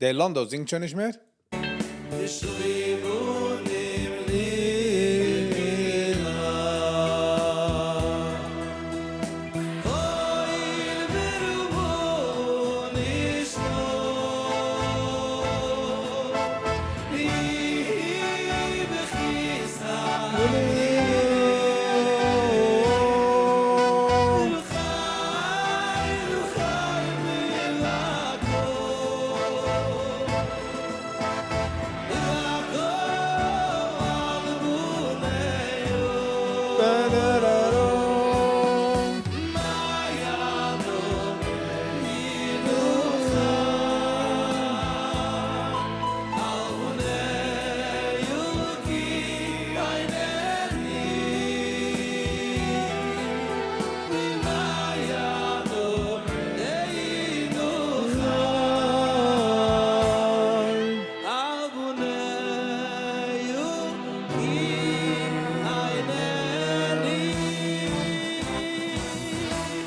דער לאנדא זינגט שוין נישט מער?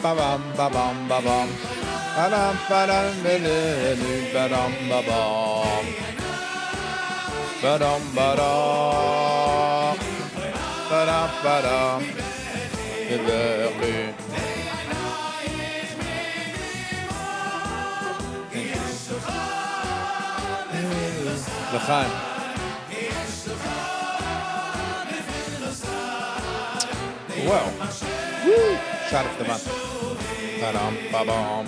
באבאם באבאם באבאם באדאם באדאם באדאם באבאם באדאם באדאם באדאם באדאם לחיים. Wow. Woo! שארף די וואנט. באדאם באבאם.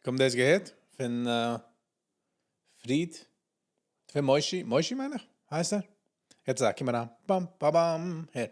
קום דאס געהערט פון פריד פון מוישי, מוישי מיין איך הייסט ער? יעצט זאג, קום אריין, באם באבאם, הער.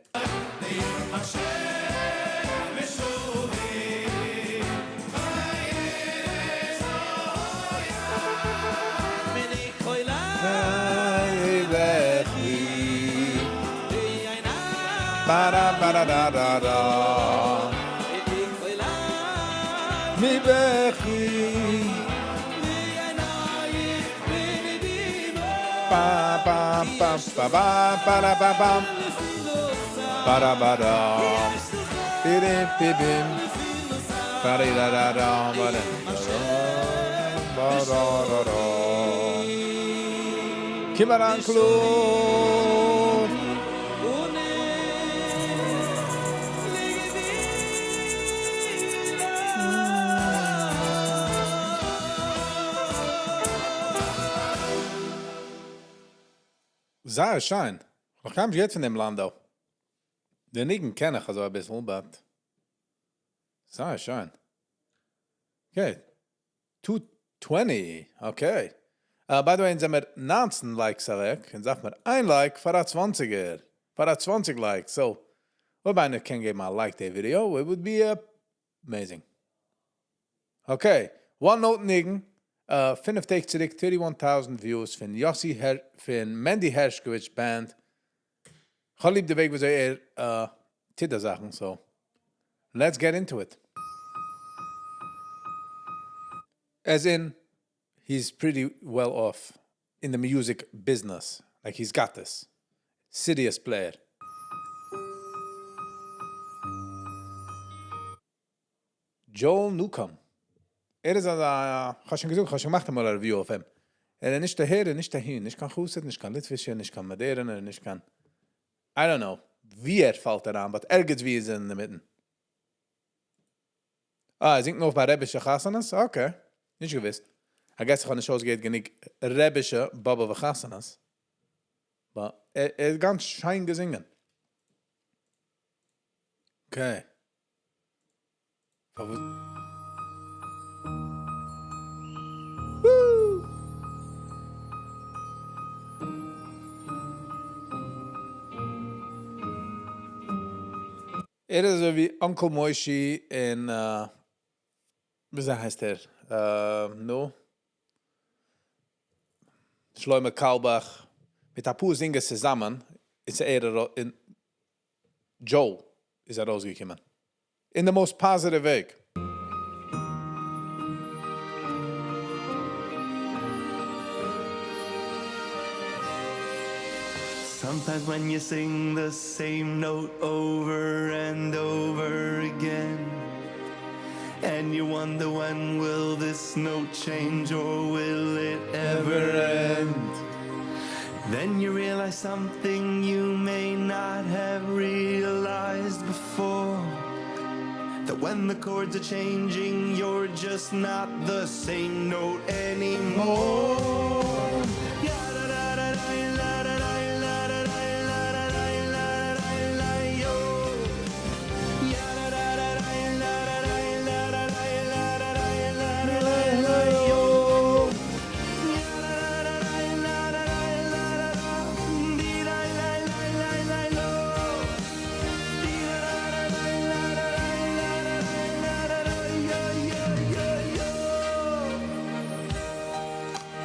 קום אריין קלאר! זייער שיין. נאך קיינמאל נישט געהערט פון דעם לאנדא. די ניגון קען איך אזוי אביסל but זייער שיין. Okay. 220. Okay. By the way, אונז זעמיר 19 likes אוועק. אונז דארף מיר איין like פאר אצוואנציגער. פאר א 20 likes. So, אויב איינער קען געבן א like די video, it would be a Amazing. Okay, One Note ניגון, פינף טעג צוריק 31,000 views פון יוסי הער פון מענדי הערשקאוויטש band. כ'האב ליב די וועג וויאזוי ער טוט די זאכן, so let's get into it. As in, he's pretty well off in the music business, like he's got this. Serious player. Joel Newcomb. ער איז אזא, כ'האב שוין געזאגט, כ'האב שוין געמאכט אמאל א review אויף אים. ער איז נישט אהער און נישט אהין, נישט קיין חסיד, נישט קיין ליטווישער, נישט קיין מאדערענער, נישט קיין, I don't know ווי ער פאלט אריין, but ערגעץ ווי איז ער אינמיטן. אה, ער זינגט נאר ביי רבי'שע חתונות? Okay. נישט געוואוסט. I guess איך האב נישט אויסגעהערט גענוג רבי'שע באבוב'ע חתונות. But ער האט גאנץ שיין געזינגען. Okay. פארוואס? Woo! ער איז אזוי ווי Uncle מושי אין, וויאזוי הייסט ער? נו? שלמה קאלבאך מיט אפאר זינגערס צוזאמען איז ער און Joel איז ארויסגעקומען. In the most positive וועג. Sometimes when you sing the same note over and over again, and you wonder when will this note change or will it ever end? Then you realize something you may not have realized before. That when the chords are changing, you're just not the same note anymore.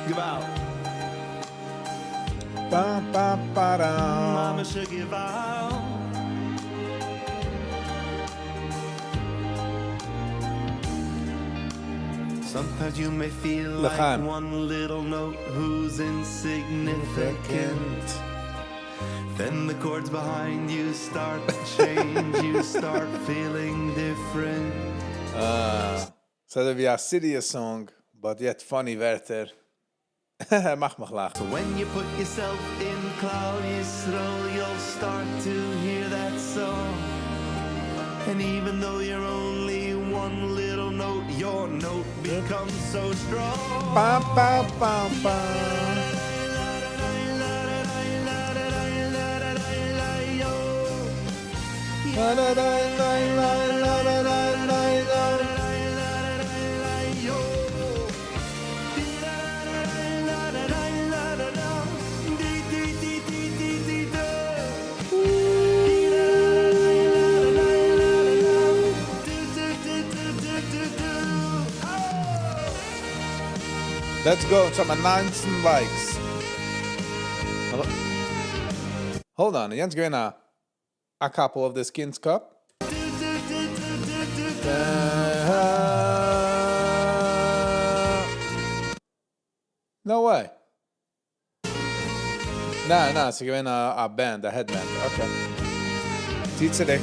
געוואלד. Ba, ba, ba, da. ממש געוואלד. Sometimes you may feel like לחיים. one little note who's insignificant. Then the chords behind you start to change, you start feeling different. ס'איז ווי א serious song, but yet funny ווערטער. מאכט מיך לאכן. So when you put yourself in כלל ישראל, you'll start to hear that song. And even though you're only one little note, your note becomes so strong. Ba, ba, ba, ba. La, la, la, la, la, la, la, la, la, la. Let's go to my 19 likes. Hold on, יענץ געווען א a couple of this קינד'ס קאפ. No way. ניין, ס'איז געווען א band, א headband. Okay. צי צוריק.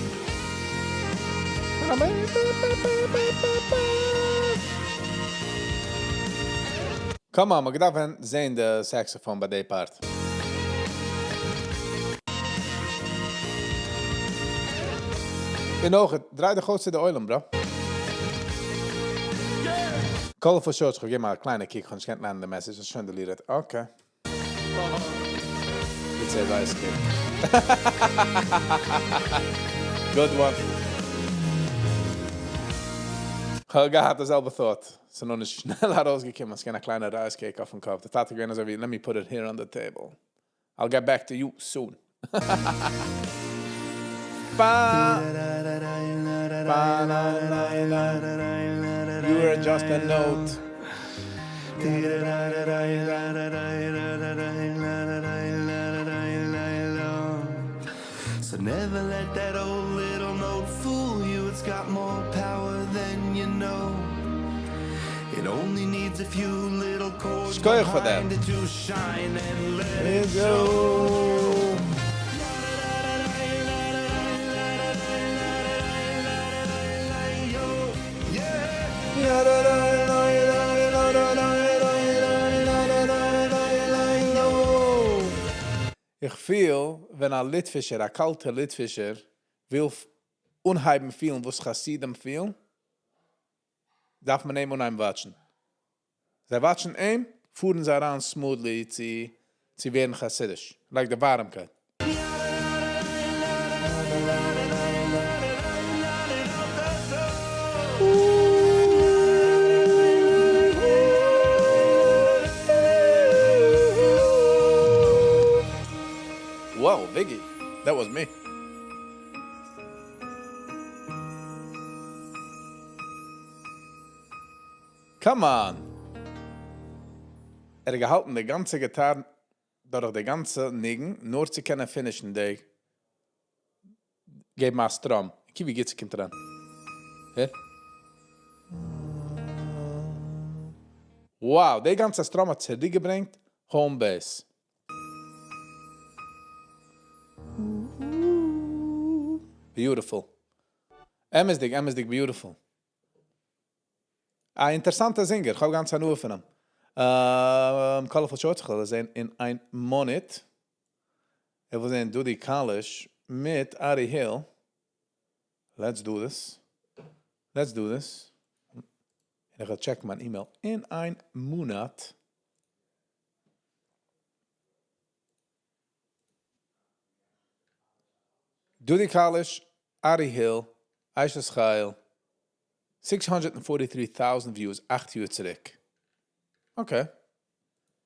Come on, מען דארף זען די saxophone ביי די part. און אויך, דריי די גרויסע די עולם, bro. Colorful shorts, איך געב מיר א קליינע קוק, איך קען נישט די message, איז שוין deleted. Okay. It's a rice cake. Good one. איך האב געהאט די זעלבע thought. ס'איז נאר נישט שנעל ארויסגעקומען. ס'איז געווען א קליינע rice cake אויפן קאפ. דער טאטע געווען אזוי ווי, let me put it here on the table. I'll get back to you soon. Ba. You are just a note. So never let that old little note fool you. It's got more power than you know. It only needs a few little chords שכוח פאר דעם. behind it to shine and let it go. איך פיל, ווען א ליטווישער, א קאלטער ליטווישער, וויל אנהייבן פילן, וואס חסידים פילן, דארף מען אים אנהייבן watch ן. זיי watch ן אים, פארן זיי אריין smoothly צו ווערן חסידיש. Like די ווארעמקייט. Wow, Viggy, that was me. Come on! ער האט געהאלטן די גאנצע גיטאר דורך די גאנצע ניגון, נאר צו קענען finish ן די געבן א strum. קוק ווי גוט ס'קומט אריין. הער? Wow, די גאנצע strum האט צוריקגעברענגט home base. Beautiful. אמת'דיג, אמת'דיג beautiful. א אינטערעסאנטע singer, איך האב גאנץ הנאה פון אים. Colorful Shorts, איך וועל זען אין איין מינוט. איך וויל זען Dudi Kalish מיט Ari Hill. Let's do this. Let's do this. און איך וועל check ן מיין email אין איין מינוט. Dudi Kalish, Ari Hill, אשת חיל, 643,000 views, 8 יאר צוריק. Okay.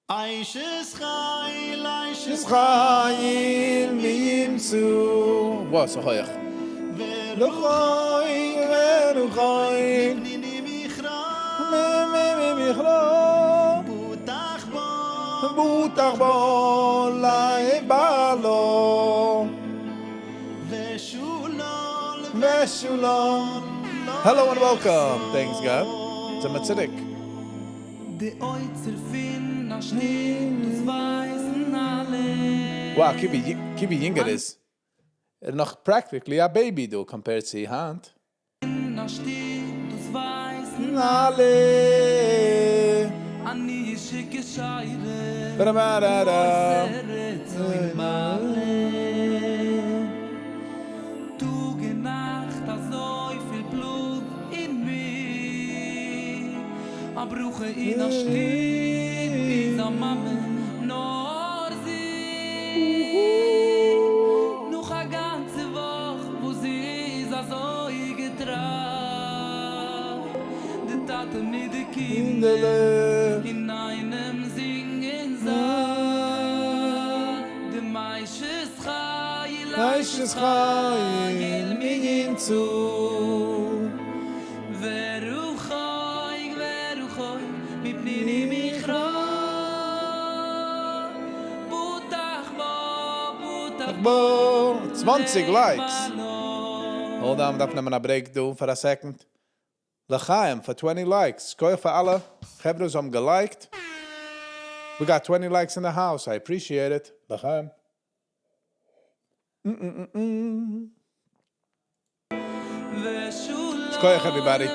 אשת חיל, אשת חיל, מי ימצא. וואס, הויך. ורוחי, ורוחי. פניני מכרה. בוטח בו. בוטח בו, לב בעלו. ושולל. ושולל. Hello and welcome. Thanks God. צו צוריק. די אוצר פון א שטוב, דאס ווייסן אלע. Wow, קוק ווי יונג ער איז. ער נאך practically a baby דא compared צו היינט. א שטוב, דאס ווייסן אלע. אני שיקשייре. Ba-da-ba-da-da. טאג און נאכט אזוי פיל פלאג און מי. א ברכה אין א שטוב איז א מאמע נאר זי. נאך א גאנצע וואך וואו זי איז אזוי געטריי. די טאטע מיט די קינדער אין איינעם זינגען זיי. דעם אשת חיל, אשת חיל, מי ימצא. ורוחי, ורוחי, מפניני מכרה. בוטח בו, בוטח בו. 20 likes. Hold on, דארף נעמען א break דא for a second. לחיים for 20 likes. שכוח פאר אלע חברה וואס האבן גע like ט. We got 20 likes in the house. I appreciate it. לחיים. שכוח everybody.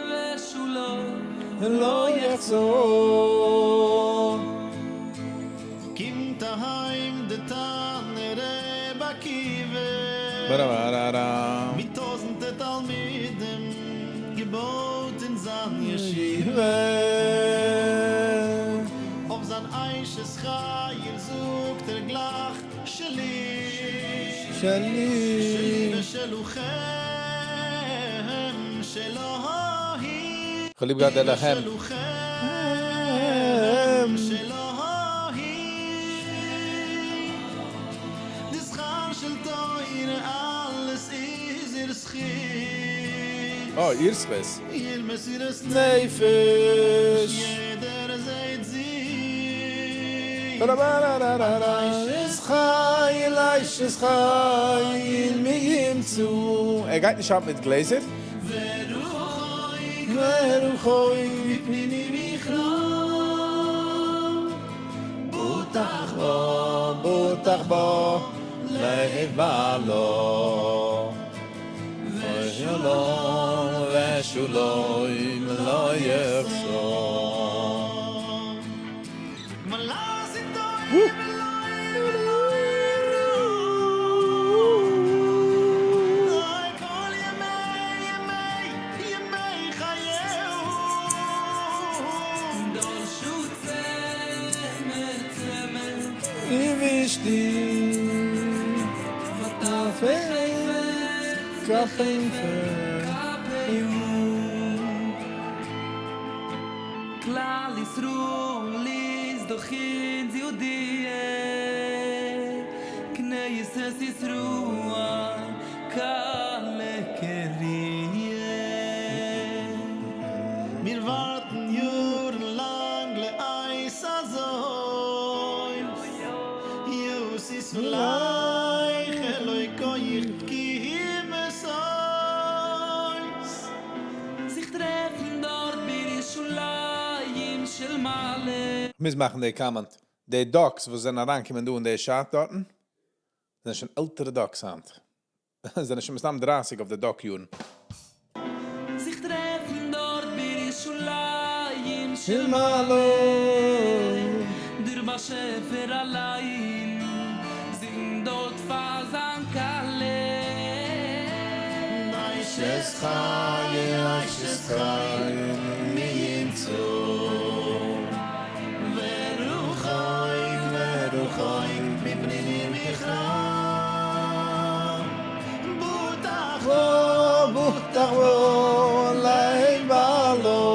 לא יחזור. קומט אהיים דער תנא ר' עקיבא. Ba-da-ba-da-da. מיט טויזנטער תלמידים געבויט אין זיין ישיבה. אויף זיין אשת חיל זאגט ער גלייך שלי. שלי. שלי ושלכם שלא היא. חליב גדל לכם. ושלכם שלא היא. די שכר של תורה אלעס איז איר זכות. אה, איר זכות. נפש. ער גייט נישט ארבעטן מיט גלעזער? כלל ישראל איז דאך אונז יודיע, כנסת ישראל כלה קריה. מיר ווארטן יארן לאנג לעת הזאת, יוסיס ולייך אלוקייך כי בסויס. זיך טרעפן דארט בירושלים של מעלה. כ'מוז מאכן די comment. די ducks וואס זענען אריינגעקומען דא אין די shot דארטן, זענען שוין עלטערע ducks היינט. זענען שוין מסתם דרייסיג אויף די duck יארן. זיך טרעפן דארט בירושלים של מעלה, דער באשעפער אליין זינגט דארט פאר זיין כלה. אשת חיל אשת חיל מי ימצא ורוחי ורוחי מפנינים מכרם בוטח בו בוטח בו להם בעלו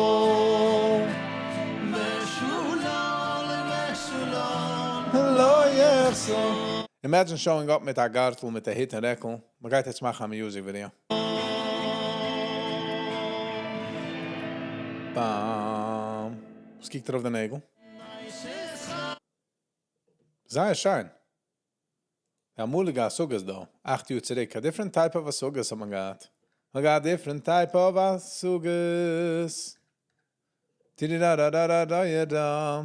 ושולל ושולל לא יחסר. Imagine showing up מיט א גארטל מיט א היט און רעקל, מען גייט יעצט מאכן א music video. באם. וואס קוקט ער אויף די נעגל? זייער שיין. די אמאליגע השגות דא, אכט יאר צוריק, א different type of השגות האט מען געהאט. מען געהאט different type of השגות. טיריראראראראראירא.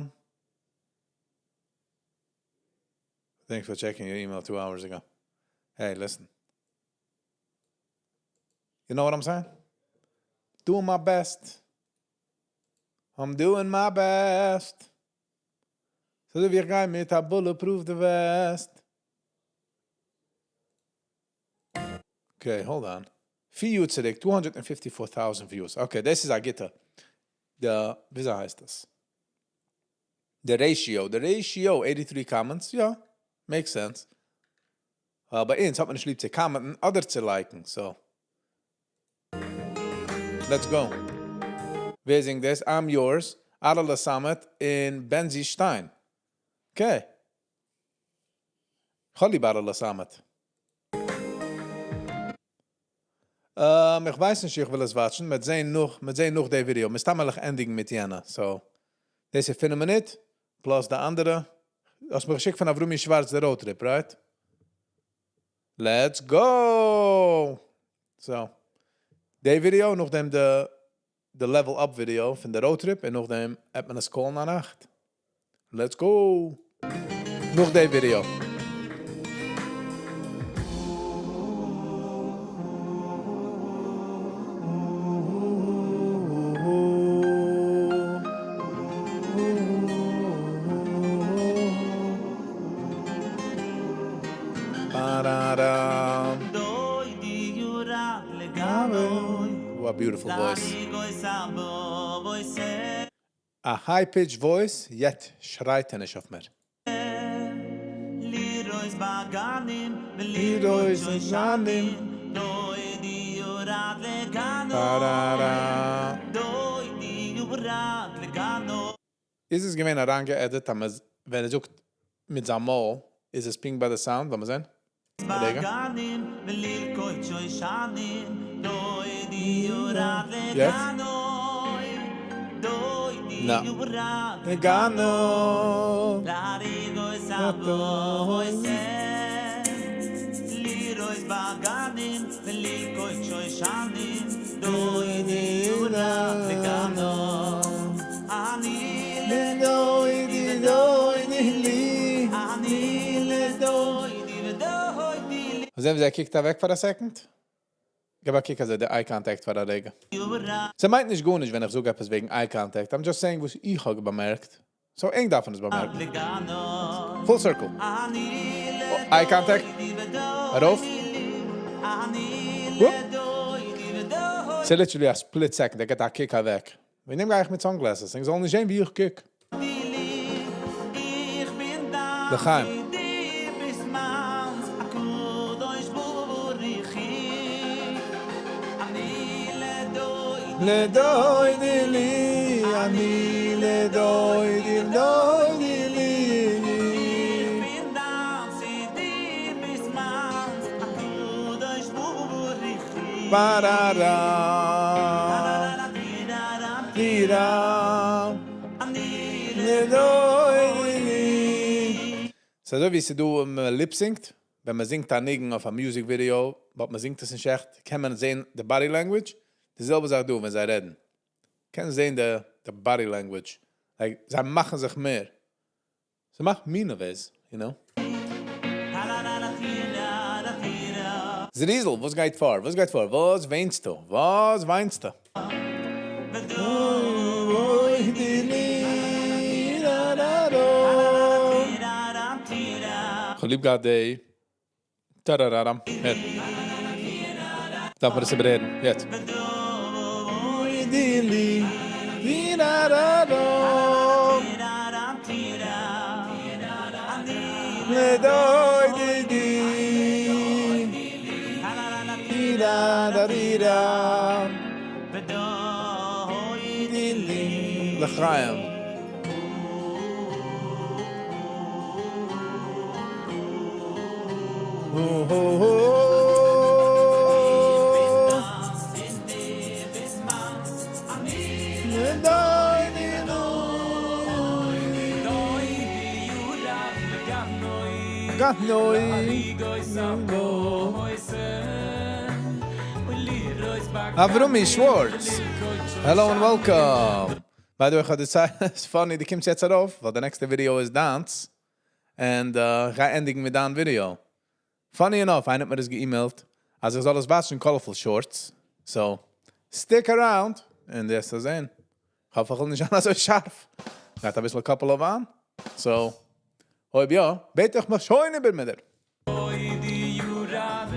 Thanks for checking your email 2 hours ago. Hey, listen. You know what I'm saying? Doing my best. I'm doing my best. אזוי ווי איך גיי מיט א bulletproof די vest. Okay, hold on. פיר יאר צוריק, 254,000 views. Okay, דאס איז א גוטע. די, וויאזוי הייסט דאס? די ratio, די ratio, 83 comments, יא, makes sense. ווייל ביי אונז האט מען נישט ליב צו comment ן אדער צו like ן, so. Let's go. ווער זינגט דאס? I'm yours, אדעלע סאמעט און בענזי שטיין. Okay. כ'האב ליב אדעלע סאמעט. איך ווייס נישט איך וויל עס watch ן, מ'וועט זען נאך, מ'וועט זען נאך די ווידיאו, מסתם וועל איך ענדיגן מיט יענע, so דאס איז פינף מינוט, plus די אנדערע, האסט מיר געשיקט פון אברומי שווארץ די road trip, right? Let's go! So, די ווידיאו, נאכדעם די די level up ווידיאו פון די road trip, און נאכדעם העט מען עס call ן א נאכט. Let's go! נאך די ווידיאו. What a beautiful voice. א high pitch voice, yet שרייט ער נישט אויף מיר. איז עס געווען אריינגע edit אז ווען ער זאגט מיט זיין מויל איז עס פונקט ביי די sound? לאמיר זען. א רגע. יעצט? נא. לגנו. זען ווי ער קוקט אוועק פאר א second? גיב א קוק אזוי די eye contact פאר א רגע. ס'מיינט נישט גארנישט ווען איך זאג עפעס וועגן eye contact. I'm just saying וואס איך האב באמערקט. So ענק דארפן עס באמערקן. Full circle. Eye contact. ארויף. Whoop. ס'איז literally a split second. ער גיט א קוק אוועק. וועגן דעם גיי איך מיט sunglasses. איך זאל נישט זען ווי איך קוק. לחיים. לדודי לי, אני לדודי דודי לי. איך בין דיינס און דו ביסט מיינס, הקדוש ברוך הוא. Ba-da-da. דירה. לדודי לי. So אזוי ווי ס'דא lip synced, ווען מען זינגט א ניגון אויף א music video, but מען זינגט עס נישט עכט, קען מען זען the body language. די זעלבע זאך דא, ווען זיי רעדן. קען זען the body language. Like, זיי מאכן זיך מער. זיי מאכן מיר נערוועז, you know? זריזל, וואס גייט פאר? וואס גייט פאר? וואס וויינסטו? וואס וויינסטו? אוי, די לי, ra, ra, ro. איך האב ליב געהאט די טאראראראם. הער. דארף מען עס איבערהערן. יעצט. אוי, די לי, די ra, ra, ro. לדוי די די. די ra, da, די ra. די לי. לחיים. Ho, ho, ho. לדוי די גנוי. Avrumi Schwartz. Hello and welcome. By the way, it's funny, דו קומסט יעצט ארויף, ווייל the next video is דיינס. And איך גיי ענדיגן מיט דיין video. Funny enough, איינער האט מיר דאס גע-emailט, אז איך זאל עס watchן colorful shorts. So, stick around. און דאס צו זען. איך האף, איך וועל נישט זיין אזוי שארף. גייט א ביסל couple of on. So, אויב יא, בעט איך מיך שוין איבער מיט דיר.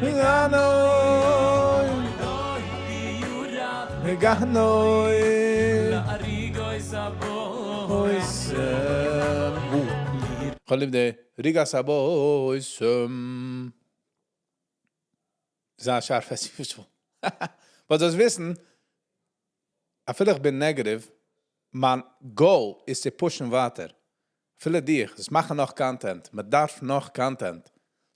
גנוי. גנוי. בושם. איך ליב די ריגת הבושם. זייער שארף as usual. But דאס וויסן, אפילו איך בין negative, מיין goal איז צו pushן ווייטער. אפילו דיך, דאס מאכן נאך content. מען דארף נאך content.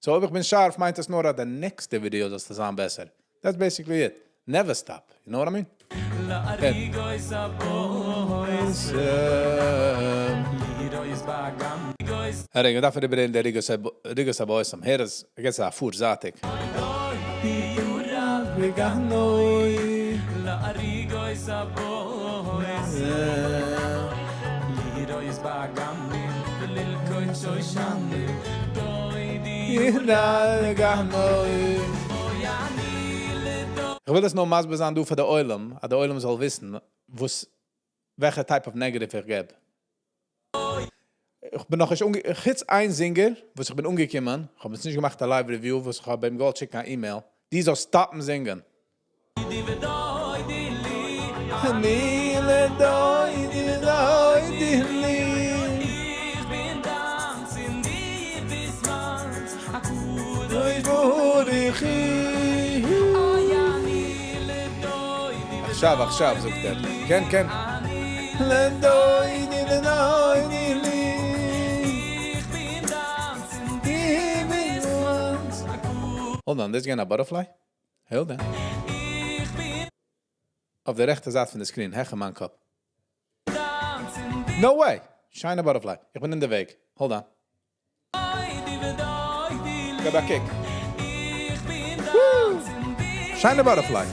So אויב איך בין שארף, מיינט עס נאר, אז די next video זאל זיין בעסער. That's basically it. Never stop. You know what I mean? Okay. רגע, דארף איבעררעדן דער ריגת הבושם. הער עס, איך געס א פור זייטיג. לגנוי. לאריגוי סבוי לירויס באגאמנים וללקוין שוישנים דוי די לגנוי. איך וויל דאס נאר מסביר זיין דא פאר די עולם, אז די עולם זאל וויסן, וואס, וועלכע type of negative איך געב. איך בין נאך נישט אנגע חוץ איין singer, וואס איך בין אנגעקומען, איך האב עס נישט געמאכט א live review, וואס איך האב אים געוואלט שיקן אן email, די זאל stopן זינגען. אני לדוי די דוי די לי. איך בין דיינס און דו ביסט מיינס, דוי ברוך אוי אני לדוי די עכשיו, עכשיו, זאגט ער. כן, כן. לדוי די לדוי די לי. איך בין דיינס און דו ביסט מיינס. Hold on, there's gonna a butterfly? Hold on. איך בין. אויף די רעכטע זייט פון די screen, העכער מיין קאפ. No way! שיינע butterfly. איך בין אין די וועג. Hold on. געב א קוק. Woo! שיינע butterfly.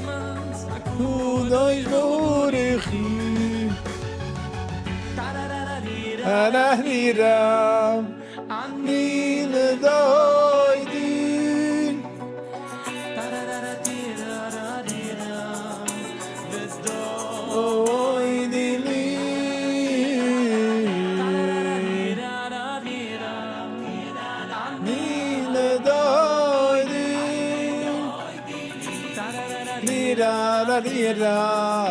הקדוש ברוך הוא. טארארירא. אני לדודי. אוי די לי. אני לדודי. דירא דירא.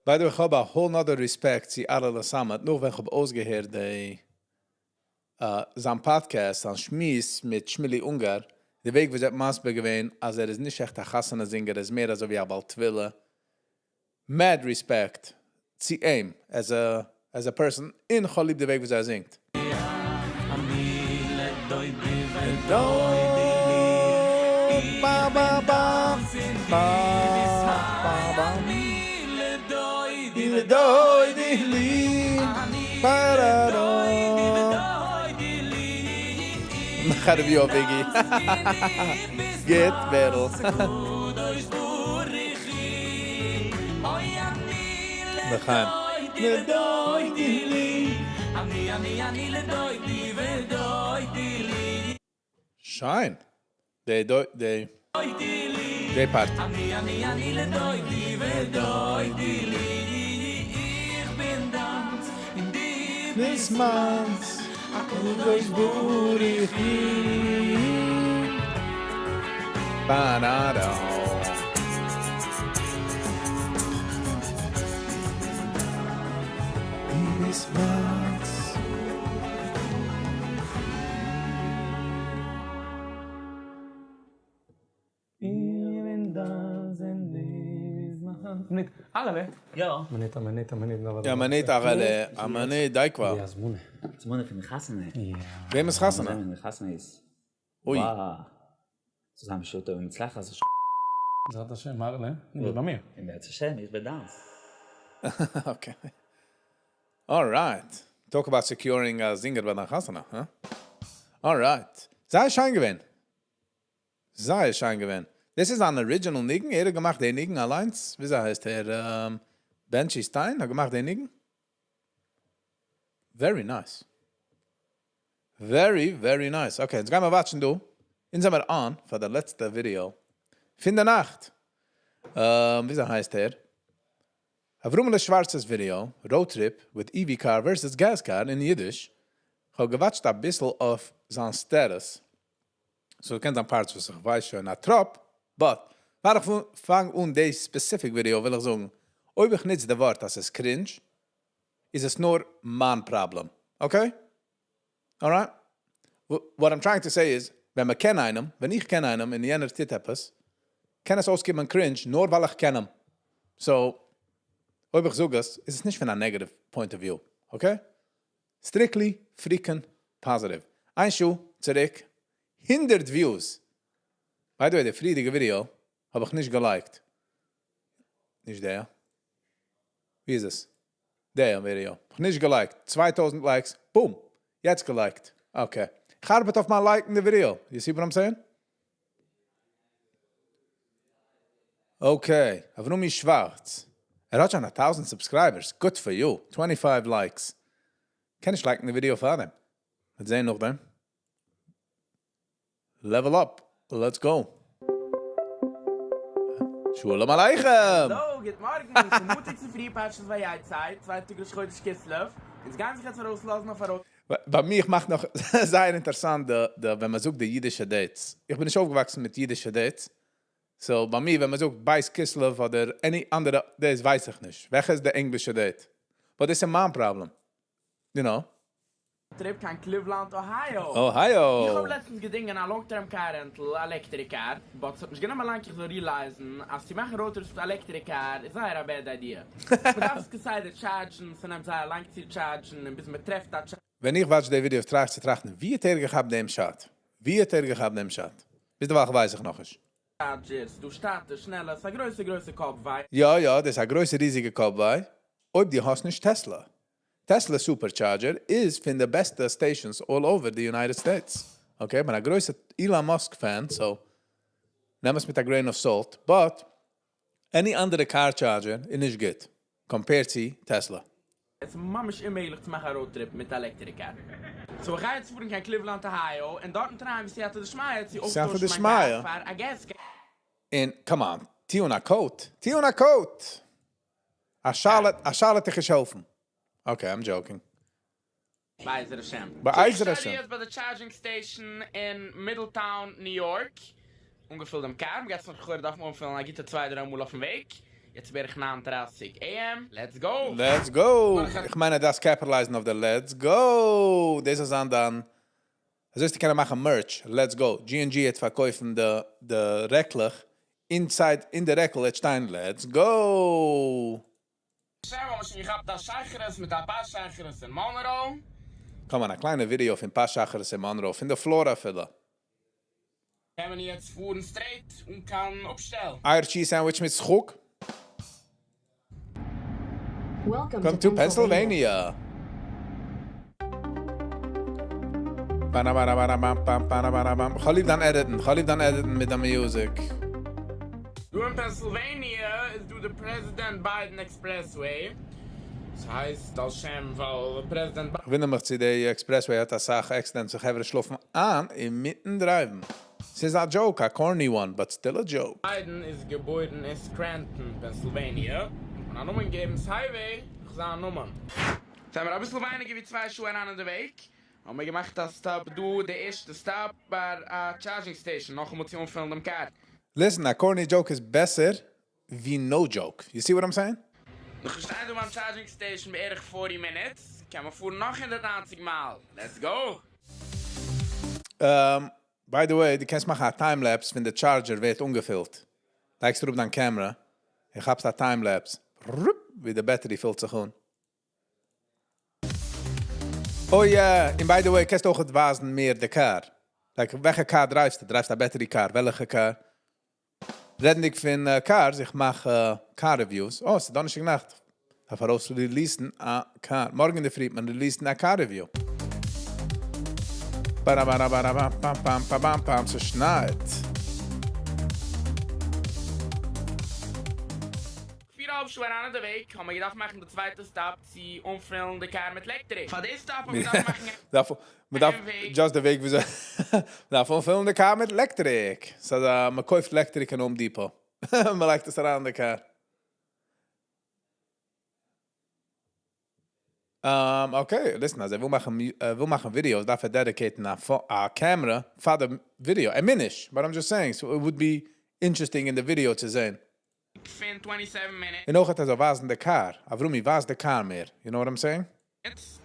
By the way, איך האב א whole nother respect צו אהרעלע סאמעט, נאך ווען איך האב אויסגעהערט די זיין podcast, זיין שמועס מיט שמילי אונגאר, די וועג ווי ער האט מסביר געווען אז ער איז נישט עכט א חתונה זינגער, ער איז מער אזוי ווי א בעל תפילה. Mad respect צו אים as a person, און איך האב ליב די וועג ווי ער זינגט. Ba ba ba ba ba ba לדודי לי ba da da מאך א review אויף Biggie. Get better. לחיים. לדודי לי. אני אני אני לדודי ודודי לי שיין. די דוי די די part. אני אני אני לדודי ודודי לי איך בין דאנץ אין די ביסט מיינס הקדוש ברוך הוא. Ba-da-da. דו ביסט מיינס. מינוט, אהרעלע? יא. מינוט, א מינוט, א מינוט. יא, מינוט, אהרעלע, א מינוט, דיי כבר. יא, הזמנה. הזמנה פון די חתונה. יא. וועמענס חתונה? וועמענס חתונה איז. אוי. וואו. זאל זיין בשעה טובה ומוצלחת. בעזרת השם, אהרעלע, דו ביסט ביי מיר. אם ירצה השם, איך בין דיינס. Okay. Alright. Talk about securing a זינגער ביי דיין חתונה, huh? Alright. זייער שיין געווען. זייער שיין געווען. דאס איז אן original ניגון. ער האט געמאכט דעם ניגון אליינס. וויאזוי הייסט ער? Benji Stein האט געמאכט דעם ניגון. Very nice. Very, very nice. Okay, יעצט גייען מיר watch ן דא. אונז זעמיר on פאר די לעצטע ווידיאו. פון די נאכט. וויאזוי הייסט ער? אברהמ'לע שווארצ'ס ווידיאו, Road Trip with EV Car versus Gas Car אין אידיש. איך האב גע watch ט א ביסל אויף זיין status. So קען זיין parts וואס איך ווייס שוין א טראפ, but פאר איך פאנג אן די specific ווידיאו וויל איך זאגן, אויב איך נוץ די ווארט אז ס'איז cringe, איז עס נאר מיין פראבלעם. Okay? Alright? What I'm trying to say is, ווען מען קען איינעם, ווען איך קען איינעם און יענער טוט עפעס, קען עס אויסקומען cringe, נאר ווייל איך קען אים. So, אויב איך זאג עס, איז עס נישט פון א negative point of view. Okay? Strictly freaking positive. איין שעה צוריק, 100 views. By the way, די פריערדיגע ווידיאו האב איך נישט גע like ט. נישט דער. ווי איז עס? דער ווידיאו. האב איך נישט גע like ט. 2000 likes. Boom. יעצט גע like ט. Okay. איך ארבעט אויף מיין like ן די ווידיאו. You see what I'm saying? Okay. אברומי שווארץ. ער האט שוין 1000 subscribers. Good for you. 25 likes. קען איך like ן די ווידיאו פאר דעם? מיר זעען נאך דעם. Level up. Let's go. שלום עליכם. האלא, גוט מארגן. ס'איז מאנטאג צופרי פרשת ויצא, צווייטע טאג ראש חודש כסלו. אונז גייען זיך יעצט ארויסלאזן אויף א road. ביי מיר מאכט נאך זייער אינטערעסאנט, די, ווען מען זאגט די אידישע dates. איך בין נישט אויפגעוואקסן מיט אידישע dates. So ביי מיר, ווען מען זאגט ב' כסלו אדער any אנדערע, דאס ווייס איך נישט. וועלכע איז די ענגלישע date? But דאס איז מיין פראבלעם. You know? trip קיין קליוולאנד אהייאו. אהייאו! איך האב לעצטנס געדינגען א long term car rental א עלעקטריק קאר, but ס'האט נישט גענומען לאנג איך זאל realize ן אז צו מאכן road trips מיט א עלעקטריק קאר איז זייער א bad idea. מ'דארף עס כסדר טשארדזשן, ס'נעמט זייער לאנג צו טשארדזשן און ביז מ'טרעפט א. ווען איך watch די ווידיאוס try איך צו טראכטן ווי האט ער געכאפט דעם shot? ווי האט ער געכאפט דעם shot? ביזדערווייל ווייס איך נאכנישט. charger, ס'דא שטאטע, שנעלע, ס'איז א גרויסע גרויסע קאפ וויי. יא יא, דאס איז א גרויסע ריזיגע קאפ וויי, אויב דו האסט נישט Tesla. Tesla Supercharger איז פון די בעסטע stations all over די United States. Okay, כ'בין א גרויסע Elon Musk fan, so נעם עס מיט א grain of salt, but any אנדערע car charger איז נישט גוט, compared צו Tesla. עס איז ממש אוממעגליך צו מאכן א road trip מיט א עלעקטעריק קאר. So איך גיי יעצט פארן קיין קליוולאנד אהייאו און דארטן try ען בסייעתא דשמיא צו סייעתא אויפטוישן מיין דשמיא. קאר פאר א gas car. און come on, טוה אן א coat, טוה אן א coat! א שאלה, א שאלה וועט דיך נישט העלפן. Okay, I'm joking. בעזר השם. בעזר איך השם. שטיי יעצט ביי די charging station אין מידלטאון ניו יארק, אנגעפילט דעם קאר, מ'גייט עס נאך לכאורה דארפן אנפילן א גוטע צוויי דריי מאל אויפן וועג, יעצט בערך 9:30 AM, let's go! Let's go! איך מיין אז דארפסט capitalize ן אויף די let's go! דאס זאל זיין דיין, אזוי וועסטו קענען מאכן merch, let's go! G&G העט פארקויפן די די רעקלעך, inside אין די רעקל העט שטיין let's go! שוין האבן שוין געכאפט א שחרית מיט א פת שחרית אין מאנראו. Come on, א קליינע ווידעא פון פת שחרית אין מאנראו, פון די floor אפילו. קען מען יעצט פארן straight אן קיין אפשטעל? אייער cheese sandwich מיט סחוג. Welcome to Pennsylvania. כ'האב ליב דיין edit ן, כ'האב ליב דיין edit ן מיט דיין music. דא אין פענסילוועניע איז דא די President Biden Expressway, ס'הייסט על שם ווייל פרעזידענט. כ'ווינדער מיך צו די expressway האט אסאך accidents ווי חברה שלאפן איין אינמיטן drive ן. ס'איז א joke, א corny one, but still א joke. ביידן איז געבוירן אין סקרענטאן, פענסילוועניע, און א נאמען געבן 'ס highway נאך זיין נאמען. זעמיר אביסל ווייניגער ווי 2 שעה אריין אין די וועג, האבן מיר געמאכט א stop דא, די ערשטע stop ביי א charging station, נאכאמאל צו אנפילן דעם קאר. Listen, א corny joke איז בעסער ווי no joke, you see what I'm saying? נאכן שטיין דא ביים charging station בערך 40 minutes, קען מען פארן נאך 190 מייל, let's go! By the way, דו קענסט מאכן א time lapse ווען די charger ווערט אנגעפילט. לייגסט אראפ דיין קעמרע און כאפסט א time lapse ווי די battery פילט זיך אן. אוי יא, און by the way קענסט אויכעט ווייזן מער די קאר. Like וועלכע קאר drive סטו? Drive סט א battery car? וועלכע קאר? רעדנדיג פון cars, איך מאך car reviews. אה, ס'איז דאנערשטאג נאכט. דארף ארויס release ן א קאר. מארגן אינדערפרי וועט מען release ן א car review. באראבאראבאראבאמפאמפאמפאמפאמפאם, ס'שנייט. 4.5 שעה אריין אין די וועג האבן מיר געדארפט מאכן די צווייטע stop צו אנפילן די קאר מיט לעקטעריק. פאר די stop האבן מיר געדארפט מאכן מ'דארף איין וועג. Just די וועג וויאזוי מ'דארף אנפילן די קאר מיט לעקטעריק. ס'איז א מ'קויפט לעקטעריק אין Home Depot. מ'לייגט עס אריין אין די קאר. Okay, listen, אז ער וויל מאכן ער וויל מאכן ווידיאוס דארף ער dedicate ן א קעמרע פאר די ווידיאו. ער מוז נישט, but I'm just saying, so it would be interesting אין די ווידיאו צו זען. פון 27 minutes. און אויך אז ער זאל ווייזן די קאר. אברומי, ווייז די קאר מער. You know what I'm saying?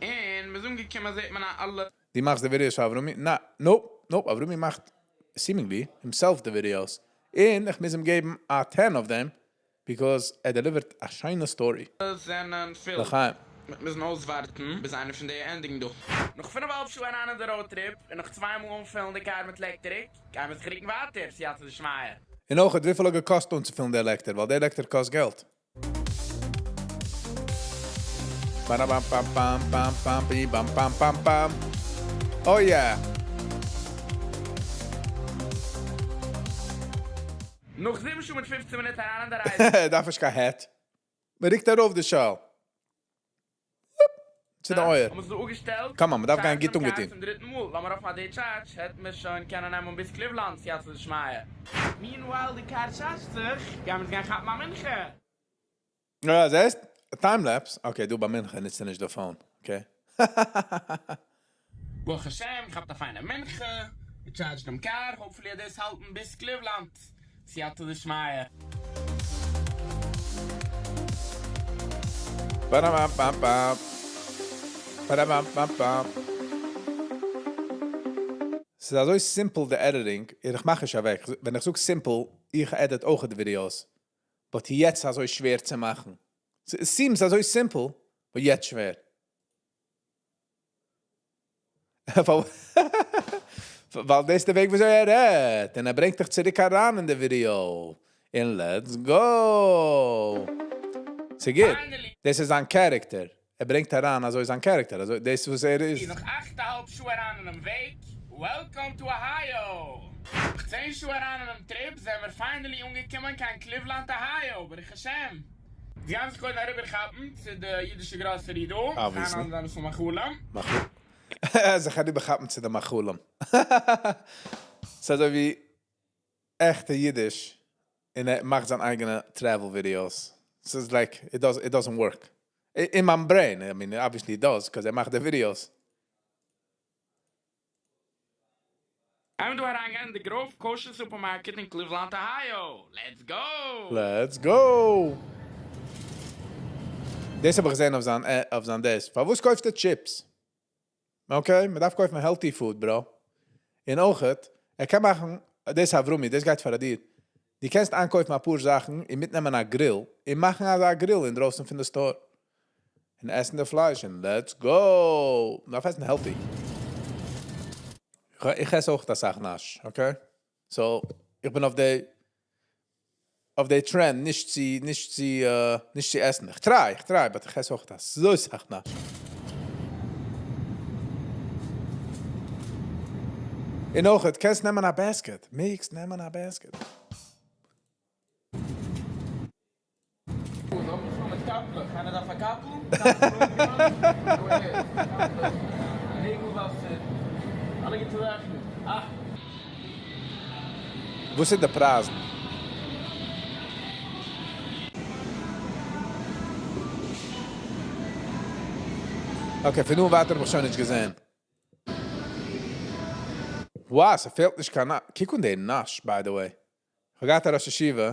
און מ'איז אנגעקומען זעט מען א אלע. דו מאכסט די ווידיאוס פאר אברומי? נא, nope, nope, אברומי מאכט seemingly himself די ווידיאוס. און איך מוז אים געבן א 10 אויף דעם, because ער deliver ט א שיינע story. זענען פיל. לחיים. מיר מוזן אויסווארטן ביז איינער פון די ענדיגן דא. נאך 5.5 שעה אריין אין די road trip, און נאך צוויי מאל אנפילן די קאר מיט לעקטעריק, גייען מיר זיך רוקן ווייטער, סייעתא דשמיא. און אויך וויפיל האט געקאסט אנצופילן די לעקטער, ווייל די לעקטער קאסט געלט. באראבאמפאמפאמפאמפאמפאמפאמפאם. Oh yeah! נאך 7 שעה מיט 15 מינוט אריין אין די רייזע. דארף נישט קיין hat. מען רוקט ארויף די שאל. צו די אויער. האבן מיר זיך דא אפגעשטעלט. Come on, מען דארף גיין גוט טשארדזשן דעם קאר אנגעטון. צום דריטן מאל. לאמיר האפן אז די charge העט מיר שוין קענען נעמען ביז קליוולאנד, סייעתא דשמיא. Meanwhile די קאר טשארדזשט זיך, גיימיר אונז גיין כאפן א מנחה. יא, זעסט? Time lapse. Okay, דא ביי מנחה נוצט ער נישט די phone. Okay. ברוך השם, געכאפט א פיינע מנחה, געטשארדזשט דעם קאר, hopefully וועט דאס האלטן ביז קליוולאנד, סייעתא דשמיא. באראבאמפאמפאם. באראבאמפאמפאם. ס'איז אזוי simple די editing, איך מאך נישט אוועק, ווען איך זאג simple, איך edit אויך די videos, but יעצט אזוי שווער צו מאכן. Seems אזוי simple, but יעצט שווער. ווייל דאס איז די וועג וויאזוי ער רעדט, און ער ברענגט דיך צוריק אריין אין די ווידיאו, און let's go! ס'גוט, דאס איז זיין character, ער ברענגט אריין אזוי זיין character, אזוי דאס וואס ער איז. נאך אכט א האלב שעה אריין אינעם וועג, welcome to Ohio! נאך צען שעה אריין אינעם trip זעמער finally אנגעקומען קיין קליוולאנד אהייאו, ברוך השם! זיי גייען זיך קודם אריבערכאפן צו די אידישע גראסערי דא, איינהאנדלען אביסל מאכלים. זיך אריבערכאפן צו די מאכלים. ס'איז אזוי ווי עכטע אידיש און ער מאכט זיין אייגענע travel videos. ס'איז like it doesn't work. אין מיין brain, I mean obviously it does, cause ער מאכט די videos. גיימער דא אריינגיין אין די Grove kosher supermarket אין קליוולאנד אהייאו, let's go! Let's go! דאס האב איך געזען אויף זיין אויף זיין דעס. פארוואס קויפט ער chips? Okay, מען דארף קויפן healthy food bro. און אויכעט, ער קען מאכן, דאס אברומי, דאס גייט פאר דיר. דו קענסט איינקויפן אפאר זאכן און מיטנעמען א grill און מאכן אזא grill אינדרויסן פון די store. און עסן די פלייש און let's go! מ'דארף עסן healthy. איך עס אויך אסאך נאש, okay? So, איך בין אויף די אויף די trend נישט צו נישט צו נישט צו עסן. איך try, איך try, but איך עס אויך אזוי סאך נאש. און אויך, קענסט נעמען א basket. מעגסט נעמען א basket. וואס איז די פרייזן? Okay, פון דא און ווייטער האב איך שוין נישט געזען. Wow, ס'פעלט נישט קיין נאש. קוק אן די נאש by the way. כ'האב געהאט א ראש ישיבה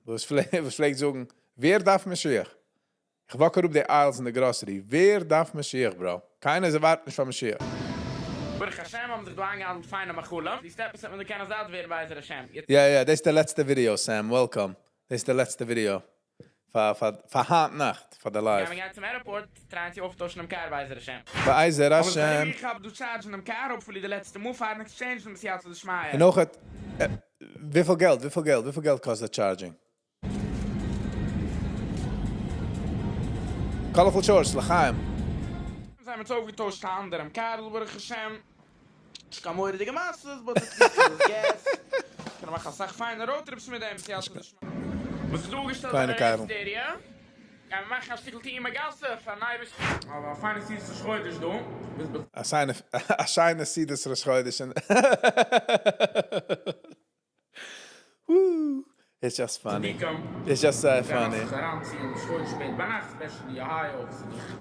וואס פלעגט זאגן, ווער דארף משיח? איך walk אראפ די aisles אין די גראסערי, ווער דארף משיח bro? קיינער ווארט נישט פאר משיח. ברוך השם האבן זיך דא איינגעהאנדלט פיינע מאכלים, די steps וועט מען דא קענען זאט ווערן בעזר השם. יא יא, דאס איז די לעצטע video סעם, welcome, דאס איז די לעצטע video פאר פאר פאר היינט נאכט, פאר די live. גיימער גיין צום airport try ען צו אויפטוישן דעם קאר בעזר השם. בעזר האב איך השם. אריבערגעכאפט דא טשארדזשן דעם קאר hopefully די לעצטע מאל פארן exchange ן בסייעתא דשמיא. און אויך וויפיל געלט וויפיל געלט וויפיל געלט קאסט די charging? Colorful shorts, לחיים. זיי האבן עס אויפגעטוישט צו א אנדערעם קארל ברוך השם. נישט קיין מורא'דיגע מעשות but at least איז עס געז. קען מען מאכן אסאך פיינע road trips מיט דעם בסייעתא דשמיא. וואס איז דא אפגעשטעלט פיינע ביי די קארל. rest area? גיימער מאכן א שטיקל טעימה גסה פארן אייבערשטן. אבער א פיינע סעודת ראש חודש דא. א שיינע א שיינע סעודת ראש חודש און וואו. It's just funny. It's just so funny.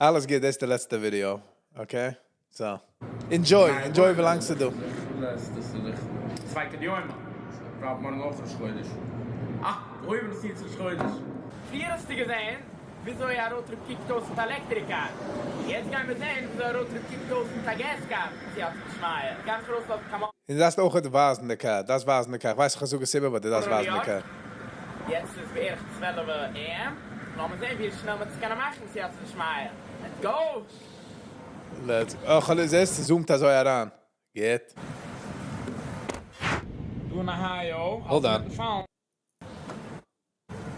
אלעס גוט, דאס איז די לעצטע video, okay? So, enjoy, enjoy ווילאנג ס'איז דא. פריער האסטו געזען וויאזוי א road trip קוקט אויס מיט א electric car, יעצט גיימער זען וויאזוי א road trip קוקט אויס מיט א gas car, סייעתא דשמיא, גיימער זיך ארויסלאזן קיין. און דו דארפסט אויכעט ווייזן די קאר, דארפסט ווייזן די קאר, כ'ווייס איך זאג עס איבער but דו דארפסט ווייזן די קאר. יעצט איז בערך 12 AM, לאמיר זען ווי שנעל מ'וועט עס קענען מאכן סייעתא דשמיא, let's go! Let's go, כ'האב זעסט ס'זומט אזוי אריין, גוט. דא אין אהייאו Hold on. מיטן פאלן.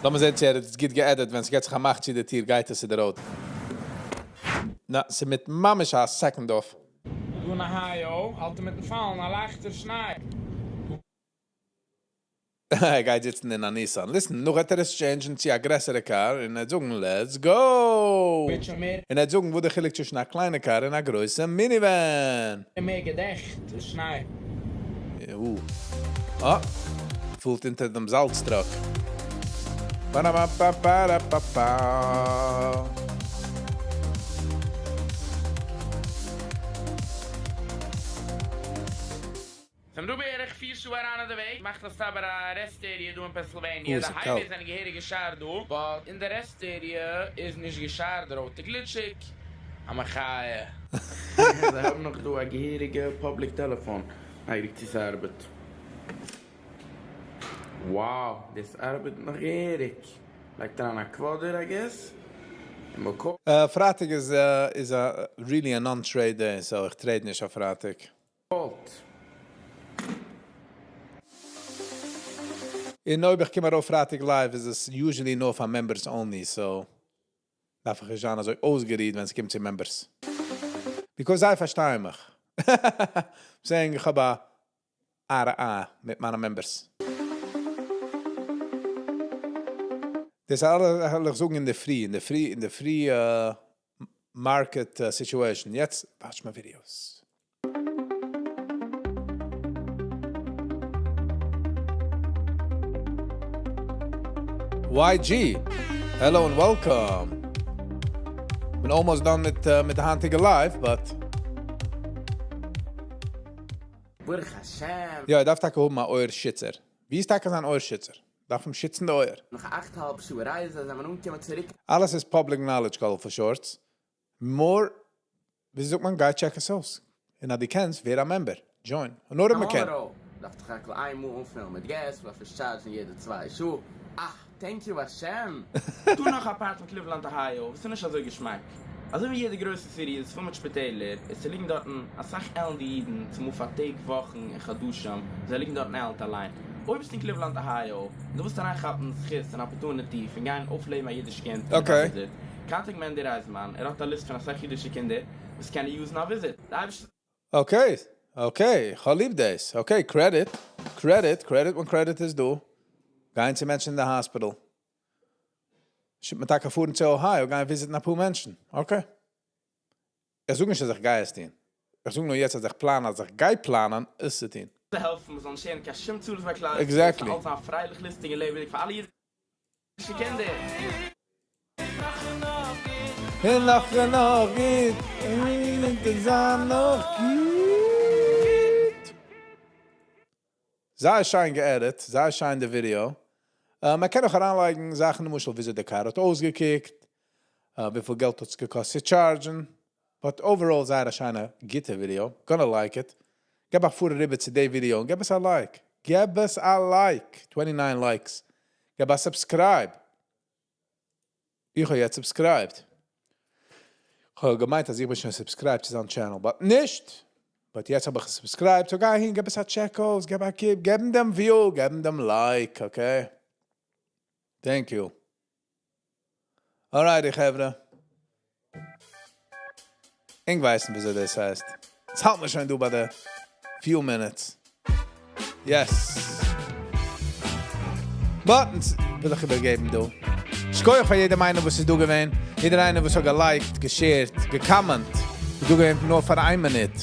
לאמיר זען צו ער האט עס גוט גע edit, ווען ס'געט זיך א מאך צו די טיר גייט עס צו די road. נא, ס'מיט ממש א second off. דא אין אהייאו האלט אינמיטן פאלן א לייכטער שניי. ער גייט זיצן אין א ניסאן. Listen, נאך וועט ער עס change ן צו א גרעסערע קאר און ער וועט זאגן let's go! ווערט שוין מער. און ער וועט זאגן וואס די חילוק צווישן א קליינע קאר און א גרויסע minivan. און מער געדעכט שניי. אה! פאלט אונטער דעם זאלץ truck. באראבאבאבאראבאבא. זענען דא בערך פיר שעה אריין אין די וועג, מאכט א stop ביי א rest area דא אין פענסילוועניע, אוי די ס'איז highways קאלט. זענען געהעריג געשארט דא, but אין די rest area איז נישט געשארט, די road איז גליטשיג, א מחיה. זיי האבן נאך דא א געהעריגע public טעלעפאן נייגעריג צו ס'ארבעט. Wow דאס ארבעט נאך געהעריג. לייגט אריין א quarter I guess און מ'קאלט. פרייטאג איז איז א really א non trade day so איך trade נישט אויף פרייטאג. און אויב איך קום ארויף פרייטאג live איז עס usually נאר פאר members only so דארף איך נישט זיין אזוי אויסגערוהט ווען ס'קומט צו members. Because זיי פארשטייען מיך. Saying איך האב א RA מיט מיינע members. דאס אלעס וועל איך זאגן אינדערפרי, אינדערפרי, אינדערפרי market situation. יעצט watch מיין videos. YG, hello and welcome. בין almost done מיט מיט די היינטיגע live, but. ברוך השם. יא, ער דארף טאקע האבן א אויער שיצער. ווי איז טאקע זיין אויער שיצער? דארף אים שיצן די אויער. נאך אכט האלב שעה רייזע זענען מיר אנגעקומען צוריק. אלעס איז public knowledge קאלערפול shorts. More, ווי זאגט מען, גיי check עס אויס. און אז דו קענסט, ווער א member. Join. נאר אויב מען קען. מאנראו דארף זיך הכל איין מאל אנפילן מיט געז, מ'דארף נישט טשארדזשן יעדע צוויי שעה. אה, thank you השם! דא נאך א part פון קליוולאנד אהייאו וואס איז נישט אזוי געשמאק. אזוי ווי יעדע גרויסע city איז פול מיט שפיטעלער, און ס'ליגן דארטן אסאך עלנדע אידן, צומאל פאר טעג, וואכן, און חדשים, זיי ליגן דארטן עלנד אליין. אויב ביסטו אין קליוולאנד אהייאו, און דו ווילסט אריינכאפן זכות און opportunity פון גיין אויפלעבן א אידיש קינד מיט א visit, contact מענדי רייזמאן, ער האט א list פון אסאך אידישע קינדער וואס קענען use ן א visit. די אייבערשטער. Okay, okay, איך האב ליב דאס. Okay, credit, credit, credit when credit is due. גיין צו מענטשן אין די hospital. שטייט מען טאקע פארן צו אוהייאו גיין visit ן אפאר מענטשן. Okay. איך זאג נישט אז איך גיי עס טון. איך זאג נאר יעצט אז איך פלאן אז איך גיי פלאנען עס צו טון. צו העלפן מ'זאל נישט הערן קיין שום צרות ביי כלל ישראל, ס'זאל אלץ זיין פרייליך לוסטיג און לעבעדיג פאר אלע אידישע קינדער. און נאך און נאך גוט, און זיין נאך גוט. זייער שיין גע edit, זייער שיין די ווידיאו. מען קען אויך אריינלייגן זאכן למשל וויאזוי די קאר האט אויסגעקוקט, וויפיל געלט האט עס געקאסט צו charge ן, but overall זייער א שיינע גוטע ווידיאו, gonna like it. געב א פאר אריבער צו די ווידיאו און געב עס א like, געב עס א like, twenty nine likes, געב א subscribe. איך האב יעצט subscribed. כ'האב געמיינט אז איך בין שוין subscribed צו זיין channel, but נישט! But יעצט האב איך עס subscribed, so גיי אהין געב עס א check אויס, געב א קוק, געב אים דעם view, געב אים דעם like, okay? Thank you. Alrighty חברה. ענק ווייסן וויאזוי דאס הייסט. עס האלט מיר שוין דא ביי די few minutes. Yes. Buttons וויל איך איבערגעבן דא. שכוח פאר יעדעם איינער וואס איז דא געווען. יעדער איינער וואס האט גע like ט, גע share ט, גע comment. איז דא געווען נאר פאר איין מינוט.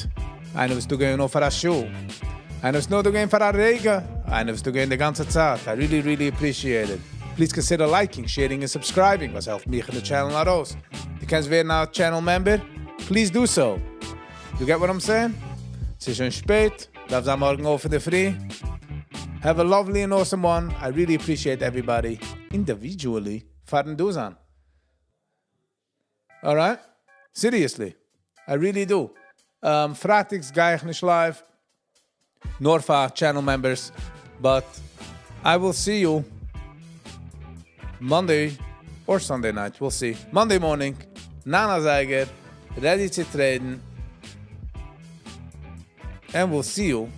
איינער וואס איז דא געווען נאר פאר א שעה. איינער וואס איז נאר דא געווען פאר א רגע. איינער וואס איז דא געווען די גאנצע צייט. I really really appreciate it. Please consider liking, sharing און subscribing, וואס העלפט מיך און די channel ארויס. דו קענסט ווערן א channel member? Please do so. You get what I'm saying? ס'איז שוין שפעט, דארף זיין מארגן אויף אינדערפרי. Have a lovely and awesome one, I really appreciate everybody individually פארן דא זיין. Alright? Seriously. I really do. פרייטאגס גיי איך נישט live, נאר פאר channel members, but I will see you Monday or Sunday night, we'll see. Monday morning, ניין אזייגער, ready צו trade ן, and we'll see you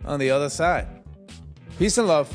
on the other side. Peace and love.